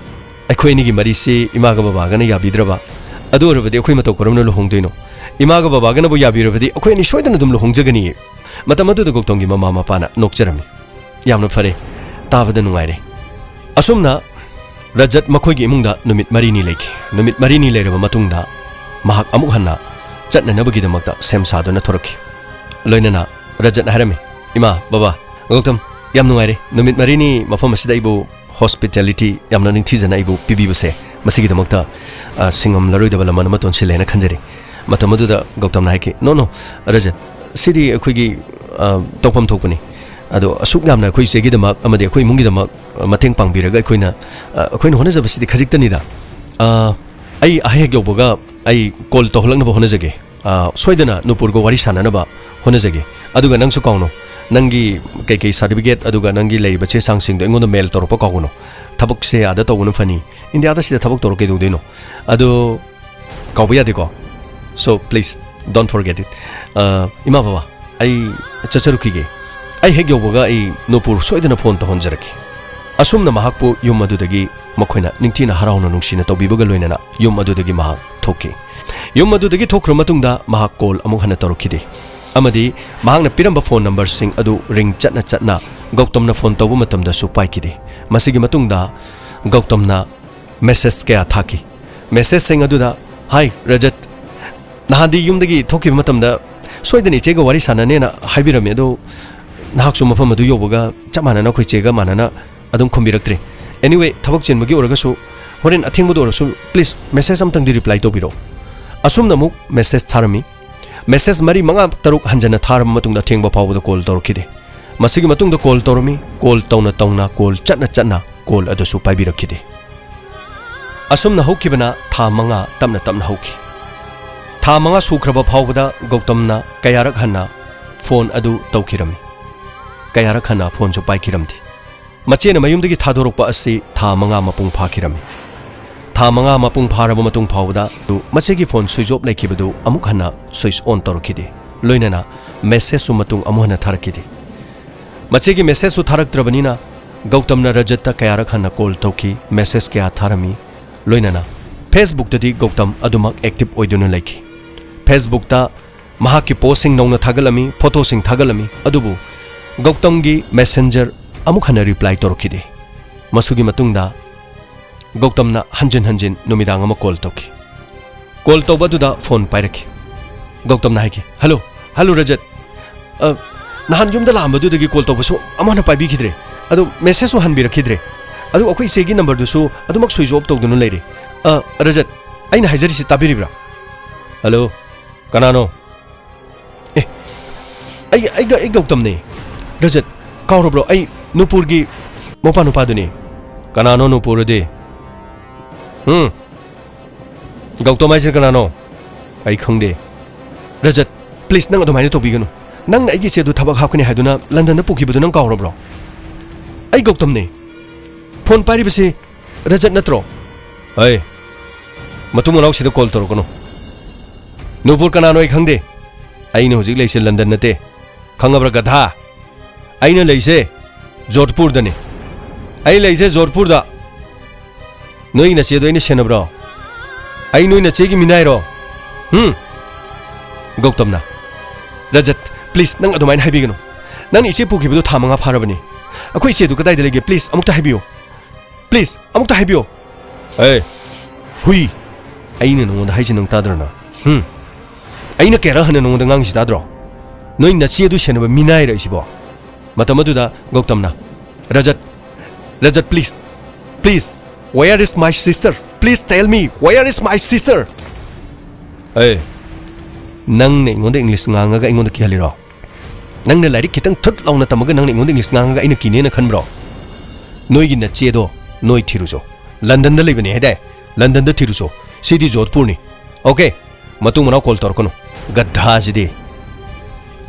ꯑꯩꯈꯣꯏ ꯑꯅꯤꯒꯤ ꯃꯔꯤꯁꯤ ꯏꯃꯥꯒ ꯕꯕꯥꯒꯅ ꯌꯥꯕꯤꯗ꯭ꯔꯕ, ꯑꯗꯨ ꯑꯣꯏꯔꯕꯗꯤ ꯑꯩꯈꯣꯏ ꯃꯇꯧ ꯀꯔꯝꯅ ꯂꯨꯍꯣꯡꯗꯣꯏꯅꯣ? ꯏꯃꯥꯒ ꯕꯕꯥꯒꯅꯕꯨ ꯌꯥꯕꯤꯔꯕꯗꯤ ꯑꯩꯈꯣꯏ ꯑꯅꯤ ꯁꯣꯏꯗꯅ ꯑꯗꯨꯝ ꯂꯨꯍꯣꯡꯖꯒꯅꯤꯌꯦ꯫ ꯃꯇꯝ ꯑꯗꯨꯗ ꯒꯧꯇꯝꯒꯤ ꯃꯃꯥ ꯃꯄꯥꯅ ꯅꯣꯛꯆꯔꯝꯃꯤ꯫ "ꯌꯥꯝꯅ ꯐꯔꯦ, ꯇꯥꯕꯗ ꯅꯨꯡꯉꯥꯏꯔꯦ꯫" ꯑꯁꯨꯝꯅ ꯔꯖꯠ ꯃꯈꯣꯏꯒꯤ ꯏꯃꯨꯡꯗ ꯅꯨꯃꯤꯠ ꯃꯔꯤꯅꯤ ꯂꯩꯈꯤ꯫ ꯅꯨꯃꯤꯠ ꯃꯔꯤꯅꯤ ꯂꯩꯔꯕ ꯃꯇꯨꯡꯗ ꯃꯍꯥꯛ ꯑꯃꯨꯛ ꯍꯟꯅ ꯆꯠꯅꯅꯕꯒꯤꯗꯃꯛꯇ ꯁꯦꯝ ꯁꯥꯗꯨꯅ ꯊꯣꯔꯛꯈꯤ꯫ ꯂꯣꯏꯅꯅ ꯔꯖꯠꯅ ꯍꯥꯏꯔꯝꯃꯤ, "ꯏꯃꯥ, ꯕꯕꯥ, ꯒꯧꯇꯝ, ꯌꯥꯝ ꯅꯨꯡꯉꯥꯏꯔꯦ, ꯅꯨꯃꯤꯠ ꯃꯔꯤꯅꯤ ꯃꯐꯝ ꯑꯁꯤꯗ ꯑꯩꯕꯨ hospitality, ꯌꯥꯝꯅ ꯅꯤꯡꯊꯤꯖꯅ ꯑꯩꯕꯨ ꯄꯤꯕꯤꯕꯁꯦ, ꯃꯁꯤꯒꯤꯗꯃꯛꯇ, ꯑ, ꯁꯤꯡꯉꯝꯂꯔꯣꯏꯗꯕ ꯂꯃꯟ ꯑꯃ ꯇꯣꯟꯁꯤꯜꯂꯦꯅ ꯈꯟꯖꯔꯤ꯫" ꯃꯇꯝ ꯑꯗꯨꯗ ꯒꯧꯇꯝꯅ ꯍꯥꯏꯈꯤ, "ꯅꯣ, ꯅꯣ, ꯔꯖꯠ, ꯁꯤꯗꯤ ꯑꯩꯈꯣꯏꯒꯤ, ꯑ, ꯇꯧꯐꯝ ꯊꯣꯛꯄꯅꯤ꯫ ꯑꯗꯣ ꯑꯁꯨꯛ ꯌꯥꯝꯅ ꯑꯩꯈꯣꯏ ꯏꯆꯦꯒꯤꯗꯃꯛ ꯑꯃꯗꯤ ꯑꯩꯈꯣꯏ ꯏꯃꯨꯡꯒꯤꯗꯃꯛ, ꯑ, ꯃꯇꯦꯡ ꯄꯥꯡꯕꯤꯔꯒ ꯑꯩꯈꯣꯏꯅ, ꯑ, ꯑꯩꯈꯣꯏꯅ ꯍꯣꯠꯅꯖꯕꯁꯤꯗꯤ ꯈꯖꯤꯛꯇꯅꯤꯗ꯫ ꯑ, ꯑꯩ ꯑꯥ ꯍꯦꯛ ꯌꯧꯕꯒ ꯑꯩ call ꯇꯧꯍꯜꯂꯛꯅꯕ ꯍꯣꯠꯅꯖꯒꯦ꯫ ꯑ, ꯁꯣꯏꯗꯅ ꯅꯨꯄꯨꯔꯒ ꯋꯥꯔꯤ ꯁꯥꯟꯅꯅꯕ ꯍꯣꯠꯅꯖꯒꯦ꯫ ꯑꯗꯨꯒ ꯅꯪꯁꯨ ꯀꯥꯎꯅꯣ, ꯅꯪꯒꯤ ꯀꯩꯀꯩ certificate ꯑꯗꯨꯒ ꯅꯪꯒꯤ ꯂꯩꯔꯤꯕ ꯆꯦ ꯆꯥꯡꯁꯤꯡꯗꯣ ꯑꯩꯉꯣꯟꯗ mail ꯇꯧꯔꯛꯄ ꯀꯥꯎꯒꯅꯨ꯫ ꯊꯕꯛꯁꯦ ꯑꯥꯗ ꯇꯧꯕꯅ ꯐꯅꯤ, ꯏꯟꯗꯤꯌꯥꯗ ꯁꯤꯗ ꯊꯕꯛ ꯇꯧꯔ ꯀꯩꯗꯧꯗꯣꯏꯅꯣ? ꯑꯗꯣ ꯀꯥꯎꯕ ꯌꯥꯗꯦꯀꯣ꯫ So please, don't forget it꯫ ꯑ, ꯏꯃꯥ ꯕꯕꯥ, ꯑꯩ ꯆꯠꯆꯔꯨꯈꯤꯒꯦ꯫ ꯑꯩ ꯍꯦꯛ ꯌꯧꯕꯒ ꯑꯩ ꯅꯨꯄꯨꯔ ꯁꯣꯏꯗꯅ phone ꯇꯧꯍꯟꯖꯔꯛꯀꯦ꯫" ꯑꯁꯨꯝꯅ ꯃꯍꯥꯛꯄꯨ ꯌꯨꯝ ꯑꯗꯨꯗꯒꯤ ꯃꯈꯣꯏꯅ ꯅꯤꯡꯊꯤꯅ ꯍꯔꯥꯎꯅ ꯅꯨꯡꯁꯤꯅ ꯇꯧꯕꯤꯕꯒ ꯂꯣꯏꯅꯅ ꯌꯨꯝ ꯑꯗꯨꯗꯒꯤ ꯃꯍꯥꯛ ꯊꯣꯛꯈꯤ꯫ ꯌꯨꯝ ꯑꯗꯨꯗꯒꯤ ꯊꯣꯛꯈ꯭ꯔ ꯃꯇꯨꯡꯗ ꯃꯍꯥꯛ ꯀꯣꯜ ꯑꯃꯨꯛ ꯍꯟꯅ ꯇꯧꯔꯛꯈꯤꯗꯦ꯫ ꯑꯃꯗꯤ ꯃꯍꯥꯛꯅ ꯄꯤꯔꯝꯕ ꯐꯣꯟ ꯅꯝꯕꯔꯁꯤꯡ ꯑꯗꯨ ꯔꯤꯡ ꯆꯠꯅ ꯆꯠꯅ ꯒꯧꯇꯝꯅ ꯐꯣꯟ ꯇꯧꯕ ꯃꯇꯝꯗꯁꯨ ꯄꯥꯏꯈꯤꯗꯦ꯫ ꯃꯁꯤꯒꯤ ꯃꯇꯨꯡꯗ ꯒꯧꯇꯝꯅ ꯃꯦꯁꯦꯖ ꯀꯌꯥ ꯊꯥꯈꯤ꯫ ꯃꯦꯁꯦꯖꯁꯤꯡ ꯑꯗꯨꯗ, "ꯍꯥꯏ ꯔꯖꯠ, ꯅꯍꯥꯟꯗꯤ ꯌꯨꯝꯗꯒꯤ ꯊꯣꯛꯈꯤꯕ ꯃꯇꯝꯗ ꯁꯣꯏꯗꯅ ꯏꯆꯦꯒ ꯋꯥꯔꯤ ꯁꯥꯟꯅꯅꯦꯅ ꯍꯥꯏꯕꯤꯔꯝꯃꯤ, ꯑꯗꯣ ꯅꯍꯥꯛꯁꯨ ꯃꯐꯝ ꯑꯗꯨ ꯌꯧꯕꯒ ꯆꯞ ꯃꯥꯟꯅꯅ ꯑꯩꯈꯣꯏ ꯆꯦꯒ ꯃꯥꯟꯅꯅ ꯑꯗꯨꯝ ꯈꯨꯝꯕꯤꯔꯛꯇ꯭ꯔꯦ꯫ Anyway, ꯊꯕꯛ ꯆꯤꯟꯕꯒꯤ ꯑꯣꯏꯔꯒꯁꯨ, ꯍꯣꯔꯦꯟ ꯑꯊꯦꯡꯕꯗ ꯑꯣꯏꯔꯁꯨ, ꯄ꯭ꯂꯤꯖ ꯃꯦꯁꯦꯖ ꯑꯝꯇꯪꯗꯤ ꯔꯤꯄ꯭ꯂꯥꯏ ꯇꯧꯕꯤꯔꯛꯑꯣ"꯫ ꯑꯁꯨꯝꯅ ꯑꯃꯨꯛ ꯃꯦꯁꯦꯖ ꯊꯥꯔꯝꯃꯤ꯫ ꯃꯦꯁꯦꯖ ꯃꯔꯤ ꯃꯉꯥ ꯇꯔꯨꯛ ꯍꯟꯖꯟꯅ ꯊꯥꯔꯕ ꯃꯇꯨꯡꯗ ꯑꯊꯦꯡꯕ ꯐꯥꯎꯕꯗ ꯀꯣꯜ ꯇꯧꯔꯛꯈꯤꯗꯦ꯫ ꯃꯁꯤꯒꯤ ꯃꯇꯨꯡꯗ ꯀꯣꯜ ꯇꯧꯔꯝꯃꯤ꯫ ꯀꯣꯜ ꯇꯧꯅ ꯇꯧꯅ, ꯀꯣꯜ ꯆꯠꯅ ꯆꯠꯅ ꯀꯣꯜ ꯑꯗꯨꯁꯨ ꯄꯥꯏꯕꯤꯔꯛꯈꯤꯗꯦ꯫ ꯑꯁꯨꯝꯅ ꯍꯧꯈꯤꯕꯅ ꯊꯥ ꯃꯉꯥ ꯇꯞꯅ ꯇꯞꯅ ꯍꯧꯈꯤ꯫ ꯊꯥ ꯃꯉꯥ ꯁꯨꯈ꯭ꯔꯕ ꯐꯥꯎꯕꯗ ꯒꯧꯇꯝꯅ ꯀꯌꯥꯔꯛ ꯍꯟꯅ ꯐꯣꯟ ꯑꯗꯨ ꯇꯧꯈꯤꯔꯝꯃꯤ꯫ ꯀꯌꯥꯔꯛ ꯍꯟꯅ ꯐꯣꯟꯁꯨ ꯄꯥꯏꯈꯤꯔꯝꯗꯦ꯫ ꯃꯆꯦꯅ ꯃꯌꯨꯝꯗꯒꯤ ꯊꯥꯗꯣꯔꯛꯄ ꯑꯁꯤ ꯊꯥ ꯃꯉꯥ ꯃꯄꯨꯡ ꯐꯥꯈꯤꯔꯝꯃꯤ꯫ ꯊꯥ ꯃꯉꯥ ꯃꯄꯨꯡ ꯐꯥꯔꯕ ꯃꯇꯨꯡ ꯐꯥꯎꯕꯗ ꯃꯆꯦꯒꯤ ꯐꯣꯟ ꯁ꯭ꯋꯤꯆ ꯑꯣꯐ ꯂꯩꯈꯤꯕꯗꯨ ꯑꯃꯨꯛ ꯍꯟꯅ ꯁ꯭ꯋꯤꯆ ꯑꯣꯟ ꯇꯧꯔꯛꯈꯤꯗꯦ꯫ ꯂꯣꯏꯅꯅ ꯃꯦꯁꯦꯖꯁꯨ ꯃꯇꯨꯡ ꯑꯃꯨꯛ ꯍꯟꯅ ꯊꯥꯔꯛꯈꯤꯗꯦ꯫ ꯃꯆꯦꯒꯤ ꯃꯦꯁꯦꯖꯁꯨ ꯊꯥꯔꯛꯇ꯭ꯔꯕꯅꯤꯅ ꯒꯧꯇꯝꯅ ꯔꯖꯠꯇ ꯀꯌꯥꯔꯛ ꯍꯟꯅ ꯀꯣꯜ ꯇꯧꯈꯤ, ꯃꯦꯁꯦꯖ ꯀꯌꯥ ꯊꯥꯔꯝꯃꯤ꯫ ꯂꯣꯏꯅꯅ ꯐꯦꯁꯕꯨꯛꯇꯗꯤ ꯒꯧꯇꯝ ꯑꯗꯨꯃꯛ ꯑꯦꯛꯇꯤꯚ ꯑꯣꯏꯗꯨꯅ ꯂꯩꯈꯤ꯫ ꯐꯦꯁꯕꯨꯛꯇ ꯃꯍꯥꯛꯀꯤ ꯄꯣꯁꯁꯤꯡ ꯅꯧꯅ ꯊꯥꯒꯠꯂꯝꯃꯤ, ꯐꯣꯇꯣꯁꯤꯡ ꯊꯥꯒꯠꯂꯝꯃꯤ, ꯑꯗꯨꯕꯨ ꯒꯧꯇꯝꯒꯤ ꯃꯦꯁꯦꯟꯖꯔ ꯑꯃꯨꯛ ꯍꯟꯅ ꯔꯤꯄ꯭ꯂꯥꯏ ꯇꯧꯔꯛꯈꯤꯗꯦ꯫ ꯃꯁꯨꯒꯤ ꯃꯇꯨꯡꯗ ꯒꯧꯇꯝꯅ ꯍꯟꯖꯤꯟ ꯍꯟꯖꯤꯟ ꯅꯨꯃꯤꯗꯥꯡ ꯑꯃ ꯀꯣꯜ ꯇꯧꯈꯤ꯫ ꯀꯣꯜ ꯇꯧꯕ ꯑꯗꯨꯗ ꯐꯣꯟ ꯄꯥꯏꯔꯛꯈꯤ꯫ ꯒꯧꯇꯝꯅ ꯍꯥꯏꯈꯤ, "ꯍꯜꯂꯣ, ꯍꯜꯂꯣ ꯔꯖꯠ꯫ ꯑ, ꯅꯍꯥꯟ ꯌꯨꯝꯗ ꯂꯥꯛꯑꯝꯕꯗꯨꯗꯒꯤ ꯀꯣꯜ ꯇꯧꯕꯁꯨ ꯑꯃꯅ ꯄꯥꯏꯕꯤꯈꯤꯗ꯭ꯔꯦ꯫ ꯑꯗꯣ ꯃꯦꯁꯦꯖꯁꯨ ꯍꯟꯕꯤꯔꯛꯈꯤꯗ꯭ꯔꯦ꯫ ꯑꯗꯨ ꯑꯩꯈꯣꯏ ꯏꯆꯦꯒꯤ ꯅꯝꯕꯔꯗꯨꯁꯨ ꯑꯗꯨꯃꯛ ꯁ꯭ꯋꯤꯆ ꯑꯣꯐ ꯇꯧꯗꯨꯅ ꯂꯩꯔꯦ꯫ ꯑ, ꯔꯖꯠ, ꯑꯩꯅ ꯍꯥꯏꯖꯔꯤꯁꯤ ꯇꯥꯕꯤꯔꯤꯕ꯭ꯔꯥ?" "ꯍꯜꯂꯣ, ꯀꯅꯥꯅꯣ?" "ꯑꯦ, ꯑꯩ, ꯑꯩꯒ, ꯑꯩ ꯒꯧꯇꯝꯅꯦ꯫ ꯔꯖꯠ, ꯀꯥꯎꯔꯕ꯭ꯔꯣ? ꯑꯩ ꯅꯨꯄꯨꯔꯒꯤ ꯃꯄꯥ ꯅꯨꯄꯥꯗꯨꯅꯦ꯫" "ꯀꯅꯥꯅꯣ ꯅꯨꯄꯨꯔꯗꯤ?" "ꯎꯝ, ꯒꯧꯇꯝ ꯍꯥꯏꯁꯤꯅ ꯀꯅꯥꯅꯣ?" "ꯑꯩ ꯈꯪꯗꯦ꯫" "ꯔꯖꯠ, ꯄ꯭ꯂꯤꯖ, ꯅꯪ ꯑꯗꯨꯃꯥꯏꯅ ꯇꯧꯕꯤꯒꯅꯨ꯫ ꯅꯪꯅ ꯑꯩꯒꯤ ꯏꯆꯦꯗꯨ ꯊꯕꯛ ꯍꯥꯞꯀꯅꯤ ꯍꯥꯏꯗꯨꯅ ꯂꯟꯗꯟꯗ ꯄꯨꯈꯤꯕꯗꯨ ꯅꯪ ꯀꯥꯎꯔꯕ꯭ꯔꯣ? ꯑꯩ ꯒꯧꯇꯝꯅꯦ꯫ ꯐꯣꯟ ꯄꯥꯏꯔꯤꯕꯁꯤ ꯔꯖꯠ ꯅꯠꯇ꯭ꯔꯣ?" "ꯑꯩ, ꯃꯇꯨꯡ ꯃꯅꯥꯎꯁꯤꯗ ꯀꯣꯜ ꯇꯧꯔꯛꯀꯅꯨ꯫ ꯅꯨꯄꯨꯔ ꯀꯅꯥꯅꯣ ꯑꯩ ꯈꯪꯗꯦ꯫ ꯑꯩꯅ ꯍꯧꯖꯤꯛ ꯂꯩꯁꯦ ꯂꯟꯗꯟ ꯅꯠꯇꯦ꯫ ꯈꯪꯉꯕ꯭ꯔꯥ, ꯒꯙꯥ? ꯑꯩꯅ ꯂꯩꯁꯦ ꯖꯣꯙꯄꯨꯔꯗꯅꯤ꯫ ꯑꯩ ꯂꯩꯁꯦ ꯖꯣꯙꯄꯨꯔꯗ꯫ ꯅꯣꯏꯒꯤ ꯅꯆꯦꯗꯣ ꯑꯩꯅ ꯁꯦꯟꯅꯕ꯭ꯔꯣ?" ꯑꯩ ꯅꯣꯏ ꯅꯆꯦꯒꯤ ꯃꯤꯅꯥꯏꯔꯣ? ꯍꯨꯝ? ꯒꯧꯇꯝꯅ, "ꯔꯖꯠ, please, ꯅꯪ ꯑꯗꯨꯃꯥꯏꯅ ꯍꯥꯏꯕꯤꯒꯅꯨ꯫ ꯅꯪꯅ ꯏꯆꯦ ꯄꯨꯈꯤꯕꯗꯨ ꯊꯥ ꯃꯉꯥ ꯐꯥꯔꯕꯅꯤ꯫ ꯑꯩꯈꯣꯏ ꯏꯆꯦꯗꯨ ꯀꯗꯥꯏꯗ ꯂꯩꯒꯦ? Please, ꯑꯃꯨꯛꯇ ꯍꯥꯏꯕꯤꯌꯨ꯫ Please, ꯑꯃꯨꯛꯇ ꯍꯥꯏꯕꯤꯌꯨ꯫" "ꯑꯦ, ꯍꯨꯏ! ꯑꯩꯅ ꯅꯉꯣꯟꯗ ꯍꯥꯏꯁꯤ ꯅꯪ ꯇꯥꯗ꯭ꯔꯣ ꯅꯪ? ꯍꯨꯝ? ꯑꯩꯅ ꯀꯌꯥꯔꯛ ꯍꯟꯅ ꯅꯉꯣꯟꯗ ꯉꯥꯡꯉꯤꯁꯤ ꯇꯥꯗ꯭ꯔꯣ? ꯅꯣꯏ ꯅꯆꯦꯗꯨ ꯁꯦꯟꯅꯕ ꯃꯤꯅꯥꯏꯔ ꯑꯩꯁꯤꯕꯣ?" ꯃꯇꯝ ꯑꯗꯨꯗ ꯒꯧꯇꯝꯅ, "ꯔꯖꯠ, ꯔꯖꯠ, please, please, where is my sister? Please tell me, where is my sister?" "ꯑꯦ, ꯅꯪꯅ ꯑꯩꯉꯣꯟꯗ ꯏꯪꯂꯤꯁ ꯉꯥꯡꯉꯒ ꯑꯩꯉꯣꯟꯗ ꯀꯤꯍꯜꯂꯤꯔꯣ? ꯅꯪꯅ ꯂꯥꯏꯔꯤꯛ ꯈꯤꯇꯪ ꯊꯨꯠ ꯂꯥꯎꯅ ꯇꯝꯃꯒ ꯅꯪꯅ ꯑꯩꯉꯣꯟꯗ ꯏꯪꯂꯤꯁ ꯉꯥꯡꯉꯒ ꯑꯩꯅ ꯀꯤꯅꯦꯅ ꯈꯟꯕ꯭ꯔꯣ? ꯅꯣꯏꯒꯤ ꯅꯆꯦꯗꯣ ꯅꯣꯏ ꯊꯤꯔꯨꯆꯣ꯫ ꯂꯟꯗꯟꯗ ꯂꯩꯕꯅꯦ ꯍꯥꯏꯗꯥꯏ? ꯂꯟꯗꯟꯗ ꯊꯤꯔꯨꯆꯣ꯫ ꯁꯤꯗꯤ ꯖꯣꯙꯄꯨꯔꯅꯤ꯫ Okay? ꯃꯇꯨꯡ ꯃꯅꯥꯎ call ꯇꯧꯔꯛꯀꯅꯨ꯫ ꯒꯙꯥꯁꯤꯗꯤ꯫"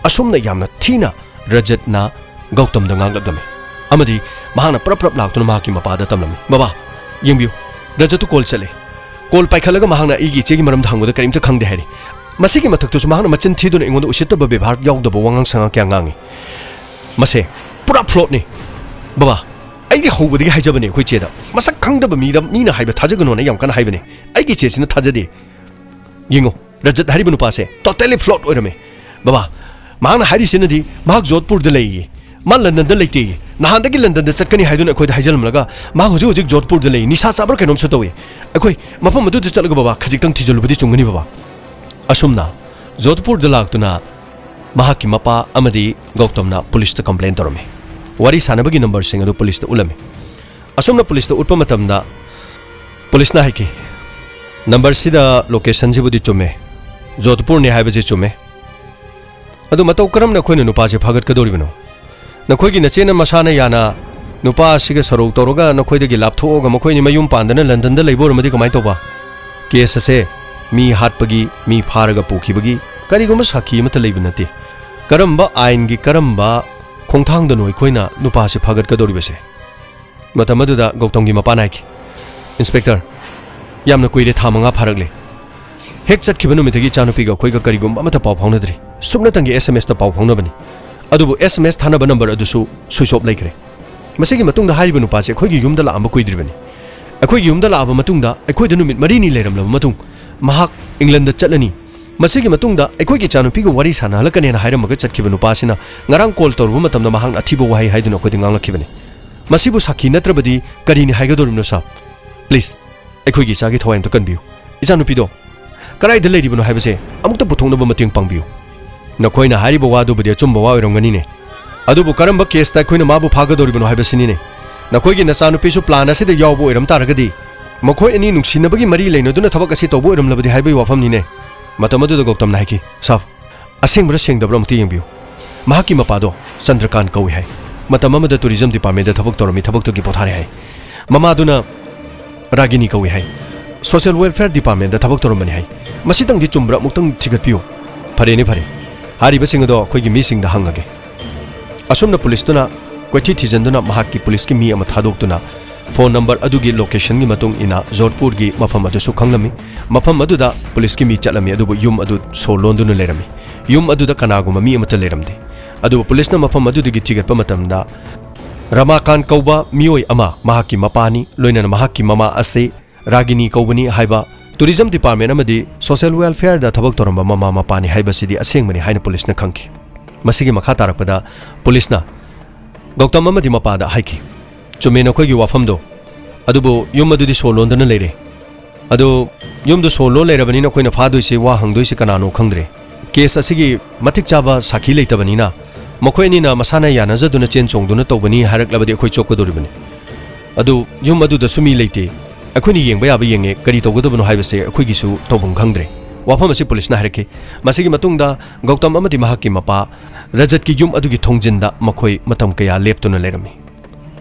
ꯑꯁꯨꯝꯅ ꯌꯥꯝꯅ ꯊꯤꯅ ꯔꯖꯠꯅ ꯒꯧꯇꯝꯗ ꯉꯥꯡꯂꯛꯂꯝꯃꯤ꯫ ꯑꯃꯗꯤ ꯃꯍꯥꯛꯅ ꯄ꯭ꯔꯞ ꯄ꯭ꯔꯞ ꯂꯥꯛꯇꯨꯅ ꯃꯍꯥꯛꯀꯤ ꯃꯄꯥꯗ ꯇꯝꯂꯝꯃꯤ, "ꯕꯕꯥ, ꯌꯦꯡꯕꯤꯌꯨ, ꯔꯖꯠꯇꯨ call ꯆꯠꯂꯦ꯫ Call ꯄꯥꯏꯈꯠꯂꯒ ꯃꯍꯥꯛꯅ ꯑꯩꯒꯤ ꯏꯆꯦꯒꯤ ꯃꯔꯝꯗ ꯍꯪꯕꯗ ꯀꯔꯤꯝꯇ ꯈꯪꯗꯦ ꯍꯥꯏꯔꯤ꯫ ꯃꯁꯤꯒꯤ ꯃꯊꯛꯇꯁꯨ ꯃꯍꯥꯛꯅ ꯃꯆꯤꯟ ꯊꯤꯗꯨꯅ ꯑꯩꯉꯣꯟꯗ ꯎꯁꯤꯠꯇꯕ ꯕꯦꯕꯥꯔ ꯌꯥꯎꯗꯕ ꯋꯥꯉꯥꯡ ꯁꯉꯥꯡ ꯀꯌꯥ ꯉꯥꯡꯉꯤ꯫ ꯃꯁꯦ ꯄꯨꯔꯥ fraudꯅꯤ꯫ ꯕꯕꯥ, ꯑꯩꯗꯤ ꯍꯧꯕꯗꯒꯤ ꯍꯥꯏꯖꯕꯅꯦ ꯑꯩꯈꯣꯏ ꯆꯦꯗ꯫ ꯃꯁꯛ ꯈꯪꯗꯕ ꯃꯤꯗ ꯃꯤꯅ ꯍꯥꯏꯕ ꯊꯥꯖꯒꯅꯣꯅ ꯑꯩ ꯌꯥꯝ ꯀꯟꯅ ꯍꯥꯏꯕꯅꯦ꯫ ꯑꯩꯒꯤ ꯆꯦꯁꯤꯅ ꯊꯥꯖꯗꯦ꯫ ꯌꯦꯡꯉꯣ, ꯔꯖꯠ ꯍꯥꯏꯔꯤꯕ ꯅꯨꯄꯥꯁꯦ totally fraud ꯑꯣꯏꯔꯝꯃꯦ꯫ ꯕꯕꯥ, ꯃꯍꯥꯛꯅ ꯍꯥꯏꯔꯤꯁꯤꯅꯗꯤ ꯃꯍꯥꯛ ꯖꯣꯙꯄꯨꯔꯗ ꯂꯩꯌꯦ, ꯃꯥ ꯂꯟꯗꯟꯗ ꯂꯩꯇꯦꯌꯦ꯫ ꯅꯍꯥꯟꯗꯒꯤ ꯂꯟꯗꯟꯗ ꯆꯠꯀꯅꯤ ꯍꯥꯏꯗꯨꯅ ꯑꯩꯈꯣꯏꯗ ꯍꯥꯏꯖꯜꯂꯝꯂꯒ ꯃꯍꯥꯛ ꯍꯧꯖꯤꯛ ꯍꯧꯖꯤꯛ ꯖꯣꯙꯄꯨꯔꯗ ꯂꯩ, ꯅꯤꯁꯥ ꯆꯥꯕ꯭ꯔꯥ ꯀꯩꯅꯣꯝꯁꯨ ꯇꯧꯏ꯫ ꯑꯩꯈꯣꯏ ꯃꯐꯝ ꯑꯗꯨꯗ ꯆꯠꯂꯒ ꯕꯕꯥ ꯈꯖꯤꯛꯇꯪ ꯊꯤꯖꯤꯜꯂꯨꯕꯗꯤ ꯆꯨꯝꯒꯅꯤ ꯕꯕꯥ꯫" ꯑꯁꯨꯝꯅ ꯖꯣꯙꯄꯨꯔꯗ ꯂꯥꯛꯇꯨꯅ ꯃꯍꯥꯛꯀꯤ ꯃꯄꯥ ꯑꯃꯗꯤ ꯒꯧꯇꯝꯅ ꯄꯨꯂꯤꯁꯇ complain ꯇꯧꯔꯝꯃꯤ꯫ ꯋꯥꯔꯤ ꯁꯥꯟꯅꯕꯒꯤ ꯅꯝꯕꯔꯁꯤꯡ ꯑꯗꯨ ꯄꯨꯂꯤꯁꯇ ꯎꯠꯂꯝꯃꯤ꯫ ꯑꯁꯨꯝꯅ ꯄꯨꯂꯤꯁꯇ ꯎꯠꯄ ꯃꯇꯝꯗ ꯄꯨꯂꯤꯁꯅ ꯍꯥꯏꯈꯤ, "ꯅꯝꯕꯔꯁꯤꯗ locationꯁꯤꯕꯨꯗꯤ ꯆꯨꯝꯃꯦ, ꯖꯣꯙꯄꯨꯔꯅꯤ ꯍꯥꯏꯕꯁꯤ ꯆꯨꯝꯃꯦ, ꯑꯗꯨ ꯃꯇꯧ ꯀꯔꯝꯅ ꯑꯩꯈꯣꯏꯅ ꯅꯨꯄꯥꯁꯦ ꯐꯥꯒꯠꯀꯗꯧꯔꯤꯕꯅꯣ? ꯅꯈꯣꯏꯒꯤ ꯅꯆꯦꯅ ꯃꯁꯥꯅ ꯌꯥꯅ ꯅꯨꯄꯥ ꯑꯁꯤꯒ ꯁꯔꯧ ꯇꯧꯔꯒ ꯅꯈꯣꯏꯗꯒꯤ ꯂꯥꯞꯊꯣꯛꯑꯒ ꯃꯈꯣꯏꯅꯤ ꯃꯌꯨꯝ ꯄꯥꯟꯗꯅ ꯂꯟꯗꯟꯗ ꯂꯩꯕ ꯑꯣꯏꯔꯝꯃꯗꯤ ꯀꯃꯥꯏꯅ ꯇꯧꯕ? Case ꯑꯁꯦ ꯃꯤ ꯍꯥꯠꯄꯒꯤ, ꯃꯤ ꯐꯥꯔꯒ ꯄꯨꯈꯤꯕꯒꯤ ꯀꯔꯤꯒꯨꯝꯕ ꯁꯥꯈꯤ ꯑꯃꯠꯇ ꯂꯩꯕ ꯅꯠꯇꯦ꯫ ꯀꯔꯝꯕ ꯑꯥꯏꯟꯒꯤ ꯀꯔꯝꯕ ꯈꯣꯡꯊꯥꯡꯗꯅꯣ ꯑꯩꯈꯣꯏꯅ ꯅꯨꯄꯥꯁꯦ ꯐꯥꯒꯠꯀꯗꯧꯔꯤꯕꯁꯦ?" ꯃꯇꯝ ꯑꯗꯨꯗ ꯒꯧꯇꯝꯒꯤ ꯃꯄꯥꯅ ꯍꯥꯏꯈꯤ, "Inspector, ꯌꯥꯝꯅ ꯀꯨꯏꯔꯦ, ꯊꯥ ꯃꯉꯥ ꯐꯥꯔꯛꯂꯦ꯫ ꯍꯦꯛ ꯆꯠꯈꯤꯕ ꯅꯨꯃꯤꯠꯇꯒꯤ ꯏꯆꯥꯅꯨꯄꯤꯒ ꯑꯩꯈꯣꯏꯒ ꯀꯔꯤꯒꯨꯝꯕ ꯑꯃꯠꯇ ꯄꯥꯎ ꯐꯥꯎꯅꯗ꯭ꯔꯤ꯫ ꯁꯨꯞꯅꯇꯪꯒꯤ SMSꯇ ꯄꯥꯎ ꯐꯥꯎꯅꯕꯅꯤ꯫ ꯑꯗꯨꯕꯨ SMS ꯊꯥꯅꯕ ꯅꯝꯕꯔ ꯑꯗꯨꯁꯨ switch off ꯂꯩꯈ꯭ꯔꯦ꯫ ꯃꯁꯤꯒꯤ ꯃꯇꯨꯡꯗ ꯍꯥꯏꯔꯤꯕ ꯅꯨꯄꯥꯁꯦ ꯑꯩꯈꯣꯏꯒꯤ ꯌꯨꯝꯗ ꯂꯥꯛꯑꯝꯕ ꯀꯨꯏꯗ꯭ꯔꯤꯕꯅꯤ꯫ ꯑꯩꯈꯣꯏꯒꯤ ꯌꯨꯝꯗ ꯂꯥꯛꯑꯕ ꯃꯇꯨꯡꯗ ꯑꯩꯈꯣꯏꯗ ꯅꯨꯃꯤꯠ ꯃꯔꯤꯅꯤ ꯂꯩꯔꯝꯂꯕ ꯃꯇꯨꯡ ꯃꯍꯥꯛ ꯏꯪꯂꯟꯗ ꯆꯠꯂꯅꯤ꯫ ꯃꯁꯤꯒꯤ ꯃꯇꯨꯡꯗ ꯑꯩꯈꯣꯏꯒꯤ ꯏꯆꯥꯅꯨꯄꯤꯒ ꯋꯥꯔꯤ ꯁꯥꯟꯅꯍꯜꯂꯛꯀꯅꯦꯅ ꯍꯥꯏꯔꯝꯃꯒ ꯆꯠꯈꯤꯕ ꯅꯨꯄꯥꯁꯤꯅ ꯉꯔꯥꯡ ꯀꯣꯜ ꯇꯧꯔꯨꯕ ꯃꯇꯝꯗ ꯃꯍꯥꯛꯅ ꯑꯊꯤꯕ ꯋꯥꯍꯩ ꯍꯥꯏꯗꯨꯅ ꯑꯩꯈꯣꯏꯗ ꯉꯥꯡꯂꯛꯈꯤꯕꯅꯤ꯫ ꯃꯁꯤꯕꯨ ꯁꯥꯈꯤ ꯅꯠꯇ꯭ꯔꯕꯗꯤ ꯀꯔꯤꯅꯤ ꯍꯥꯏꯒꯗꯧꯔꯤꯕꯅꯣ ꯁꯥꯔ? ꯄ꯭ꯂꯤꯖ, ꯑꯩꯈꯣꯏꯒꯤ ꯏꯆꯥꯒꯤ ꯊꯋꯥꯏ ꯑꯝꯇ ꯀꯟꯕꯤꯌꯨ꯫ ꯏꯆꯥꯅꯨꯄꯤꯗꯣ ꯀꯗꯥꯏꯗ ꯂꯩꯔꯤꯕꯅꯣ ꯍꯥꯏꯕꯁꯦ ꯑꯃꯨꯛꯇ ꯄꯨꯊꯣꯛꯅꯕ ꯃꯇꯦꯡ ꯄꯥꯡꯕꯤꯌꯨ꯫ ꯅꯈꯣꯏꯅ ꯍꯥꯏꯔꯤꯕ ꯋꯥꯗꯨꯕꯨꯗꯤ ꯑꯆꯨꯝꯕ ꯋꯥ ꯑꯣꯏꯔꯝꯒꯅꯤꯅꯦ, ꯑꯗꯨꯕꯨ ꯀꯔꯝꯕ ꯀꯦꯁꯇ ꯑꯩꯈꯣꯏꯅ ꯃꯥꯕꯨ ꯐꯥꯒꯗꯧꯔꯤꯕꯅꯣ ꯍꯥꯏꯕꯁꯤꯅꯤꯅꯦ꯫ ꯅꯈꯣꯏꯒꯤ ꯅꯆꯥꯅꯨꯄꯤꯁꯨ ꯄ꯭ꯂꯥꯟ ꯑꯁꯤꯗ ꯌꯥꯎꯕ ꯑꯣꯏꯔꯝ ꯇꯥꯔꯒꯗꯤ, ꯃꯈꯣꯏ ꯑꯅꯤ ꯅꯨꯡꯁꯤꯅꯕꯒꯤ ꯃꯔꯤ ꯂꯩꯅꯗꯨꯅ ꯊꯕꯛ ꯑꯁꯤ ꯇꯧꯕ ꯑꯣꯏꯔꯝꯂꯕꯗꯤ ꯍꯥꯏꯕꯒꯤ ꯋꯥꯐꯝꯅꯤꯅꯦ꯫ ꯃꯇꯝ ꯑꯗꯨꯗ ꯒꯧꯇꯝꯅ ꯍꯥꯏꯈꯤ, "ꯁꯥꯔ, ꯑꯁꯦꯡꯕ꯭ꯔꯥ ꯁꯦꯡꯗꯕ꯭ꯔꯥ ꯑꯃꯨꯛꯇ ꯌꯦꯡꯕꯤꯌꯨ꯫ ꯃꯍꯥꯛꯀꯤ ꯃꯄꯥꯗꯣ ꯆꯟꯗ꯭ꯔꯀꯥꯟ ꯀꯧꯏ ꯍꯥꯏ꯫ ꯃꯇꯝ ꯑꯃꯗ ꯇꯨꯔꯤꯖꯝ ꯗꯤꯄꯥꯔꯠꯃꯦꯟꯗ ꯊꯕꯛ ꯇꯧꯔꯝꯃꯤ, ꯊꯕꯛꯇꯨꯒꯤ ꯄꯣꯊꯥꯔꯦ ꯍꯥꯏ꯫ ꯃꯃꯥꯗꯨꯅ ꯔꯥꯒꯤꯅꯤ ꯀꯧꯏ ꯍꯥꯏ꯫ ꯁꯣꯁꯤꯌꯦꯜ ꯋꯦꯜꯐꯤꯌꯔ ꯗꯤꯄꯥꯔꯠꯃꯦꯟꯗ ꯊꯕꯛ ꯇꯧꯔꯝꯕꯅꯤ ꯍꯥꯏ꯫ ꯃꯁꯤꯇꯪꯗꯤ ꯆꯨꯝꯕ꯭ꯔꯥ ꯑꯃꯨꯛꯇꯪ ꯊꯤꯒꯠꯄꯤꯌꯨ"꯫ "ꯐꯔꯦꯅꯦ, ꯐꯔꯦ꯫ ꯍꯥꯏꯔꯤꯕꯁꯤꯡ ꯑꯗꯣ ꯑꯩꯈꯣꯏꯒꯤ ꯃꯤꯁꯤꯡꯗ ꯍꯪꯉꯒꯦ"꯫ ꯑꯁꯨꯝꯅ ꯄꯨꯂꯤꯁꯇꯨꯅ ꯀꯣꯏꯊꯤ ꯊꯤꯖꯤꯟꯗꯨꯅ ꯃꯍꯥꯛꯀꯤ ꯄꯨꯂꯤꯁꯀꯤ ꯃꯤ ꯑꯃ ꯊꯥꯗꯣꯛꯇꯨꯅ ꯐꯣꯟ ꯅꯝꯕꯔ ꯑꯗꯨꯒꯤ ꯂꯣꯀꯦꯁꯟꯒꯤ ꯃꯇꯨꯡ ꯏꯟꯅ ꯖꯣꯙꯄꯨꯔꯒꯤ ꯃꯐꯝ ꯑꯗꯨꯁꯨ ꯈꯪꯂꯝꯃꯤ꯫ ꯃꯐꯝ ꯑꯗꯨꯗ ꯄꯨꯂꯤꯁꯀꯤ ꯃꯤ ꯆꯠꯂꯝꯃꯤ, ꯑꯗꯨꯕꯨ ꯌꯨꯝ ꯑꯗꯨ ꯁꯣ ꯂꯣꯟꯗꯨꯅ ꯂꯩꯔꯝꯃꯤ꯫ ꯌꯨꯝ ꯑꯗꯨꯗ ꯀꯅꯥꯒꯨꯝꯕ ꯃꯤ ꯑꯃꯠꯇ ꯂꯩꯔꯝꯗꯦ꯫ ꯑꯗꯨꯕꯨ ꯄꯨꯂꯤꯁꯅ ꯃꯐꯝ ꯑꯗꯨꯗꯒꯤ ꯊꯤꯒꯠꯄ ꯃꯇꯝꯗ, ꯔꯃꯥꯀꯥꯟ ꯀꯧꯕ ꯃꯤꯑꯣꯏ ꯑꯃ, ꯃꯍꯥꯛꯀꯤ ꯃꯄꯥꯅꯤ, ꯂꯣꯏꯅꯅ ꯃꯍꯥꯛꯀꯤ ꯃꯃꯥ ꯑꯁꯤ ꯔꯥꯒꯤꯅꯤ ꯀꯧꯕꯅꯤ ꯍꯥꯏꯕ ꯇꯨꯔꯤꯖꯝ ꯗꯤꯄꯥꯔꯠꯃꯦꯟ ꯑꯃꯗꯤ ꯁꯣꯁꯤꯌꯦꯜ ꯋꯦꯜꯐꯤꯌꯔꯗ ꯊꯕꯛ ꯇꯧꯔꯝꯕ ꯃꯃꯥ ꯃꯄꯥꯅꯤ ꯍꯥꯏꯕꯁꯤꯗꯤ ꯑꯁꯦꯡꯕꯅꯤ ꯍꯥꯏꯅ ꯄꯨꯂꯤꯁꯅ ꯈꯪꯈꯤ꯫ ꯃꯁꯤꯒꯤ ꯃꯈꯥ ꯇꯥꯔꯛꯄꯗ ꯄꯨꯂꯤꯁꯅ ꯒꯧꯇꯝ ꯑꯃꯗꯤ ꯃꯄꯥꯗ ꯍꯥꯏꯈꯤ, "ꯆꯨꯝꯃꯦ ꯅꯈꯣꯏꯒꯤ ꯋꯥꯐꯝꯗꯣ, ꯑꯗꯨꯕꯨ ꯌꯨꯝ ꯑꯗꯨꯗꯤ ꯁꯣ ꯂꯣꯟꯗꯨꯅ ꯂꯩꯔꯦ꯫ ꯑꯗꯨ ꯌꯨꯝꯗꯨ ꯁꯣ ꯂꯣꯟ ꯂꯩꯔꯕꯅꯤꯅ ꯑꯩꯈꯣꯏꯅ ꯐꯥꯗꯣꯏꯁꯤ, ꯋꯥ ꯍꯪꯗꯣꯏꯁꯤ ꯀꯅꯥꯅꯣ ꯈꯪꯗ꯭ꯔꯦ꯫ ꯀꯦꯁ ꯑꯁꯤꯒꯤ ꯃꯇꯤꯛ ꯆꯥꯕ ꯁꯥꯈꯤ ꯂꯩꯇꯕꯅꯤꯅ ꯃꯈꯣꯏ ꯑꯅꯤꯅ ꯃꯁꯥꯅ ꯌꯥꯅꯖꯗꯨꯅ ꯆꯦꯟ ꯆꯣꯡꯗꯨꯅ ꯇꯧꯕꯅꯤ ꯍꯥꯏꯔꯛꯂꯕꯗꯤ ꯑꯩꯈꯣꯏ ꯆꯣꯞꯀꯗꯧꯔꯤꯕꯅꯤ꯫ ꯑꯗꯨ ꯌꯨꯝ ꯑꯗꯨꯗꯁꯨ ꯃꯤ ꯂꯩꯇꯦ꯫ ꯑꯩꯈꯣꯏꯅ ꯌꯦꯡꯕ ꯌꯥꯕ ꯌꯦꯡꯉꯦ, ꯀꯔꯤ ꯇꯧꯒꯗꯕꯅꯣ ꯍꯥꯏꯕꯁꯦ ꯑꯩꯈꯣꯏꯒꯤꯁꯨ ꯇꯧꯐꯝ ꯈꯪꯗ꯭ꯔꯦ"꯫ ꯋꯥꯐꯝ ꯑꯁꯤ ꯄꯨꯂꯤꯁꯅ ꯍꯥꯏꯔꯛꯈꯤ꯫ ꯃꯁꯤꯒꯤ ꯃꯇꯨꯡꯗ ꯒꯧꯇꯝ ꯑꯃꯗꯤ ꯃꯍꯥꯛꯀꯤ ꯃꯄꯥ ꯔꯖꯠꯀꯤ ꯌꯨꯝ ꯑꯗꯨꯒꯤ ꯊꯣꯡꯖꯤꯟꯗ ꯃꯈꯣꯏ ꯃꯇꯝ ꯀꯌꯥ ꯂꯦꯞꯇꯨꯅ ꯂꯩꯔꯝꯃꯤ꯫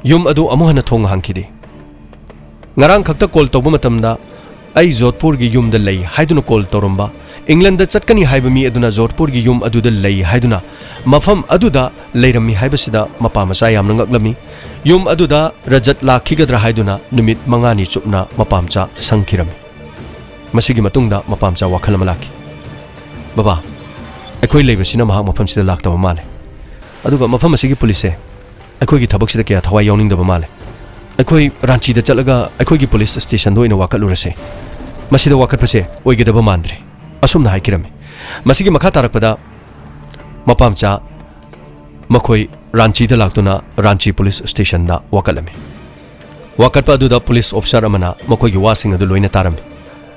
ꯌꯨꯝ ꯑꯗꯨ ꯑꯃꯨꯛ ꯍꯟꯅ ꯊꯣꯡ ꯍꯥꯡꯈꯤꯗꯦ꯫ ꯉꯔꯥꯡ ꯈꯛꯇ ꯀꯣꯜ ꯇꯧꯕ ꯃꯇꯝꯗ ꯑꯩ ꯖꯣꯙꯄꯨꯔꯒꯤ ꯌꯨꯝꯗ ꯂꯩ ꯍꯥꯏꯗꯨꯅ ꯀꯣꯜ ꯇꯧꯔꯝꯕ, ꯏꯪꯂꯟꯗ ꯆꯠꯀꯅꯤ ꯍꯥꯏꯕ ꯃꯤ ꯑꯗꯨꯅ ꯖꯣꯙꯄꯨꯔꯒꯤ ꯌꯨꯝ ꯑꯗꯨꯗ ꯂꯩ ꯍꯥꯏꯗꯨꯅ ꯃꯐꯝ ꯑꯗꯨꯗ ꯂꯩꯔꯝꯃꯤ ꯍꯥꯏꯕꯁꯤꯗ ꯃꯄꯥ ꯃꯆꯥ ꯌꯥꯝꯅ ꯉꯛꯂꯝꯃꯤ꯫ ꯌꯨꯝ ꯑꯗꯨꯗ ꯔꯖꯠ ꯂꯥꯛꯈꯤꯒꯗ꯭ꯔꯥ ꯍꯥꯏꯗꯨꯅ ꯅꯨꯃꯤꯠ ꯃꯉꯥꯅꯤ ꯆꯨꯞꯅ ꯃꯄꯥ ꯃꯆꯥ ꯁꯪꯈꯤꯔꯝꯃꯤ꯫ ꯃꯁꯤꯒꯤ ꯃꯇꯨꯡꯗ ꯃꯄꯥ ꯃꯆꯥ ꯋꯥꯈꯜ ꯑꯃ ꯂꯥꯛꯈꯤ꯫ "ꯕꯕꯥ, ꯑꯩꯈꯣꯏ ꯂꯩꯕꯁꯤꯅ ꯃꯍꯥꯛ ꯃꯐꯝꯁꯤꯗ ꯂꯥꯛꯇꯕ ꯃꯥꯜꯂꯦ꯫ ꯑꯗꯨꯒ ꯃꯐꯝ ꯑꯁꯤꯒꯤ ꯄꯨꯂꯤꯁꯁꯦ ꯑꯩꯈꯣꯏꯒꯤ ꯊꯕꯛꯁꯤꯗ ꯀꯌꯥ ꯊꯋꯥꯏ ꯌꯥꯎꯅꯤꯡꯗꯕ ꯃꯥꯜꯂꯦ꯫ ꯑꯩꯈꯣꯏ ꯔꯥꯟꯆꯤꯗ ꯆꯠꯂꯒ ꯑꯩꯈꯣꯏꯒꯤ ꯄꯨꯂꯤꯁ ꯁ꯭ꯇꯦꯁꯟꯗ ꯑꯣꯏꯅ ꯋꯥꯀꯠꯂꯨꯔꯁꯦ꯫ ꯃꯁꯤꯗ ꯋꯥꯀꯠꯄꯁꯦ ꯑꯣꯏꯒꯗꯕ ꯃꯥꯟꯗ꯭ꯔꯦ, ꯑꯁꯨꯝꯅ ꯍꯥꯏꯈꯤꯔꯝꯃꯤ꯫ ꯃꯁꯤꯒꯤ ꯃꯈꯥ ꯇꯥꯔꯛꯄꯗ ꯃꯄꯥ ꯃꯆꯥ ꯃꯈꯣꯏ ꯔꯥꯟꯆꯤꯗ ꯂꯥꯛꯇꯨꯅ ꯔꯥꯟꯆꯤ ꯄꯨꯂꯤꯁ ꯁ꯭ꯇꯦꯁꯟꯗ ꯋꯥꯀꯠꯂꯝꯃꯤ꯫ ꯋꯥꯀꯠꯄ ꯑꯗꯨꯗ ꯄꯨꯂꯤꯁ ꯑꯣꯐꯤꯁꯥꯔ ꯑꯃꯅ ꯃꯈꯣꯏꯒꯤ ꯋꯥꯁꯤꯡ ꯑꯗꯨ ꯂꯣꯏꯅ ꯇꯥꯔꯝꯃꯤ꯫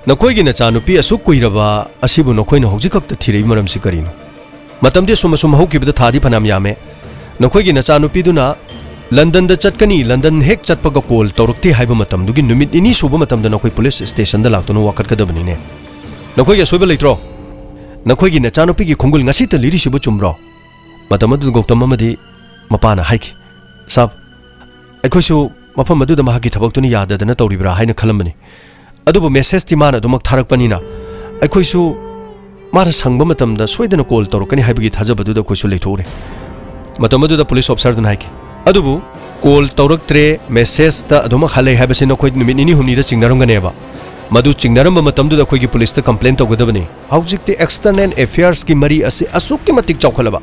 "ꯅꯈꯣꯏꯒꯤ ꯅꯆꯥꯅꯨꯄꯤ ꯑꯁꯨꯛ ꯀꯨꯏꯔꯕ ꯑꯁꯤꯕꯨ ꯅꯈꯣꯏꯅ ꯍꯧꯖꯤꯛ ꯈꯛꯇ ꯊꯤꯔꯛꯏ ꯃꯔꯝꯁꯤ ꯀꯔꯤꯅꯣ? ꯃꯇꯝꯗꯤ ꯑꯁꯨꯝ ꯑꯁꯨꯝ ꯍꯧꯈꯤꯕꯗ ꯊꯥꯗꯤ ꯐꯅꯌꯥꯝ ꯌꯥꯝꯃꯦ꯫ ꯅꯈꯣꯏꯒꯤ ꯅꯆꯥꯅꯨꯄꯤꯗꯨꯅ ꯂꯟꯗꯟꯗ ꯆꯠꯀꯅꯤ, ꯂꯟꯗꯟ ꯍꯦꯛ ꯆꯠꯄꯒ ꯀꯣꯜ ꯇꯧꯔꯛꯇꯦ ꯍꯥꯏꯕ ꯃꯇꯝꯗꯨꯒꯤ ꯅꯨꯃꯤꯠ ꯅꯤꯅꯤ ꯁꯨꯕ ꯃꯇꯝꯗ ꯅꯈꯣꯏ ꯄꯨꯂꯤꯁ ꯁ꯭ꯇꯦꯁꯟꯗ ꯂꯥꯛꯇꯨꯅ ꯋꯥꯀꯠꯀꯗꯕꯅꯤꯅꯦ꯫ ꯅꯈꯣꯏꯒꯤ ꯑꯁꯣꯏꯕ ꯂꯩꯇ꯭ꯔꯣ? ꯅꯈꯣꯏꯒꯤ ꯅꯆꯥꯅꯨꯄꯤꯒꯤ ꯈꯣꯡꯒꯨꯜ ꯉꯁꯤꯇ ꯂꯤꯔꯤꯁꯤꯕꯨ ꯆꯨꯝꯕ꯭ꯔꯣ?" ꯃꯇꯝ ꯑꯗꯨꯗ ꯒꯧꯇꯝ ꯑꯃꯗꯤ ꯃꯄꯥꯅ ꯍꯥꯏꯈꯤ, "ꯁꯥꯕ, ꯑꯩꯈꯣꯏꯁꯨ ꯃꯐꯝ ꯑꯗꯨꯗ ꯃꯍꯥꯛꯀꯤ ꯊꯕꯛꯇꯨꯅ ꯌꯥꯗꯗꯅ ꯇꯧꯔꯤꯕ꯭ꯔꯥ ꯍꯥꯏꯅ ꯈꯜꯂꯝꯕꯅꯤ꯫ ꯑꯗꯨꯕꯨ ꯃꯦꯁꯦꯖꯇꯤ ꯃꯥꯅ ꯑꯗꯨꯃꯛ ꯊꯥꯔꯛꯄꯅꯤꯅ ꯑꯩꯈꯣꯏꯁꯨ ꯃꯥꯅ ꯁꯪꯕ ꯃꯇꯝꯗ ꯁꯣꯏꯗꯅ ꯀꯣꯜ ꯇꯧꯔꯛꯀꯅꯤ ꯍꯥꯏꯕꯒꯤ ꯊꯥꯖꯕꯗꯨꯗ ꯑꯩꯈꯣꯏꯁꯨ ꯂꯩꯊꯣꯛꯎꯔꯦ꯫" ꯃꯇꯝ ꯑꯗꯨꯗ ꯄꯨꯂꯤꯁ ꯑꯣꯐꯤꯁꯥꯔꯗꯨꯅ ꯍꯥꯏꯈꯤ, "ꯑꯗꯨꯕꯨ ꯀꯣꯜ ꯇꯧꯔꯛꯇ꯭ꯔꯦ, ꯃꯦꯁꯦꯖꯇ ꯑꯗꯨꯃꯛ ꯍꯜꯂꯦ ꯍꯥꯏꯕꯁꯤ ꯅꯈꯣꯏ ꯅꯨꯃꯤꯠ ꯅꯤꯅꯤ ꯍꯨꯝꯅꯤꯗ ꯆꯤꯡꯅꯔꯝꯒꯅꯦꯕ꯫ ꯃꯗꯨ ꯆꯤꯡꯅꯔꯝꯕ ꯃꯇꯝꯗꯨꯗ ꯑꯩꯈꯣꯏꯒꯤ ꯄꯨꯂꯤꯁꯇ ꯀꯝꯄ꯭ꯂꯦꯟ ꯇꯧꯒꯗꯕꯅꯤ꯫ ꯍꯧꯖꯤꯛꯇꯤ ꯑꯦꯛꯁꯇꯔꯅꯦꯜ ꯑꯦꯐꯤꯌꯔꯁꯀꯤ ꯃꯔꯤ ꯑꯁꯤ ꯑꯁꯨꯛꯀꯤ ꯃꯇꯤꯛ ꯆꯥꯎꯈꯠꯂꯕ,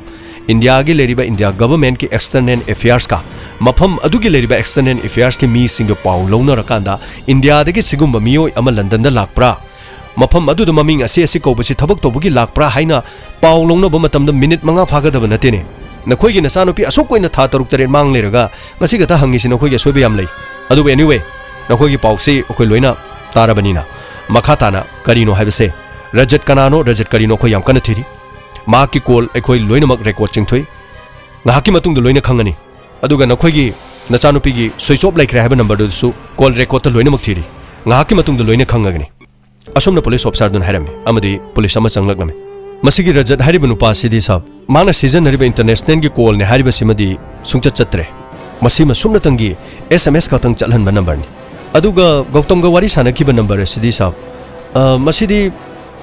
ꯏꯟꯗꯤꯌꯥꯒꯤ ꯂꯩꯔꯤꯕ ꯏꯟꯗꯤꯌꯥ ꯒꯚꯔꯟꯃꯦꯟꯠꯀꯤ ꯑꯦꯛꯁꯇꯔꯅꯦꯜ ꯑꯦꯐꯤꯌꯔꯁꯀ ꯃꯐꯝ ꯑꯗꯨꯒꯤ ꯂꯩꯔꯤꯕ ꯑꯦꯛꯁꯇꯔꯅꯦꯜ ꯑꯦꯐꯤꯌꯔꯁꯀꯤ ꯃꯤꯁꯤꯡꯒ ꯄꯥꯎ ꯂꯧꯅꯔꯀꯥꯟꯗ ꯏꯟꯗꯤꯌꯥꯗꯒꯤ ꯁꯤꯒꯨꯝꯕ ꯃꯤꯑꯣꯏ ꯑꯃ ꯂꯟꯗꯟꯗ ꯂꯥꯛꯄ꯭ꯔꯥ, ꯃꯐꯝ ꯑꯗꯨꯗ ꯃꯃꯤꯡ ꯑꯁꯤ ꯑꯁꯤ ꯀꯧꯕꯁꯤ ꯊꯕꯛ ꯇꯧꯕꯒꯤ ꯂꯥꯛꯄ꯭ꯔꯥ ꯍꯥꯏꯅ ꯄꯥꯎ ꯂꯧꯅꯕ ꯃꯇꯝꯗ ꯃꯤꯅꯤꯠ ꯃꯉꯥ ꯐꯥꯒꯗꯕ ꯅꯠꯇꯦꯅꯦ꯫ ꯅꯈꯣꯏꯒꯤ ꯅꯆꯥꯅꯨꯄꯤ ꯑꯁꯨꯛ ꯀꯨꯏꯅ ꯊꯥ ꯇꯔꯨꯛ ꯇꯔꯦꯠ ꯃꯥꯡ ꯂꯩꯔꯒ ꯉꯁꯤ ꯈꯛꯇ ꯍꯪꯉꯤꯁꯤ ꯅꯈꯣꯏꯒꯤ ꯑꯁꯣꯏꯕ ꯌꯥꯝ ꯂꯩ꯫ ꯑꯗꯨꯕꯨ anyway, ꯅꯈꯣꯏꯒꯤ ꯄꯥꯎꯁꯤ ꯑꯩꯈꯣꯏ ꯂꯣꯏꯅ ꯇꯥꯔꯕꯅꯤꯅ ꯃꯈꯥ ꯇꯥꯅ ꯀꯔꯤꯅꯣ ꯍꯥꯏꯕꯁꯦ, ꯔꯖꯠ ꯀꯅꯥꯅꯣ, ꯔꯖꯠ ꯀꯔꯤꯅꯣ ꯑꯩꯈꯣꯏ ꯌꯥꯝ ꯀꯟꯅ ꯊꯤꯔꯤ꯫ ꯃꯍꯥꯛꯀꯤ ꯀꯣꯜ ꯑꯩꯈꯣꯏ ꯂꯣꯏꯅꯃꯛ ꯔꯦꯀꯣꯔꯗ ꯆꯤꯡꯊꯣꯛꯏ꯫ ꯉꯥꯏꯍꯥꯛꯀꯤ ꯃꯇꯨꯡꯗ ꯂꯣꯏꯅ ꯈꯪꯒꯅꯤ꯫ ꯑꯗꯨꯒ ꯅꯈꯣꯏꯒꯤ ꯅꯆꯥꯅꯨꯄꯤꯒꯤ ꯁ꯭ꯋꯤꯆ ꯑꯣꯐ ꯂꯩꯈ꯭ꯔꯦ ꯍꯥꯏꯕ ꯅꯝꯕꯔꯗꯨꯁꯨ ꯀꯣꯜ ꯔꯦꯀꯣꯔꯗꯇ ꯂꯣꯏꯅꯃꯛ ꯊꯤꯔꯤ꯫ ꯉꯥꯏꯍꯥꯛꯀꯤ ꯃꯇꯨꯡꯗ ꯂꯣꯏꯅ ꯈꯪꯉꯒꯅꯤ꯫" ꯑꯁꯨꯝꯅ ꯄꯨꯂꯤꯁ ꯑꯣꯐꯤꯁꯥꯔꯗꯨꯅ ꯍꯥꯏꯔꯝꯃꯤ ꯑꯃꯗꯤ ꯄꯨꯂꯤꯁ ꯑꯃ ꯆꯪꯂꯛꯂꯝꯃꯤ꯫ ꯃꯁꯤꯒꯤ ꯔꯖꯠ ꯍꯥꯏꯔꯤꯕ ꯅꯨꯄꯥꯁꯤꯗꯤ ꯁꯥꯕ, ꯃꯥꯅ ꯁꯤꯖꯤꯟꯅꯔꯤꯕ ꯏꯟꯇꯔꯅꯦꯁꯅꯦꯜꯒꯤ ꯀꯣꯜꯅꯦ ꯍꯥꯏꯔꯤꯕꯁꯤꯃꯗꯤ ꯁꯨꯡꯆꯠ ꯆꯠꯇ꯭ꯔꯦ꯫ ꯃꯁꯤꯃ ꯁꯨꯞꯅꯇꯪꯒꯤ ꯑꯦꯁ ꯑꯦꯝ ꯑꯦꯁ ꯈꯛꯇꯪ ꯆꯠꯍꯟꯕ ꯅꯝꯕꯔꯅꯤ꯫ ꯑꯗꯨꯒ ꯒꯧꯇꯝꯒ ꯋꯥꯔꯤ ꯁꯥꯟꯅꯈꯤꯕ ꯅꯝꯕꯔ ꯑꯁꯤꯗꯤ ꯁꯥꯕ, ꯑ, ꯃꯁꯤꯗꯤ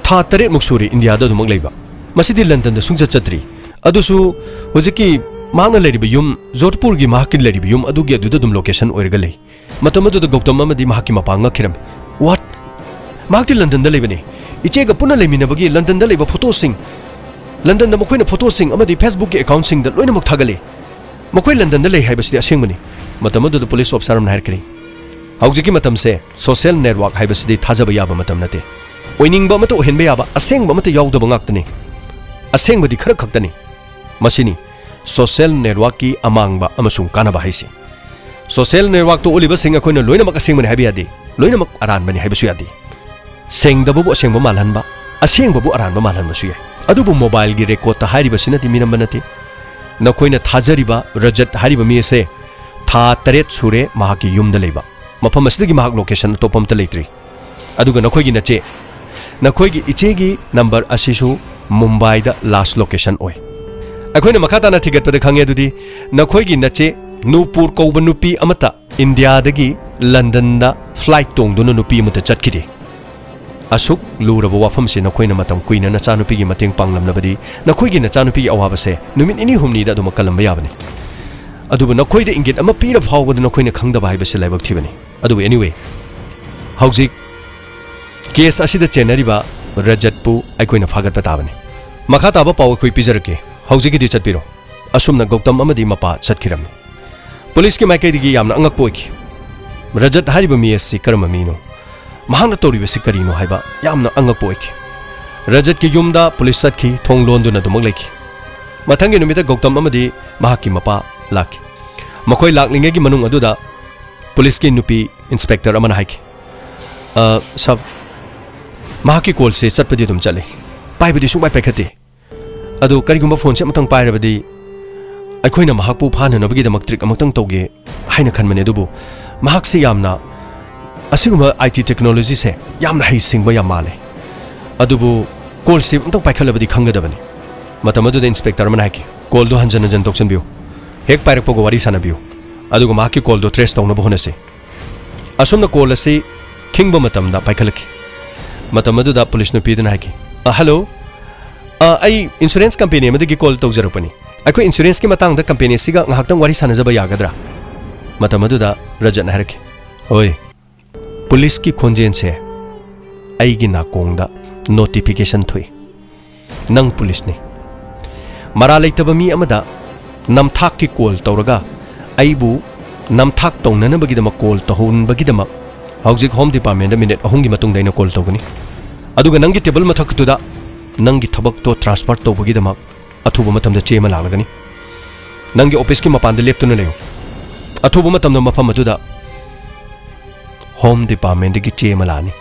ꯊꯥ ꯇꯔꯦꯠꯃꯨꯛ ꯁꯨꯔꯦ ꯏꯟꯗꯤꯌꯥꯗ ꯑꯗꯨꯃꯛ ꯂꯩꯕ꯫ ꯃꯁꯤꯗꯤ ꯂꯟꯗꯟꯗ ꯁꯨꯡꯆꯠ ꯆꯠꯇ꯭ꯔꯤ꯫ ꯑꯗꯨꯁꯨ ꯍꯧꯖꯤꯛꯀꯤ ꯃꯍꯥꯛꯅ ꯂꯩꯔꯤꯕ ꯌꯨꯝ, ꯖꯣꯙꯄꯨꯔꯒꯤ ꯃꯍꯥꯛꯀꯤ ꯂꯩꯔꯤꯕ ꯌꯨꯝ ꯑꯗꯨꯒꯤ ꯑꯗꯨꯗ ꯑꯗꯨꯝ ꯂꯣꯀꯦꯁꯟ ꯑꯣꯏꯔꯒ ꯂꯩ꯫ ꯃꯇꯝ ꯑꯗꯨꯗ ꯒꯧꯇꯝ ꯑꯃꯗꯤ ꯃꯍꯥꯛꯀꯤ ꯃꯄꯥ ꯉꯛꯈꯤꯔꯝꯃꯤ꯫ "What? ꯃꯍꯥꯛꯇꯤ ꯂꯟꯗꯟꯗ ꯂꯩꯕꯅꯤ꯫ ꯏꯆꯦꯒ ꯄꯨꯟꯅ ꯂꯩꯃꯤꯟꯅꯕꯒꯤ ꯂꯟꯗꯟꯗ ꯂꯩꯕ ꯐꯣꯇꯣꯁꯤꯡ, ꯂꯟꯗꯟꯗ ꯃꯈꯣꯏꯅ ꯐꯣꯇꯣꯁꯤꯡ ꯑꯃꯗꯤ ꯐꯦꯁꯕꯨꯛꯀꯤ ꯑꯦꯀꯥꯎꯟꯁꯤꯡꯗ ꯂꯣꯏꯅꯃꯛ ꯊꯥꯒꯠꯂꯤ꯫ ꯃꯈꯣꯏ ꯂꯟꯗꯟꯗ ꯂꯩ ꯍꯥꯏꯕꯁꯤꯗꯤ ꯑꯁꯦꯡꯕꯅꯤ꯫" ꯃꯇꯝ ꯑꯗꯨꯗ ꯄꯨꯂꯤꯁ ꯑꯣꯐꯤꯁꯥꯔ ꯑꯃꯅ ꯍꯥꯏꯔꯛꯀꯅꯤ, "ꯍꯧꯖꯤꯛꯀꯤ ꯃꯇꯝꯁꯦ ꯁꯣꯁꯤꯌꯦꯜ ꯅꯦꯠꯋꯥꯔꯛ ꯍꯥꯏꯕꯁꯤꯗꯤ ꯊꯥꯖꯕ ꯌꯥꯕ ꯃꯇꯝ ꯅꯠꯇꯦ꯫ ꯑꯣꯏꯅꯤꯡꯕ ꯑꯃꯠꯇ ꯑꯣꯏꯍꯟꯕ ꯌꯥꯕ ꯑꯁꯦꯡꯕ ꯑꯃꯠꯇ ꯌꯥꯎꯗꯕ ꯉꯥꯛꯇꯅꯤ꯫ ꯑꯁꯦꯡꯕꯗꯤ ꯈꯔ ꯈꯛꯇꯅꯤ꯫ ꯃꯁꯤꯅꯤ ꯁꯣꯁꯤꯌꯦꯜ ꯅꯦꯠꯋꯥꯔꯛꯀꯤ ꯑꯃꯥꯡꯕ ꯑꯃꯁꯨꯡ ꯀꯥꯟꯅꯕ ꯍꯥꯏꯁꯤ꯫ ꯁꯣꯁꯤꯌꯦꯜ ꯅꯦꯠꯋꯥꯔꯛꯇ ꯎꯠꯂꯤꯕꯁꯤꯡ ꯑꯩꯈꯣꯏꯅ ꯂꯣꯏꯅꯃꯛ ꯑꯁꯦꯡꯕꯅꯤ ꯍꯥꯏꯕ ꯌꯥꯗꯦ, ꯂꯣꯏꯅꯃꯛ ꯑꯔꯥꯟꯕꯅꯤ ꯍꯥꯏꯕꯁꯨ ꯌꯥꯗꯦ꯫ ꯁꯦꯡꯗꯕꯕꯨ ꯑꯁꯦꯡꯕ ꯃꯥꯜꯍꯟꯕ, ꯑꯁꯦꯡꯕꯕꯨ ꯑꯔꯥꯟꯕ ꯃꯥꯜꯍꯟꯕꯁꯨ ꯌꯥꯏ꯫ ꯑꯗꯨꯕꯨ ꯃꯣꯕꯥꯏꯜꯒꯤ ꯔꯦꯀꯣꯔꯗꯇ ꯍꯥꯏꯔꯤꯕꯁꯤꯅꯗꯤ ꯃꯤꯅꯝꯕ ꯅꯠꯇꯦ꯫ ꯅꯈꯣꯏꯅ ꯊꯥꯖꯔꯤꯕ ꯔꯖꯠ ꯍꯥꯏꯔꯤꯕ ꯃꯤ ꯑꯁꯦ ꯊꯥ ꯇꯔꯦꯠ ꯁꯨꯔꯦ ꯃꯍꯥꯛꯀꯤ ꯌꯨꯝꯗ ꯂꯩꯕ꯫ ꯃꯐꯝ ꯑꯁꯤꯗꯒꯤ ꯃꯍꯥꯛ ꯂꯣꯀꯦꯁꯟ ꯑꯇꯣꯞꯄ ꯑꯃꯠꯇ ꯂꯩꯇ꯭ꯔꯤ꯫ ꯑꯗꯨꯒ ꯅꯈꯣꯏꯒꯤ ꯅꯆꯦ, ꯅꯈꯣꯏꯒꯤ ꯏꯆꯦꯒꯤ ꯅꯝꯕꯔ ꯑꯁꯤꯁꯨ ꯃꯨꯝꯕꯥꯏꯗ ꯂꯥꯁ ꯂꯣꯀꯦꯁꯟ ꯑꯣꯏ꯫ ꯑꯩꯈꯣꯏꯅ ꯃꯈꯥ ꯇꯥꯅ ꯊꯤꯒꯠꯄꯗ ꯈꯪꯉꯦ ꯑꯗꯨꯗꯤ ꯅꯈꯣꯏꯒꯤ ꯅꯆꯦ ꯅꯨꯄꯨꯔ ꯀꯧꯕ ꯅꯨꯄꯤ ꯑꯃꯠꯇ ꯏꯟꯗꯤꯌꯥꯗꯒꯤ ꯂꯟꯗꯟꯗ ꯐ꯭ꯂꯥꯏꯠ ꯇꯣꯡꯗꯨꯅ ꯅꯨꯄꯤ ꯑꯃꯠꯇ ꯆꯠꯈꯤꯗꯦ꯫ ꯑꯁꯨꯛ ꯂꯨꯔꯕ ꯋꯥꯐꯝꯁꯤ ꯅꯈꯣꯏꯅ ꯃꯇꯝ ꯀꯨꯏꯅ ꯅꯆꯥꯅꯨꯄꯤꯒꯤ ꯃꯇꯦꯡ ꯄꯥꯡꯂꯝꯂꯕꯗꯤ ꯅꯈꯣꯏꯒꯤ ꯅꯆꯥꯅꯨꯄꯤꯒꯤ ꯑꯋꯥꯕꯁꯦ ꯅꯨꯃꯤꯠ ꯅꯤꯅꯤ ꯍꯨꯝꯅꯤꯗ ꯑꯗꯨꯃꯛ ꯀꯜꯂꯝꯕ ꯌꯥꯕꯅꯤ꯫ ꯑꯗꯨꯕꯨ ꯅꯈꯣꯏꯗ ꯏꯪꯒꯤꯠ ꯑꯃ ꯄꯤꯔ ꯐꯥꯎꯕꯗ ꯅꯈꯣꯏꯅ ꯈꯪꯗꯕ ꯍꯥꯏꯕꯁꯤ ꯂꯥꯏꯕꯛ ꯊꯤꯕꯅꯤ꯫ ꯑꯗꯨꯕꯨ anyway, ꯍꯧꯖꯤꯛ ꯀꯦꯁ ꯑꯁꯤꯗ ꯆꯦꯟꯅꯔꯤꯕ ꯔꯖꯠꯄꯨ ꯑꯩꯈꯣꯏꯅ ꯐꯥꯒꯠꯄ ꯇꯥꯕꯅꯤ꯫ ꯃꯈꯥ ꯇꯥꯕ ꯄꯥꯎ ꯑꯩꯈꯣꯏ ꯄꯤꯖꯔꯛꯀꯦ꯫ ꯍꯧꯖꯤꯛꯀꯤꯗꯤ ꯆꯠꯄꯤꯔꯣ꯫ ꯑꯁꯨꯝꯅ ꯒꯧꯇꯝ ꯑꯃꯗꯤ ꯃꯄꯥ ꯆꯠꯈꯤꯔꯝꯃꯤ꯫ ꯄꯨꯂꯤꯁꯀꯤ ꯃꯥꯏꯀꯩꯗꯒꯤ ꯌꯥꯝꯅ ꯑꯉꯛꯄ ꯑꯣꯏꯈꯤ꯫ ꯔꯖꯠ ꯍꯥꯏꯔꯤꯕ ꯃꯤ ꯑꯁꯤ ꯀꯔꯝꯕ ꯃꯤꯅꯣ? ꯃꯍꯥꯛꯅ ꯇꯧꯔꯤꯕꯁꯤ ꯀꯔꯤꯅꯣ ꯍꯥꯏꯕ ꯌꯥꯝꯅ ꯑꯉꯛꯄ ꯑꯣꯏꯈꯤ꯫ ꯔꯖꯠꯀꯤ ꯌꯨꯝꯗ ꯄꯨꯂꯤꯁ ꯆꯠꯈꯤ, ꯊꯣꯡ ꯂꯣꯟꯗꯨꯅ ꯑꯗꯨꯃꯛ ꯂꯩꯈꯤ꯫ ꯃꯊꯪꯒꯤ ꯅꯨꯃꯤꯠꯇ ꯒꯧꯇꯝ ꯑꯃꯗꯤ ꯃꯍꯥꯛꯀꯤ ꯃꯄꯥ ꯂꯥꯛꯈꯤ꯫ ꯃꯈꯣꯏ ꯂꯥꯛꯂꯤꯉꯩꯒꯤ ꯃꯅꯨꯡ ꯑꯗꯨꯗ ꯄꯨꯂꯤꯁꯀꯤ ꯅꯨꯄꯤ ꯏꯟꯁꯄꯦꯛꯇꯔ ꯑꯃꯅ ꯍꯥꯏꯈꯤ, "ꯑ, ꯁꯥꯔ, ꯃꯍꯥꯛꯀꯤ ꯀꯣꯜꯁꯦ ꯆꯠꯄꯗꯤ ꯑꯗꯨꯝ ꯆꯠꯂꯤ, ꯄꯥꯏꯕꯗꯤ ꯁꯨꯡꯄꯥꯏ ꯄꯥꯏꯈꯠꯇꯦ꯫ ꯑꯗꯨ ꯀꯔꯤꯒꯨꯝꯕ ꯐꯣꯟꯁꯦ ꯑꯃꯇꯪ ꯄꯥꯏꯔꯕꯗꯤ ꯑꯩꯈꯣꯏꯅ ꯃꯍꯥꯛꯄꯨ ꯐꯥꯅꯅꯕꯒꯤꯗꯃꯛ ꯇ꯭ꯔꯤꯛ ꯑꯃꯇꯪ ꯇꯧꯒꯦ ꯍꯥꯏꯅ ꯈꯟꯕꯅꯦ, ꯑꯗꯨꯕꯨ ꯃꯍꯥꯛꯁꯦ ꯌꯥꯝꯅ, ꯑꯁꯤꯒꯨꯝꯕ ꯑꯥꯏ ꯇꯤ ꯇꯦꯛꯅꯣꯂꯣꯖꯤꯁꯦ ꯌꯥꯝꯅ ꯍꯩꯁꯤꯡꯕ ꯌꯥꯝ ꯃꯥꯜꯂꯦ꯫ ꯑꯗꯨꯕꯨ ꯀꯣꯜꯁꯦ ꯑꯃꯇꯪ ꯄꯥꯏꯈꯠꯂꯕꯗꯤ ꯈꯪꯒꯗꯕꯅꯤ"꯫ ꯃꯇꯝ ꯑꯗꯨꯗ ꯏꯟꯁꯄꯦꯛꯇꯔ ꯑꯃꯅ ꯍꯥꯏꯈꯤ, "ꯀꯣꯜꯗꯨ ꯍꯟꯖꯟ ꯍꯟꯖꯟ ꯇꯧꯁꯤꯟꯕꯤꯌꯨ꯫ ꯍꯦꯛ ꯄꯥꯏꯔꯛꯄꯒ ꯋꯥꯔꯤ ꯁꯥꯟꯅꯕꯤꯌꯨ꯫ ꯑꯗꯨꯒ ꯃꯍꯥꯛꯀꯤ ꯀꯣꯜꯗꯨ ꯇ꯭ꯔꯦꯁ ꯇꯧꯅꯕ ꯍꯣꯠꯅꯁꯤ"꯫ ꯑꯁꯨꯝꯅ ꯀꯣꯜ ꯑꯁꯤ ꯈꯤꯡꯕ ꯃꯇꯝꯗ ꯄꯥꯏꯈꯠꯂꯛꯈꯤ꯫ ꯃꯇꯝ ꯑꯗꯨꯗ ꯄꯨꯂꯤꯁ ꯅꯨꯄꯤꯗꯨꯅ ꯍꯥꯏꯈꯤ, "ꯑ, ꯍꯜꯂꯣ꯫ ꯑ, ꯑꯩ ꯏꯟꯁꯨꯔꯦꯟꯁ ꯀꯝꯄꯦꯅꯤ ꯑꯃꯗꯒꯤ ꯀꯣꯜ ꯇꯧꯖꯔꯛꯄꯅꯤ꯫ ꯑꯩꯈꯣꯏ ꯏꯟꯁꯨꯔꯦꯟꯁꯀꯤ ꯃꯇꯥꯡꯗ ꯀꯝꯄꯦꯅꯤ ꯑꯁꯤꯒ ꯉꯥꯏꯍꯥꯛꯇꯪ ꯋꯥꯔꯤ ꯁꯥꯟꯅꯖꯕ ꯌꯥꯒꯗ꯭ꯔꯥ?" ꯃꯇꯝ ꯑꯗꯨꯗ ꯔꯖꯠꯅ ꯍꯥꯏꯔꯛꯈꯤ, "ꯍꯣꯏ"꯫ ꯄꯨꯂꯤꯁꯀꯤ ꯈꯣꯟꯖꯦꯜꯁꯦ ꯑꯩꯒꯤ ꯅꯥꯀꯣꯡꯗ ꯅꯣꯇꯤꯐꯤꯀꯦꯁꯟ ꯊꯣꯛꯏ꯫ "ꯅꯪ ꯄꯨꯂꯤꯁꯅꯤ꯫ ꯃꯔꯥꯜ ꯂꯩꯇꯕ ꯃꯤ ꯑꯃꯗ ꯅꯝꯊꯥꯛꯀꯤ ꯀꯣꯜ ꯇꯧꯔꯒ ꯑꯩꯕꯨ ꯅꯝꯊꯥꯛ ꯇꯧꯅꯅꯕꯒꯤꯗꯃꯛ ꯀꯣꯜ ꯇꯧꯍꯟꯕꯒꯤꯗꯃꯛ ꯍꯧꯖꯤꯛ ꯍꯣꯝ ꯗꯤꯄꯥꯔꯠꯃꯦꯟꯗ ꯃꯤꯅꯤꯠ ꯑꯍꯨꯝꯒꯤ ꯃꯇꯨꯡꯗ ꯑꯩꯅ ꯀꯣꯜ ꯇꯧꯒꯅꯤ꯫ ꯑꯗꯨꯒ ꯅꯪꯒꯤ ꯇꯦꯕꯜ ꯃꯊꯛꯇꯨꯗ ꯅꯪꯒꯤ ꯊꯕꯛꯇꯣ ꯇ꯭ꯔꯥꯟꯁꯐꯔ ꯇꯧꯕꯒꯤꯗꯃꯛ ꯑꯊꯨꯕ ꯃꯇꯝꯗ ꯆꯦ ꯑꯃ ꯂꯥꯛꯂꯒꯅꯤ꯫ ꯅꯪꯒꯤ ꯑꯣꯐꯤꯁꯀꯤ ꯃꯄꯥꯟꯗ ꯂꯦꯞꯇꯨꯅ ꯂꯩꯌꯨ꯫ ꯑꯊꯨꯕ ꯃꯇꯝꯗ ꯃꯐꯝ ꯑꯗꯨꯗ ꯍꯣꯝ ꯗꯤꯄꯥꯔꯠꯃꯦꯟꯗꯒꯤ ꯆꯦ ꯑꯃ ꯂꯥꯛꯑꯅꯤ꯫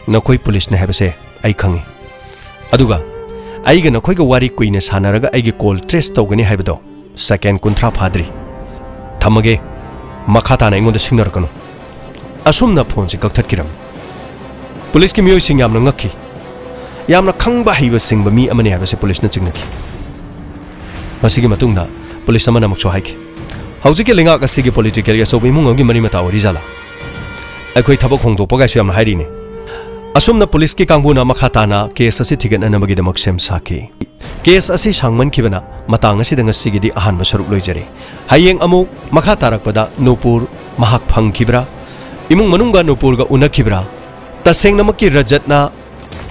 ꯅꯈꯣꯏ ꯄꯨꯂꯤꯁꯅꯤ ꯍꯥꯏꯕꯁꯦ ꯑꯩ ꯈꯪꯉꯤ꯫ ꯑꯗꯨꯒ ꯑꯩꯒ ꯅꯈꯣꯏꯒ ꯋꯥꯔꯤ ꯀꯨꯏꯅ ꯁꯥꯟꯅꯔꯒ ꯑꯩꯒꯤ ꯀꯣꯜ ꯇ꯭ꯔꯦꯁ ꯇꯧꯒꯅꯤ ꯍꯥꯏꯕꯗꯣ ꯁꯦꯀꯦꯟ ꯀꯨꯟꯊ꯭ꯔꯥ ꯐꯥꯗ꯭ꯔꯤ꯫ ꯊꯝꯃꯒꯦ꯫ ꯃꯈꯥ ꯇꯥꯅ ꯑꯩꯉꯣꯟꯗ ꯁꯤꯡꯅꯔꯛꯀꯅꯨ꯫ ꯑꯁꯨꯝꯅ ꯐꯣꯟꯁꯤ ꯀꯛꯊꯠꯈꯤꯔꯝꯃꯤ꯫ ꯄꯨꯂꯤꯁꯀꯤ ꯃꯤꯑꯣꯏꯁꯤꯡ ꯌꯥꯝꯅ ꯉꯛꯈꯤ꯫ ꯌꯥꯝꯅ ꯈꯪꯕ ꯍꯩꯕ ꯁꯤꯡꯕ ꯃꯤ ꯑꯃꯅꯤ ꯍꯥꯏꯕꯁꯤ ꯄꯨꯂꯤꯁꯅ ꯆꯤꯡꯅꯈꯤ꯫ ꯃꯁꯤꯒꯤ ꯃꯇꯨꯡꯗ ꯄꯨꯂꯤꯁ ꯑꯃꯅ ꯑꯃꯨꯛꯁꯨ ꯍꯥꯏꯈꯤ, "ꯍꯧꯖꯤꯛꯀꯤ ꯂꯩꯉꯥꯛ ꯑꯁꯤꯒꯤ ꯄꯣꯂꯤꯇꯤꯀꯦꯜꯒꯤ ꯑꯆꯧꯕ ꯏꯃꯨꯡ ꯑꯃꯒꯤ ꯃꯔꯤ ꯃꯇꯥ ꯑꯣꯏꯔꯤꯖꯥꯠꯂꯥ? ꯑꯩꯈꯣꯏ ꯊꯕꯛ ꯍꯣꯡꯗꯣꯛꯄꯒꯥꯏꯁꯨ ꯌꯥꯝꯅ ꯍꯥꯏꯔꯤꯅꯦ꯫ ꯑꯁꯨꯝꯅ ꯄꯨꯂꯤꯁꯀꯤ ꯀꯥꯡꯕꯨꯅ ꯃꯈꯥ ꯇꯥꯅ ꯀꯦꯁ ꯑꯁꯤ ꯊꯤꯒꯠꯅꯅꯕꯒꯤꯗꯃꯛ ꯁꯦꯝ ꯁꯥꯈꯤ꯫ ꯀꯦꯁ ꯑꯁꯤ ꯁꯥꯡꯃꯟꯈꯤꯕꯅ ꯃꯇꯥꯡ ꯑꯁꯤꯗ ꯉꯁꯤꯒꯤꯗꯤ ꯑꯍꯥꯟꯕ ꯁꯔꯨꯛ ꯂꯣꯏꯖꯔꯦ꯫ ꯍꯌꯦꯡ ꯑꯃꯨꯛ ꯃꯈꯥ ꯇꯥꯔꯛꯄꯗ ꯅꯨꯄꯨꯔ ꯃꯍꯥꯛ ꯐꯪꯈꯤꯕ꯭ꯔꯥ? ꯏꯃꯨꯡ ꯃꯅꯨꯡꯒ ꯅꯨꯄꯨꯔꯒ ꯎꯅꯈꯤꯕ꯭ꯔꯥ? ꯇꯁꯦꯡꯅꯃꯛꯀꯤ ꯔꯖꯠꯅ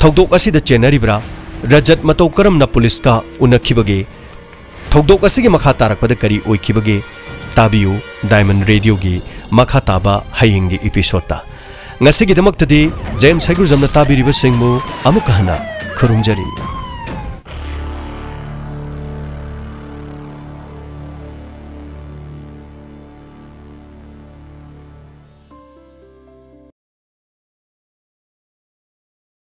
ꯊꯧꯗꯣꯛ ꯑꯁꯤꯗ ꯆꯦꯟꯅꯔꯤꯕ꯭ꯔꯥ? ꯔꯖꯠ ꯃꯇꯧ ꯀꯔꯝꯅ ꯄꯨꯂꯤꯁꯀ ꯎꯅꯈꯤꯕꯒꯦ? ꯊꯧꯗꯣꯛ ꯑꯁꯤꯒꯤ ꯃꯈꯥ ꯇꯥꯔꯛꯄꯗ ꯀꯔꯤ ꯑꯣꯏꯈꯤꯕꯒꯦ? ꯇꯥꯕꯤꯌꯨ ꯗꯥꯏꯃꯟ ꯔꯦꯗꯤꯑꯣꯒꯤ ꯃꯈꯥ ꯇꯥꯕ ꯍꯌꯦꯡꯒꯤ ꯏꯄꯤꯁꯣꯗꯇ꯫ ꯉꯁꯤꯒꯤꯗꯃꯛꯇꯗꯤ ꯖꯦꯝꯁ ꯍꯩꯒ꯭ꯔꯨꯖꯝꯅ ꯇꯥꯕꯤꯔꯤꯕꯁꯤꯡꯕꯨ ꯑꯃꯨꯛꯀ ꯍꯟꯅ ꯈꯨꯔꯨꯝꯖꯔꯤ꯫